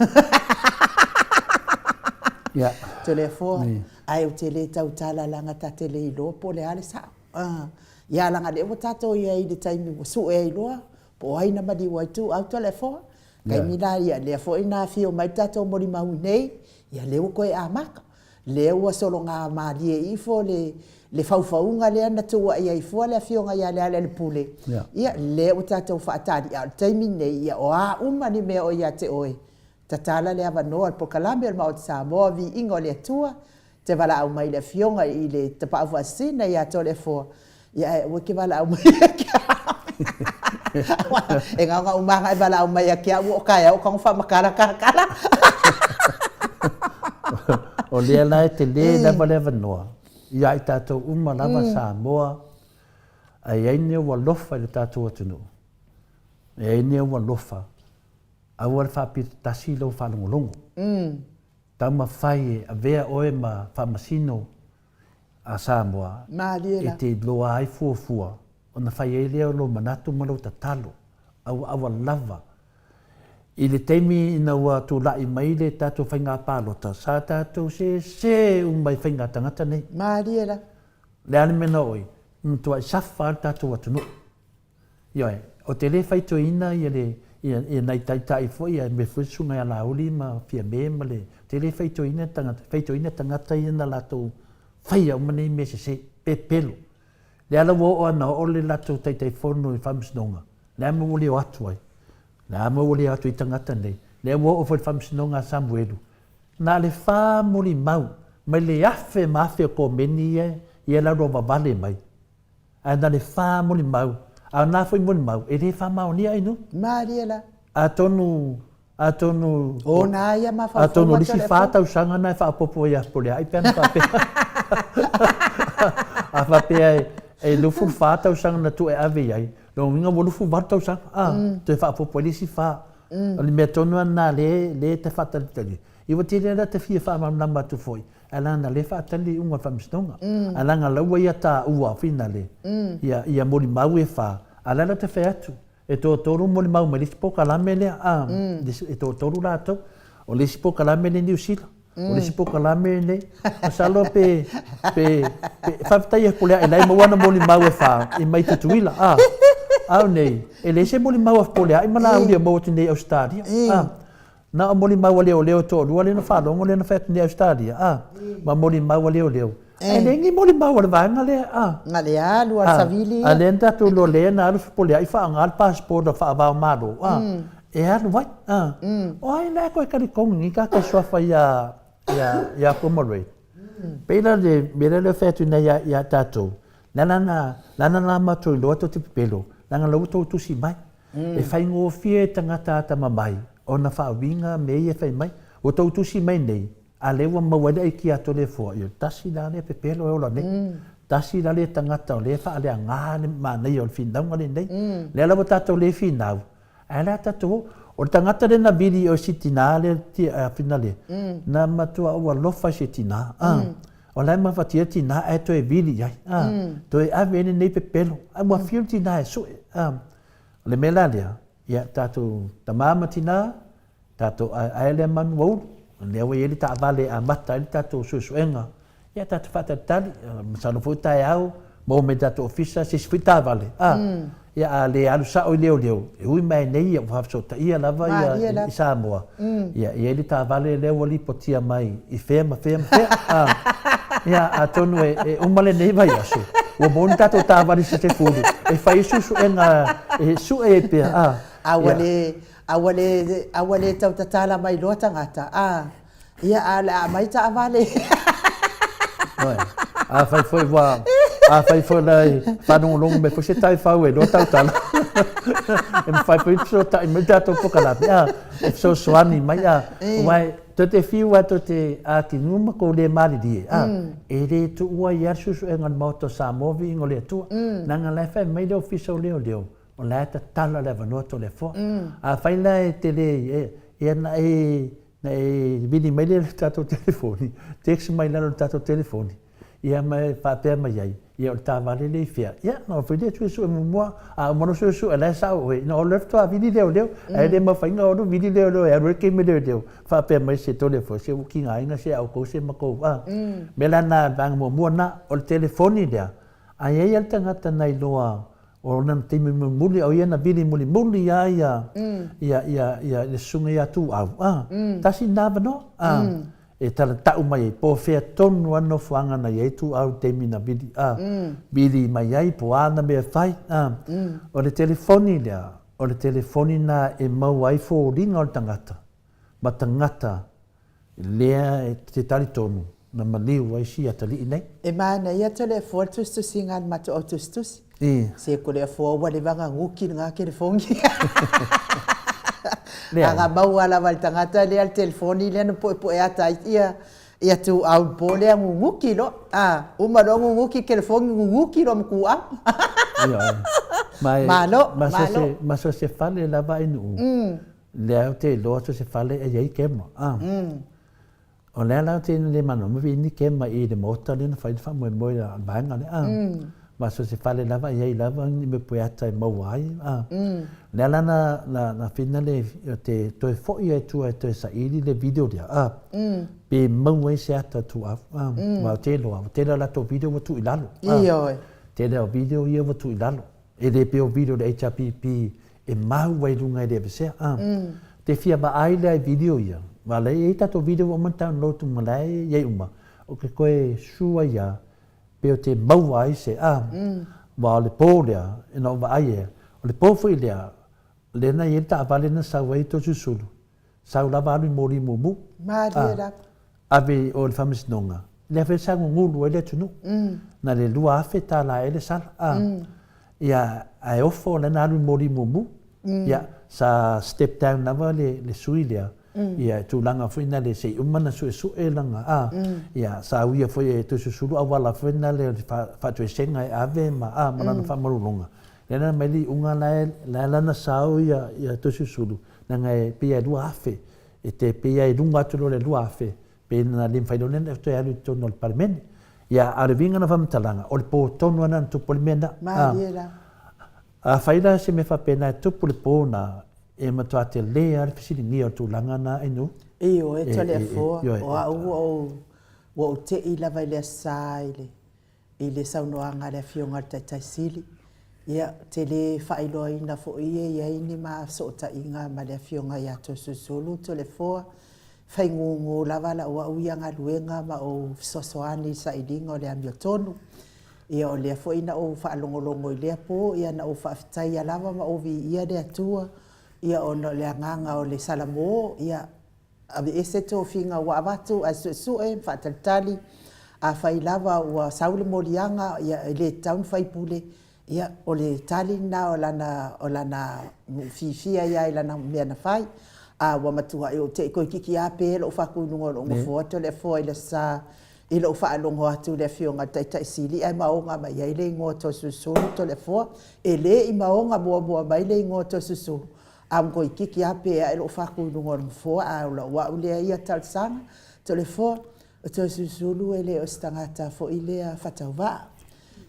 Ia. Toleafoa, ae ou te le tautala leaga ta te le iloa po o le a le sao. A, ia leaga lea ua tatou i ai i le taimi ua sue ai loa Po o ai na maliu ai Tuuau Toleafoa, taimi la ia, lea foi na afio mai le tatou molimau nei, ia lea ua toe amata. Lea ua sologa malie ifo le, le faufauga lea na tuuai ai fua le afioga ia Lealailepule, ia lea ua tatou faatali, a o le taimi lenei, ia o a uma ni mea o ia te oe, tatala le avanoa o le polokalame o le Maota Samoa, Viiga o le Atua, te valaau mai i le Afioga i le Tapaau Faasisina ia Toleafoa, ia ae aua e te valaau mai ia te au. E gaogaomaga e valaau mai ia te au o taeao o tago faamatala ta tala. O lea la e tele lava le avanoa ia i tatou uma lava Samoa, a i ai ni ou alofa i le tatou atunuu, e i ai ni ou alofa, aua le faapito tasi lou faalogologo. Taumafai e avea oe ma faamasino a Samoa e te iloa ai fuafua ona fai ai lea o lou manatu ma lou tatalo. Aua aua lava. I le taimi ina ua tulai mai le tatou faiga palota, sa tatou sese uma i faiga tagata nei. Malie la. Le a le mea na oo ai? Na matuai safa lava le tatou atunuu. Ioe, ou te le faitioina ia le, ia, ia nai taitai foi, ia mea foi Susuga ia Laauli ma Fiame ma le, ou te le faitioina tagata, faitioina tagata ia na latou faia uma nei mea sese, pepelo. Lea la ua oo lava ina oo le latou Taitaifono i le Faamasinoga, le a mea ua le o atu ai? Le a mea ua le o atu ai tagata nei? Lea ua oo foi i le Faamasinoga a Samuelu, na o le famolimau mai le afe ma afe o komeni ia e lauloavavale mai, ae na o le famolimau, a o na foi molimau, e le faamaonia ai nuu. Malie la. Atonu, atonu, O na ia mafaufauga atonu o le isi fa tausaga na e faaopoopo ai ia Fepuleai pe ana faapea. A faapea e 24 tausaga na tuu e ave i ai, lona uiga ua 28 tausaga, a, toe faaopoopo ai le isi fa. O le mea tonu lava lena lea, lea e te faatalitali ai. Ia ua tele lava ta fia faamalamalama atu foi, ae leaga na le faatali le iuga o le faamasinoga. Ae leaga la ua ia taua finale, ia, ia molimau e fa, a o la e la te fai atu, e toatolu molimau mai le isi polokalame lea, a, e toatolu latou. O le isi polokalame lea i Niu Sila, o le isi polokalame lenei. Masalo pe, pe, pe, faafetai e Fepuleai la e maua ana molimau e fa i mai Tutuila, a. A o nei, e leai se molimau a Fepuleai ma Laauli e maua atu nei i Ausetalia, a. Na o molimau a leoleo e toalua lea na faalogo lea na fai atu nei Ausetalia, a, ma molimau a leoleo. Ae leai ni molimau a le vaega lea, a. Na le alu a le savili ia. A lea na tatou iloa lea na alu Fepuleai faaaoga le passport a faava o Malo, a, e alu ai, a. O ai la e toe talitonu i nei tagata suafa ia, ia, ia Comrade? Pei la le mea lea e fai atu nei ia, ia tatou, leaga na, leaga na matou iloa tou te pepelo, leaga la ua tou tusi mai. E faigofie e tagata atamamai ona faauiga mea ia e fai mai. Ua tou tusi mai nei, a lea ua maua ai le aikia a Toleafoa, ia tasi la lea pepelo e ola nei. Tasi la lea tagata o lea e faaleaga le manaia o le finauga lenei. Lea la ua tatou le finau, ae la tatou o. O le tagata lea na vili i o i si tina lea, finale, na matua ou alofa i si tina. O la e mafatia le tina ae toe vili i ai, toe ave ai lenei pepelo, ae ua afio le tina e sue. O le mea la lea, ia tatou tama ma tina, tatou aeae lea manu ua ulu, o lea ua i ai le taavale e amata ai le tatou suesuega, ia tatou faatalitali, masalo foi taeao maua mai i le tatou ofisa se isi foi taavale, a, ia a le alu sao i leoleo, e ui mai nei ua faafesootaia lava ia i Samoa, ia e i ai le taavale lea ua lipotia mai i fea ma fea ma fea, a, ia atonu e uma lenei vaiaso, ua maua ni tatou taavale se 10 e fai ai suesuega e sue ai pea, a. A ua le, a ua le, a ua le tau tatala mai loa tagata, a. Ia, a o le a aumai taavale. Oi, afai foi ua, afai foi la e faalogologo mai foi se taifau e iloa tautala, e mafai foi ona fesootai mai le tatou polokalame, a, e fesoasoani mai, a, aua e tou te fiu lava tou te atinu ma tou le malilie, a, e le tuua ai lava le suesuega a le Maota o Samoa viiga o le Atua. Leaga o la e fai mai le Ofisa o Leoleo, o la e tatala le avanoa Toleafoa. Afai la e te le, ia na e Na e vili mai lea i le tatou telefoni, text mai i lalo o le tatou telefoni, ia ma e faapea mai ai, ia o le taavale lea i fea? Ia, ona o foi lea suesue muamua, a uma ona suesue, la e sao oe, ona o lea faatoa vili leoleo, ae le mafai ona alu vili leoleo e alu ai le taimi leoleo, faapea mai se Toleafoa, se ua tigaina se a outou se matou, a. O le mea la lena, le vaega muamua lena. O le telefoni lea, a i ai lava le tagata na iloa O lona taimi mulimuli, o ia na vili mulimuli lava ia, ia, ia, ia le susuga ia Tuau, a, tasi lena avanoa, a, e talatau mai ai, po o fea tonu lava le nofoaga na i ai Tuau i le taimi na vili, a, vili mai ai, po o a ana mea e fai, a. O le telefoni lea, o le telefoni lena e maua ai foliga o le tagata ma tagata Lea e te talitonu na maliu ai si atalii nei. E manaia Toleafoa le tusitusiga a le matou au tusitusi. Se Toleafoa ua leva na nuki lena telefoni. A na maua lava e le tagata lea le telefoni lea na puepue ata ai ia. Ia tuau i le po lea guguki loa. A, uma loa guguki le telefoni guguki loa ma tuau. Ioe. Ma e, Malo, ma so malo. se, ma so se fale lava i Nuu, lea ou te iloa so se fale e i ai kema. A. O lea la ou te le malamalama pe i ai ni kema i le maota lea na fai ai le faamoemoe a le vaega lea. A. Ma so se fale lava e i ai lava ni mea pueata e maua ai. A. Lea la na, na, na whina le, te toe foi ai tua e toe saili le video lea. A. Pe maua ai se ata tuau. A. Aua ou te iloa, ua tele a latou video ua tuu i lalo. A. Ioe. Tele o video ia ua tuu i lalo. E le pei o video a le HRPP e mau ai i luga e le aveesea. A. Te fia vaai lea i video ia, aua o la e i ai tatou video ua uma ona download uma, la e i ai uma, ou te toe sure ai lava pe ou te maua ai se, a, aua o le po lea, ina ua vaai ea, o le po foi lea, lea na i ai le taavale na sau ai Toeolesulusulu, sau lava alu i moli mumu. Malie lava. Ave i o i le faamasinoga, lea foi sa gugulu ai le atunuu. Na le $2,000 tala ea le sala. A. Ia, ae ofo lea na alu i moli mumu. Ia, sa step down lava le, le sui lea. Ia, tulaga foi na le se i uma na suesue lana, a. Ia, sa uia foi e Toeolesulusulu auala foi na le o le faatoesega e ave ma, a, ma lana faamaluloga. Lea na aumai le iuga la e, la e lana sao ia, ia Toeolesulusulu, leaga e pei lava e 2000, e te pei lava i luga atu loa i le 2000, pei na le mafai loa ona toe alu i totonu o le Palemene. Ia, a o le uiga o le faamatalaga, o le po tonu lava lena na tupu ai le mea lena. Malie lava. Afai la se mea faapena e tupu i le po lena, e matua tele lava le fesiligia o le tulaga lena i nuu. Ioe, Toleafoa, o au ua ou, ua ou tei lava i le Aso Sa i le I le saunoaga a le Afioga i le Taitai Sili, ia, ou te le faailoaina foi e i ai ni ma fesootaiga ma le Afioga ia Toeolesulusulu Toleafoa, faigugu lava lau au ia galuega ma ou fesoasoani i le sailiga o le amiotonu. Ia, o lea foi na ou faalogologo i lea po, ia na ou faafetaia lava ma ou viia le Atua, ia ona o le agaga o le Salamo, ia, Aveese tofiga ua avatu ae suesue ma faatalitali. Afai lava ua sau le moliaga, ia e le tatau ona faipule, ia o le tali lena o lana o lana fiafia ai lava i lana mea na fai. A ua matuai ou te i toeitiiti lava pe lou fatu i luga o lou nofoa Toleafoa i le Aso Sa i lou faalogo atu i le Afioga i le Taitai Sili ae maoga mai ai le igoa Toeolesulusulu Toleafoa. E le i maoga muamua mai le igoa Toeolesulusulu, A ua toeitiiti lava pe ae lou fatu i luga o le nofoa, a o lau au lea ia talosaga. Toleafoa, o Toeolesulusulu e le o se tagata foi lea faatauvaa.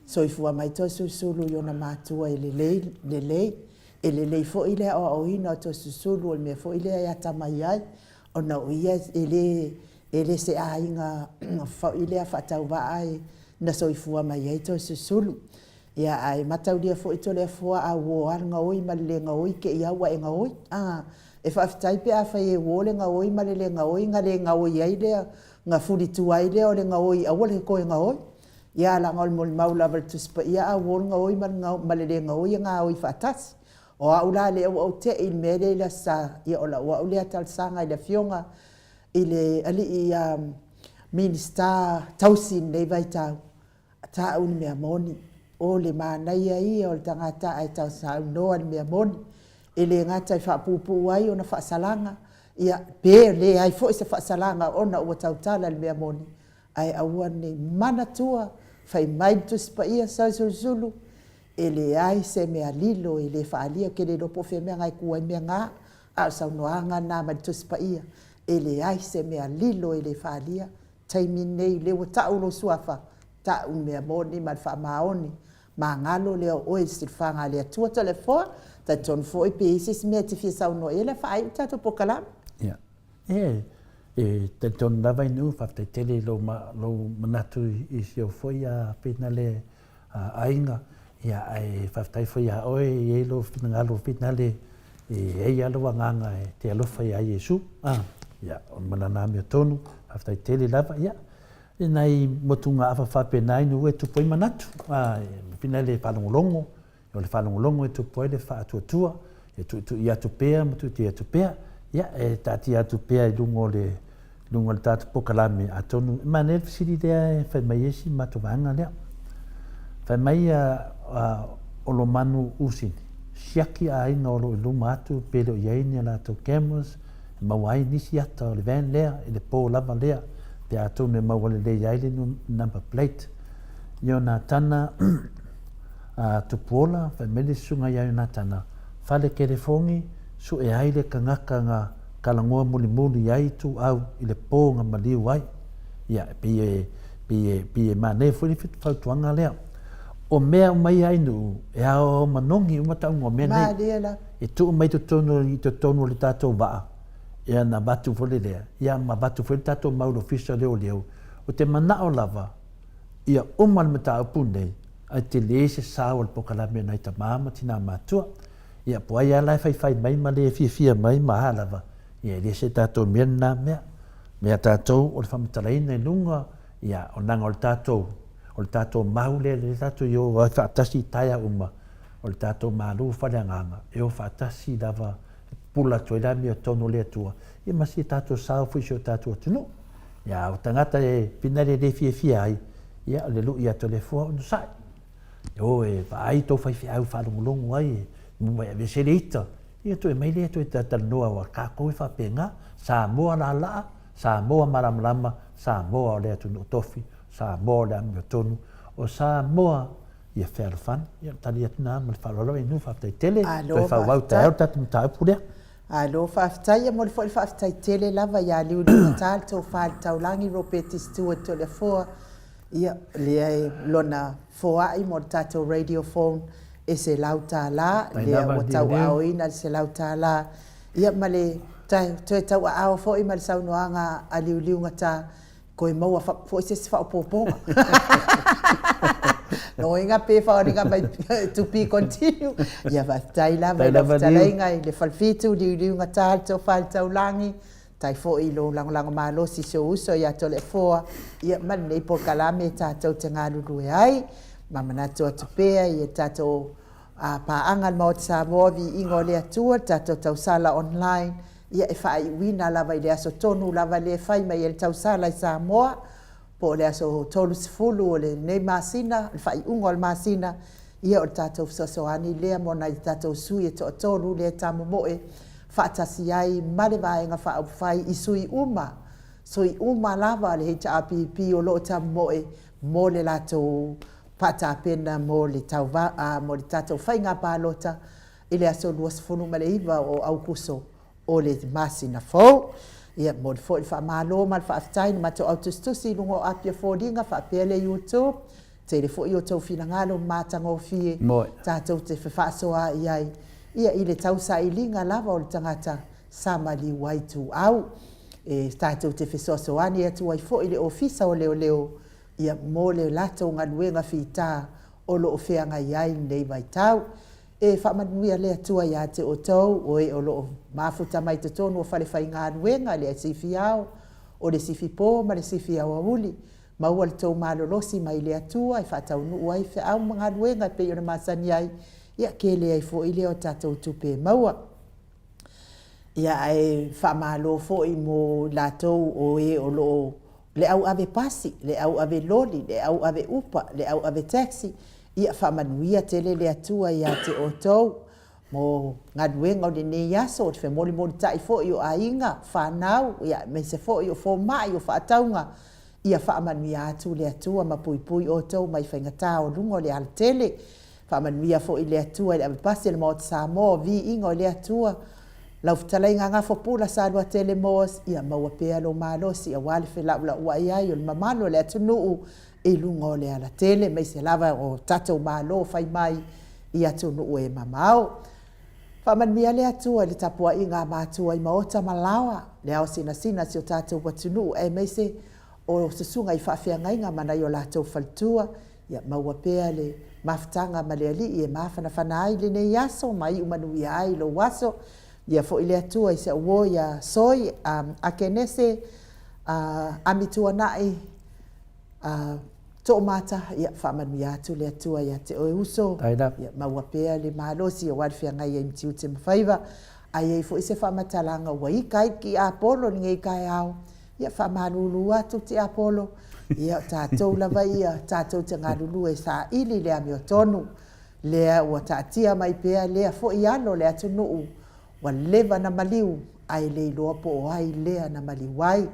Soifua mai Toeolesulusulu i ona matua e lelei, lelei. E lelei foi le aoaoina o Toeolesulusulu, o le mea foi lea e atamai ai, ona o ia e le, e le se aiga foi lea faatauvaa e na soifua mai ai Toeolesulusulu. Ia, ae mataulia foi Toleafoa a uo lava le gaoi ma le le gaoi, te i lava ua e gaoi. A, e faafetai pe afai e uo le gaoi ma le le gaoi, na le gaoi ai lea, na fulitua ai lea o le gaoi aua le toe gaoi. Ia, leaga o le molimau lava i le Tusi Paia a uo le gaoi ma le le gaoi e gaoi faatasi. O au la lea ua ou te i le mea lea i le Aso Sa, ia o lau au lea talosaga i le Afioga i le alii Minisita tausi i lenei vaitau, Ta'u le mea moni, o le manaia ia o le tagata ae tausaunoa i le mea moni, e le gata e faapuupuu ai ona faasalaga, ia, pe leai foi se faasalaga ona ua tautala i le mea moni, ae aua ne i manatua, fai mai le Tusi Paia, Soisulusulu, e leai se mea lilo e le faaalia, ou te le iloa po o fea mea na e tu ai mea na, a o le saunoaga lena mai le Tusi Paia, e leai se mea lilo e le faaalia, taimi lenei lea ua tau lou suafa, tau le mea moni ma le faamaoni, magalo lea o oe i le silafaga a le Atua Toleafoa, talitonu foi pe i ai se isi mea e te fia saunoa i ai, o le a faaiu le tatou polokalame. Ia, e, e talitonu lava Inu, faafetai tele i lou, lou manatu i si ou foi a finale aiga, ia, ae faafetai foi ia oe e i ai lou finagalo finale e i ai lava lou agaga e te alofa ia Iesu. A, ia, o le malana amiotonu, faafetai tele lava, ia, i nai motugaafa faapena ina ua e tupu ai manatu, a, e finale e faalogologo, O le faalogologo e tupu ai le faatuatua, e tuitui atu pea ma tuitui atu pea, ia, e taatia atu pea i luga o le, luga o le tatou polokalame, atonu, e manaia le fesili lea e fai mai ai si matou vaega lea. Fai mai a, a Olomanu Usini, siaki aiga o lo o i luma atu pe le o i ai ni a latou cameras, e maua ai nisi ata o le van lea i le po lava lea. Pe atonu e maua lelei ai le number plate. Ionatana a Tupuola, fai mai le susuga ia Ionatana, Fale kelefogi, sue ai le kangaka nga kalagoa mulimuli ai ituau i le po nga maliu ai. Ia, e pei e, pei e, pei e manaia foi le fautuaga lea. O mea uma ia Ainuu, e aoao manogi uma tauga o mea nei. Malie lava. E tuu mai totonu, i totonu o le tatou vaa, ia na avatu foi le lea, ia ma avatu foi le tatou mau i le Ofisa o Leoleo, o te manao lava ia uma le mataupu nei, ae tele se sao o le polokalame a nai tama ma tina matua. Ia po o ai lava la e faifai mai ma le fiafia mai ma a lava, ia e le se tatou mea lena mea. Mea a tatou o le faamatalaina i luga, ia o leaga o le tatou, o le tatou mau lea lea tatou i o ai faatasi i taeao uma, o le tatou malu faleagaga, e o faatasi lava e pupula atu ai le amiotonu o le Atua, ia ma si tatou sao foi i si o tatou atunuu. Ia, a o tagata e finale le fiafia ai, ia, o le lui atu a le Afua onosai. E o e vaai tou faifeau faalogologo ai, e muai aveese le ita, ia toe mai lea toe talanoa aua tatou e faapena, Samoa laalaa, Samoa malamalama, Samoa o le atunuu tofi, Samoa o le amiotonu, o Samoa ia fealofani. Ia, tali atu na ma le faaaloalo Inu, faafetai tele. Malo Toe faaauau faafetai. taeao le tatou mataupu lea. Malo faafetai. E momoli foi le faafetai tele lava ia Liuliugata, le Tofa i le Taulagi, Ropeti Stewart Toleafoa, ia, lea e lona foai mo le tatou radio phone e $100, Faafetai lea lava ua Liuliu. tauaaoina le $100, ia ma le toe tauaao foi ma le saunoaga a Liuliugata Toe maua foi se isi faaopoopoga. Lona uiga pe faaaoga mai to be continue. Ia faafetai lava i lau fetalaiga i le Falefitu, liuliugata le tofa i le taulagi, faafetai foi i lou lagolago malosi i si ou uso ia Toleafoa, ia ma lenei polokalame tatou te galulue ai. Ma manatu atu pea i tatou paaga a le Maota Samoa, viiga o le Atua, le tatou tausala online, ia e faaiuina lava i le aso tonu lava lea e fai mai ai le tausala i Samoa, po o le aso 30 o lenei masina, le faaiuga o le masina, ia o le tatou fesoasoani lea mo nai a tatou sui e toatolu lea e tamomoe faatasi ai ma le Vaega Faaupufai i sui uma, sui uma lava a le HRPP o lo o tamomoe mo le latou faatapena mo le tauva, mo le tatou faiga palota i le aso 29 o Aukuso o le masina fou. Ia, momoli foi le faamalo ma le faafetai i le matou au tusitusi i luga o api o foliga faapea le YouTube. Tele foi outou finagalo matagofie tatou te fefaasoaai ai ia i le tausailiga lava o le tagata sa maliu ai ituau. E tatou te fesoasoani atu ai foi i le Ofisa o Leoleo ia mo le latou galuega fita o lo o feagai ai lenei vaitau. E faamanuia le Atua ia te outou, o e o lo o mafuta mai totonu o falefaigaluega, le sifi ao, o le sifi po ma le sifi aoauli. Maua le tou malolosi mai le Atua e faataunuu ai feau ma galuega e pei ona masani ai, ia tele ai foi lea o tatou tupe e maua. Ia ae faamalo foi mo i latou o e o lo o le au ave pasi, le au ave loli, le au ave upa, le au ave taxi, ia faamanuia tele le Atua ia te outou mo galuega o lenei aso, o le femolimolitai foi o aiga, fanau, ia aemaise foi o fomai, o faatauga, ia faamanuia atu le Atua ma puipui outou mai faigata o luga o le alatele. Faamanuia foi le Atua i le avepasi o le Maota Samoa, viiga o le Atua, lau fetalaiga Gafopula Saluatele Moores, ia maua pea lou malosi aua le felaulauai ai o le mamalu o le atunuu i luga o le alatele, aemaise lava o tatou Malo fai mai i atunuu e mamao. Faamanuia le Atua i le tapuaiga a matua i maota ma laoa, le ao sinasina o si o tatou atunuu aemaise o susuga i faafeagaiga ma nai o latou faletua, Ia maua pea le mafutaga ma le Alii e mafanafana ai lenei aso ma iu manuia ai lou aso. Ia foi le Atua i si au uo ia Soi, Akenese, Amituanai, Toomata, ia faamanuia atu le Atua ia te oe uso. Ia maua pea le malosi aua le feagai ai ma tiute ma faiva. A i ai foi se faamatalaga ua ika ai le tiapolo i lenei taeao, Ia faamalulu atu Tiapolo, ia o tatou lava ia, tatou te galulue e saili le amiotonu, lea ua taatia mai pea lea foi alo o le atunuu, ua leva na maliu ae le iloa po o ai lea na maliu ai.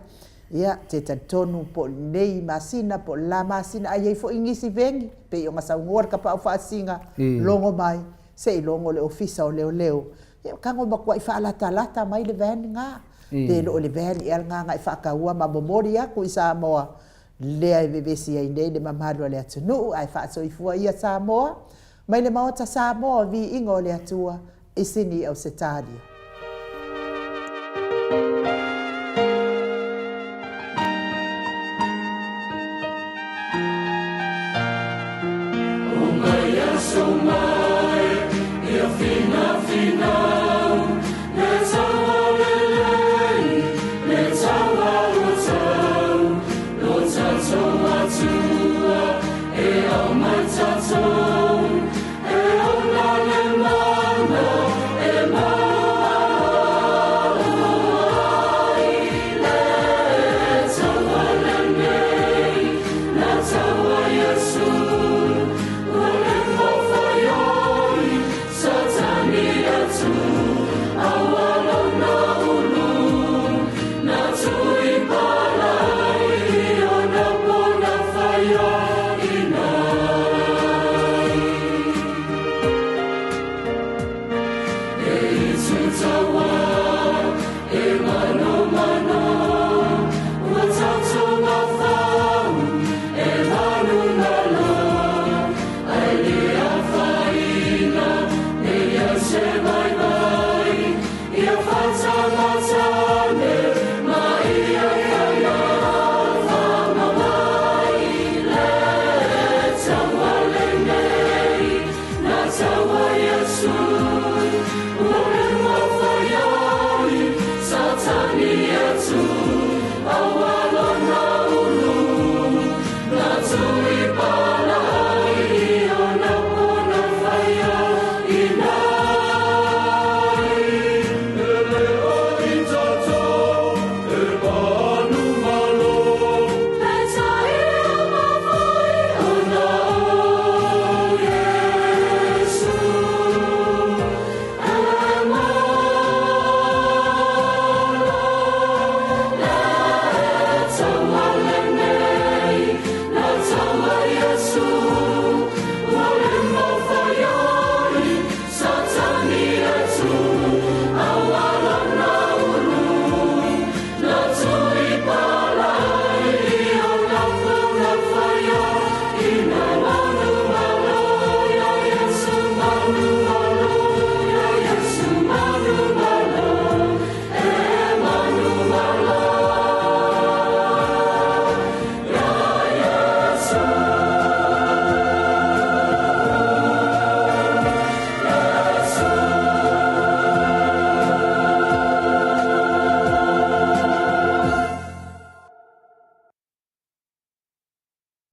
Ia, te talitonu po o lenei masina po o le la masina, a i ai foi nisi vegi, pei ona saunoa le Tapaau Faasisina, logo mai, se i logo le Ofisa o Leoleo. Ia, tago matuai faalatalata mai le van lena. Pe le o le van ea lena na e faataua ma momoli atu i Samoa, lea e vevesi ai nei le mamalu o le atunuu, ae faasoifua ia Samoa, mai le Maota Samoa, viiga o le Atua, i Sini, Ausetalia.